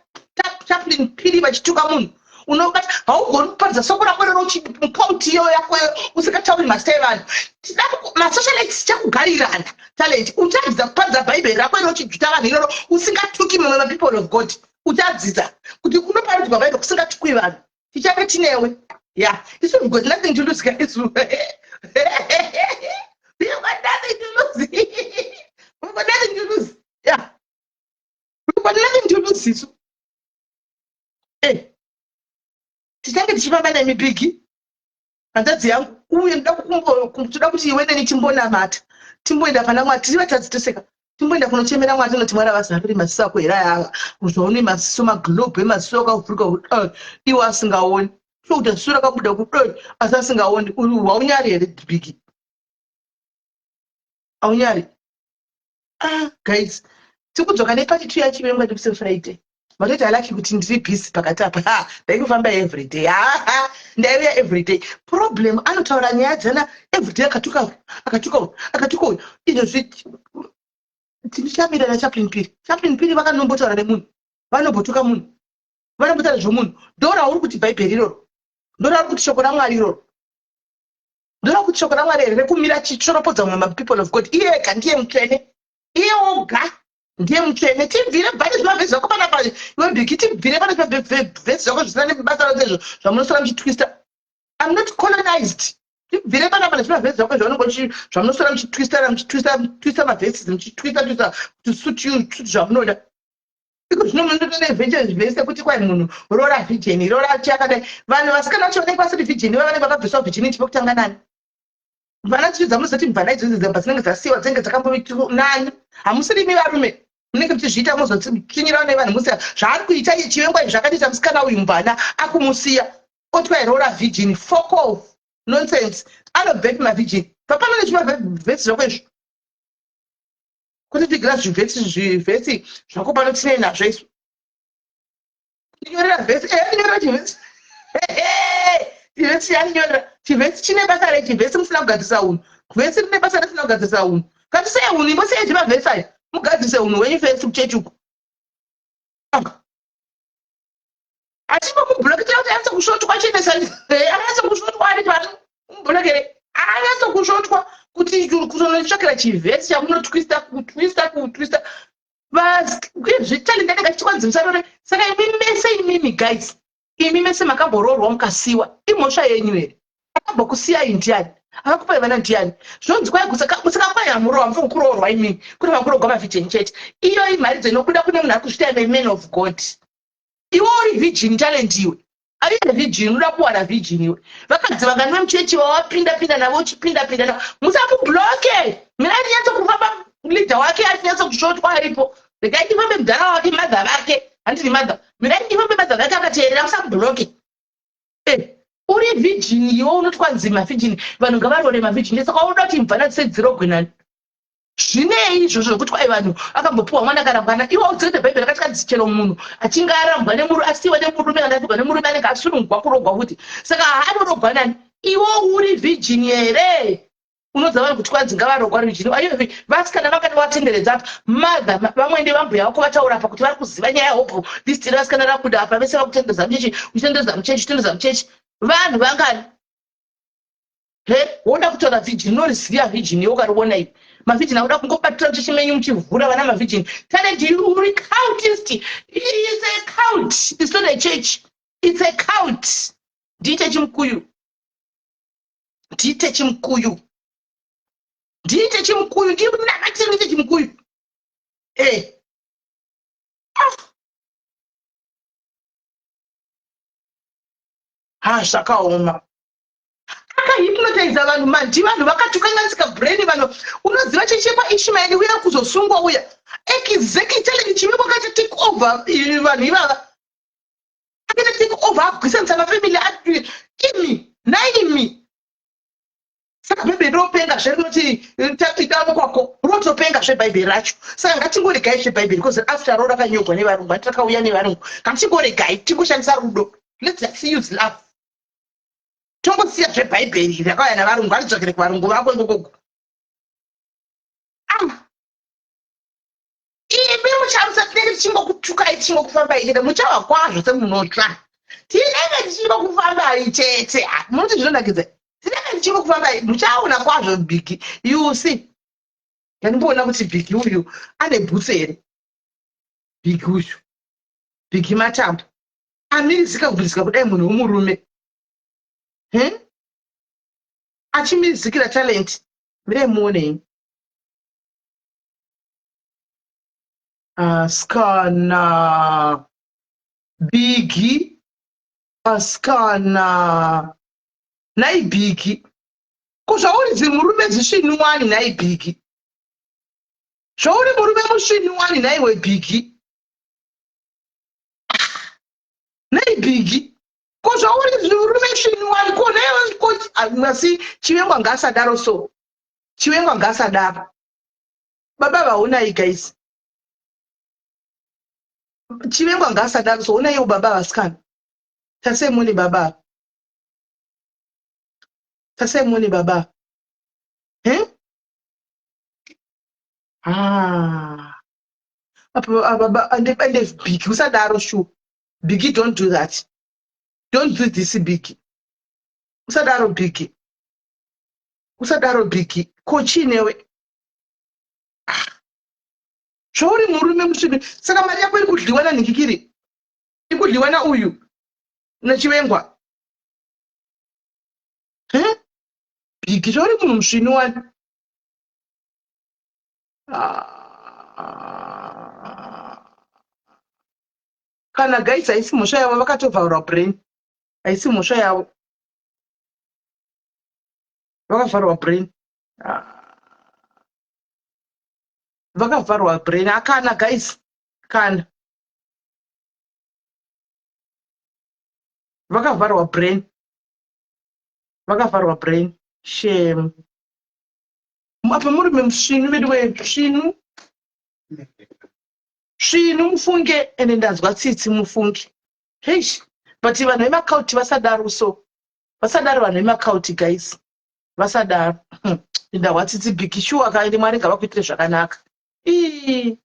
Speaker 1: chaplin piri vachituka munhu unobata haugoni kuparidza soko rako rero mukaunti iyoyo yako usingatauri mazita evanhu tida masocialites tichakugarirana talent uchadzidza kuparidza bhaibheri rako iro uchijuta vanhu iroro usingatuki mamwe mapeople of god uchadzidza kuti kunoparidzwa bhaibheri kusingatukwi vanhu tichange tinewe ya isu we've got nothing to lose guys we've got nothing to lose we've got nothing to lose yeah we've got nothing to lose isu eh tichange tichifamba nemi bigi hanzvadzi yangu uye ndoda kuti iwe neni timbonamata timboenda pana mwari tiri vatadzi toseka timboenda kunochemera mwari tinoti mwari avazaruri maziso ako here aya zvaone maziso maglobe emaziso akavhurika kudai iwo asingaoni so kuti ziso rakabuda kudai asi asingaoni haunyari here bigi haunyari ah guys tikudzoka nepati two yachivengwa ndikuse friday matoita lucky kuti ndiri busy pakati apa ha ndaingofamba everyday ha ndaiuya everyday problem anotaura nyaya dzana everyday akatuka uyu akatuka uyu akatuka uyu izvozvi tinichamira nachaplin piri chaplin piri vakanombotaura nemunhu vanombotuka munhu vanombotaura zvomunhu ndorauri kuti bhaibheri iroro ndorauri kuti shoko ramwari iroro ndoda kuti shoko ramwari here rekumira chichoropodza mumwe mapeople of god iye ega ndiye mutsvene iye oga ndiye mutsvene tibvire bvane zvimavhesi zvako panapa iwe bhiki tibvire pane zvimavhesi zvako zvisina nebasa rose izvo zvamunosora muchitwista im not colonized tibvire panapa nezvimavhesi zvako zvaunongo zvamunosora muchitwista muchitwista twista mavhesi muchitwista twista to suit you suit zvamunoda iko zvino munotoneventure kuti kwai munhu rora virgin rora chakadai vanhu vasikana vacho vanenge vasiri virgin vanenge vakabviswa virginity pekutanga nani vana dzicho dzamunozoti mvana idzodzo dzamba dzinenge dzasiyiwa dzinenge dzakamboitwa nani hamusiri imi varume munenge muchizviita mozotsvinyirawo nevanhu musiya zvaari kuita iye chivengwa izvi zvakatoita musikana uyu mvana akumusiya otwai rora virgin fuck off nonsense anobvepi mavirgin papano nechimavhesi zvako izvo kutivigira zvivhesi zvivhesi zvako pano tinei nazvo isu tinyorera vhesi eh tinyorera chivhesi chivhesi chaninyorera chivhesi chine basa rei chivhesi musina kugadzirisa unhu vhesi rine basa risina kugadzirisa unhu ngatisei unhu imbosiyai zvimavhesi ayo mugadzirise unhu hwenyu fesi kuchechi uku achimbomubhuloketera kuti anyatse kusvotwa chenesa anyatse kusvotwa ari pano mubhulokere Anyatsokusvotwa kuti kutonotsvakira chivhesi chamunotwista kutwista kutwista zvitalent anenge achiti musarore. Saka imi mese, imimi guys, imi mese makamboroorwa mukasiwa, imhosva yenyu here? Akambokusiyai ndiani? Akakupai vana ndiani? Zvinonzi kwai saka kwai hamurowa mufunga kuroorwa imimi kuti makurogwa mavirgin chete. Iyo imharidzo inobuda kune munhu ari kuzvita a man of God. Iwe uri virgin, Talent, iwe aine virgin, unoda kuwana virgin iwe. Vakadzi vangani vemuchechi vawapinda pinda navo, uchipinda pinda navo? Musamubloke. Mina achinyatso kufamba leader wake achinyatso kusvotwa aripo. Regai ndifambe mudhara wake, mother vake, handini mother, mirai ndifambe mother vake akateerera. Musamubloke. Uri virgin iwe, unoti kwanzi mavirgin, vanhu ngavarore mavirgin. Saka unoda kuti mvana dzirogwe nani? Zvinei izvozvo zvekuti kwai vanhu akambopiwa mwana kana mwana? Iwe udzidze Bhaibheri rakati kanzi chero munhu achinge arambwa nemuru, asiwa nemurume kana asigwa nemurume, anenge asunungwa kurogwa futi. Saka anorogwa nani? Iwe uri virgin here? Unodza vanhu kuti kwanzi ngavarogwa virgin. Ayo vasikana vakati vatenderedza apa, mother vamwende vambuya vako vataura apa kuti vari kuziva nyaya yehope. This tiri vasikana rabuda apa vese vakutenderedza muchechi, uchitenderedza muchechi, uchitenderedza muchechi. Vanhu vangani he woda kutaura virgin? Unoriziva virgin iwe ukariona iwe? Mavirgin akuda kungobatira muchechi menyu muchivhura vana mavirgin. Talent, uri cultist. It's a cult, it's not a church, it's a cult. Ndiite chimukuyu, ndiite chimukuyu, ndiite chimukuyu, ndinamatire, ndiite chimukuyu. Ah. Ha, zvakaoma. Akahypnotiza vanhu mandi, vanhu vakatokanganisika brain. Vanhu unoziva chechekwa Ishmaeli uya kuzosungwa uya, exactly. Talent Chivekwa kaita take over vanhu ivava, akaita take over, agwisanisa mafamily imi naimi. Saka Bhaibheri ropenga zverinoti ita kwako, rotopenga zvebhaibheri racho. Saka ngatingoregai zvebhaibheri, because after all rakanyorwa nevarungu, ati rakauya nevarungu. Ngatingoregai, tingoshandisa rudo. Let's just use love, tongosiya zvebhaibheri rakauya navarungu. Aridzokere kuvarungu vako ikokoko. Ah, imi mucharusa, tinenge tichingokutukai, tichingokufambai chete. Muchawa kwazvo semunotsva. Tinenge tichingokufambai chete. Ah, munoti zvinonakidza? Tinenge tichingokufambai, muchaona kwazvo. Biggie, you see, ndandimboona kuti Biggie uyu ane bhutsu here. Biggie uyu, Biggie Matambo, amirizika kubirizika kudai, munhu wemurume achimirizikira Talent. Mirei muonei. Askana, Biggie, askana, nhai Biggie, ko zvauri zimurume zvisvinuwani? Nhai Biggie, zvauri murume musvinuwani? Nhaiwe Biggie, nhai Biggie, ko zvauri murume svinuwani? Ko nhaiwe, ko asi Chivengwa ngaasadaro so. Chivengwa ngaasadaro. Baba vaonai guys, Chivengwa ngaasadaro so. Onaiwo baba vasikana, tasei mune baba, tasei mune baba. He, ah, baba, ende Biggie, usadaro shu. Biggie, don't do that, don't do this. Biggie, usadaro. Biggie, usadaro. Biggie, ko chiinewe? Ah, zvauri murume musvibi. Saka mari yako iri kudliwa nanhikikiri, iri kudliwa nauyu naChivengwa. Biggie, zvauri munhu musvini wani. Ah. Kana guys, haisi mhosva yavo, vakatovharwa brain. Haisi mhosva yavo, vakavharwa brain. Ah. Vakavharwa brain. Akana guys, kana vakavharwa brain, vakavharwa brain, shame. Apa murume musvinu vedu we, svinu svinu mufunge. Ende ndanzwa tsitsi mufunge. Heish, but vanhu vemacult vasadaro so, vasadaro vanhu vemacult guys, vasadaro. Ndahwa tsitsi Biggie, shuwa kaende. Mwari ngavakuitire zvakanaka. Ii,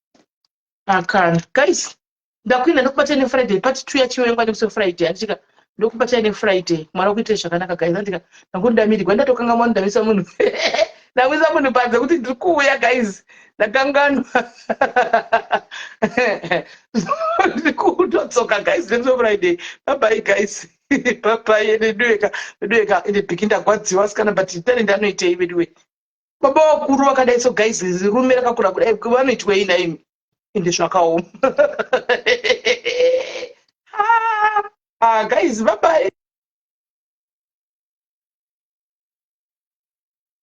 Speaker 1: akana guys, ndakuenda ndokubata neFriday part 2 yaChivengwa nemusi weFriday. Andichika. Ndokubatai neFriday. Mwari akuitire zvakanaka guys. Andika ndangondamirirwa ndatokangamwa ndamisa munhu. Ndamisa munhu panze kuti ndiri kuuya guys. Ndakanganwa. Ndiri kutotsoka guys nemusi weFriday. Bye bye guys. Bye bye veduweka veduweka ende bhiki ndagwadziwa asikana but talent anoitei veduwe. Baba vakuru vakadai so guys rume rakakura kudai vanoitwei naimi ende zvakaoma. Ah, guys bye bye.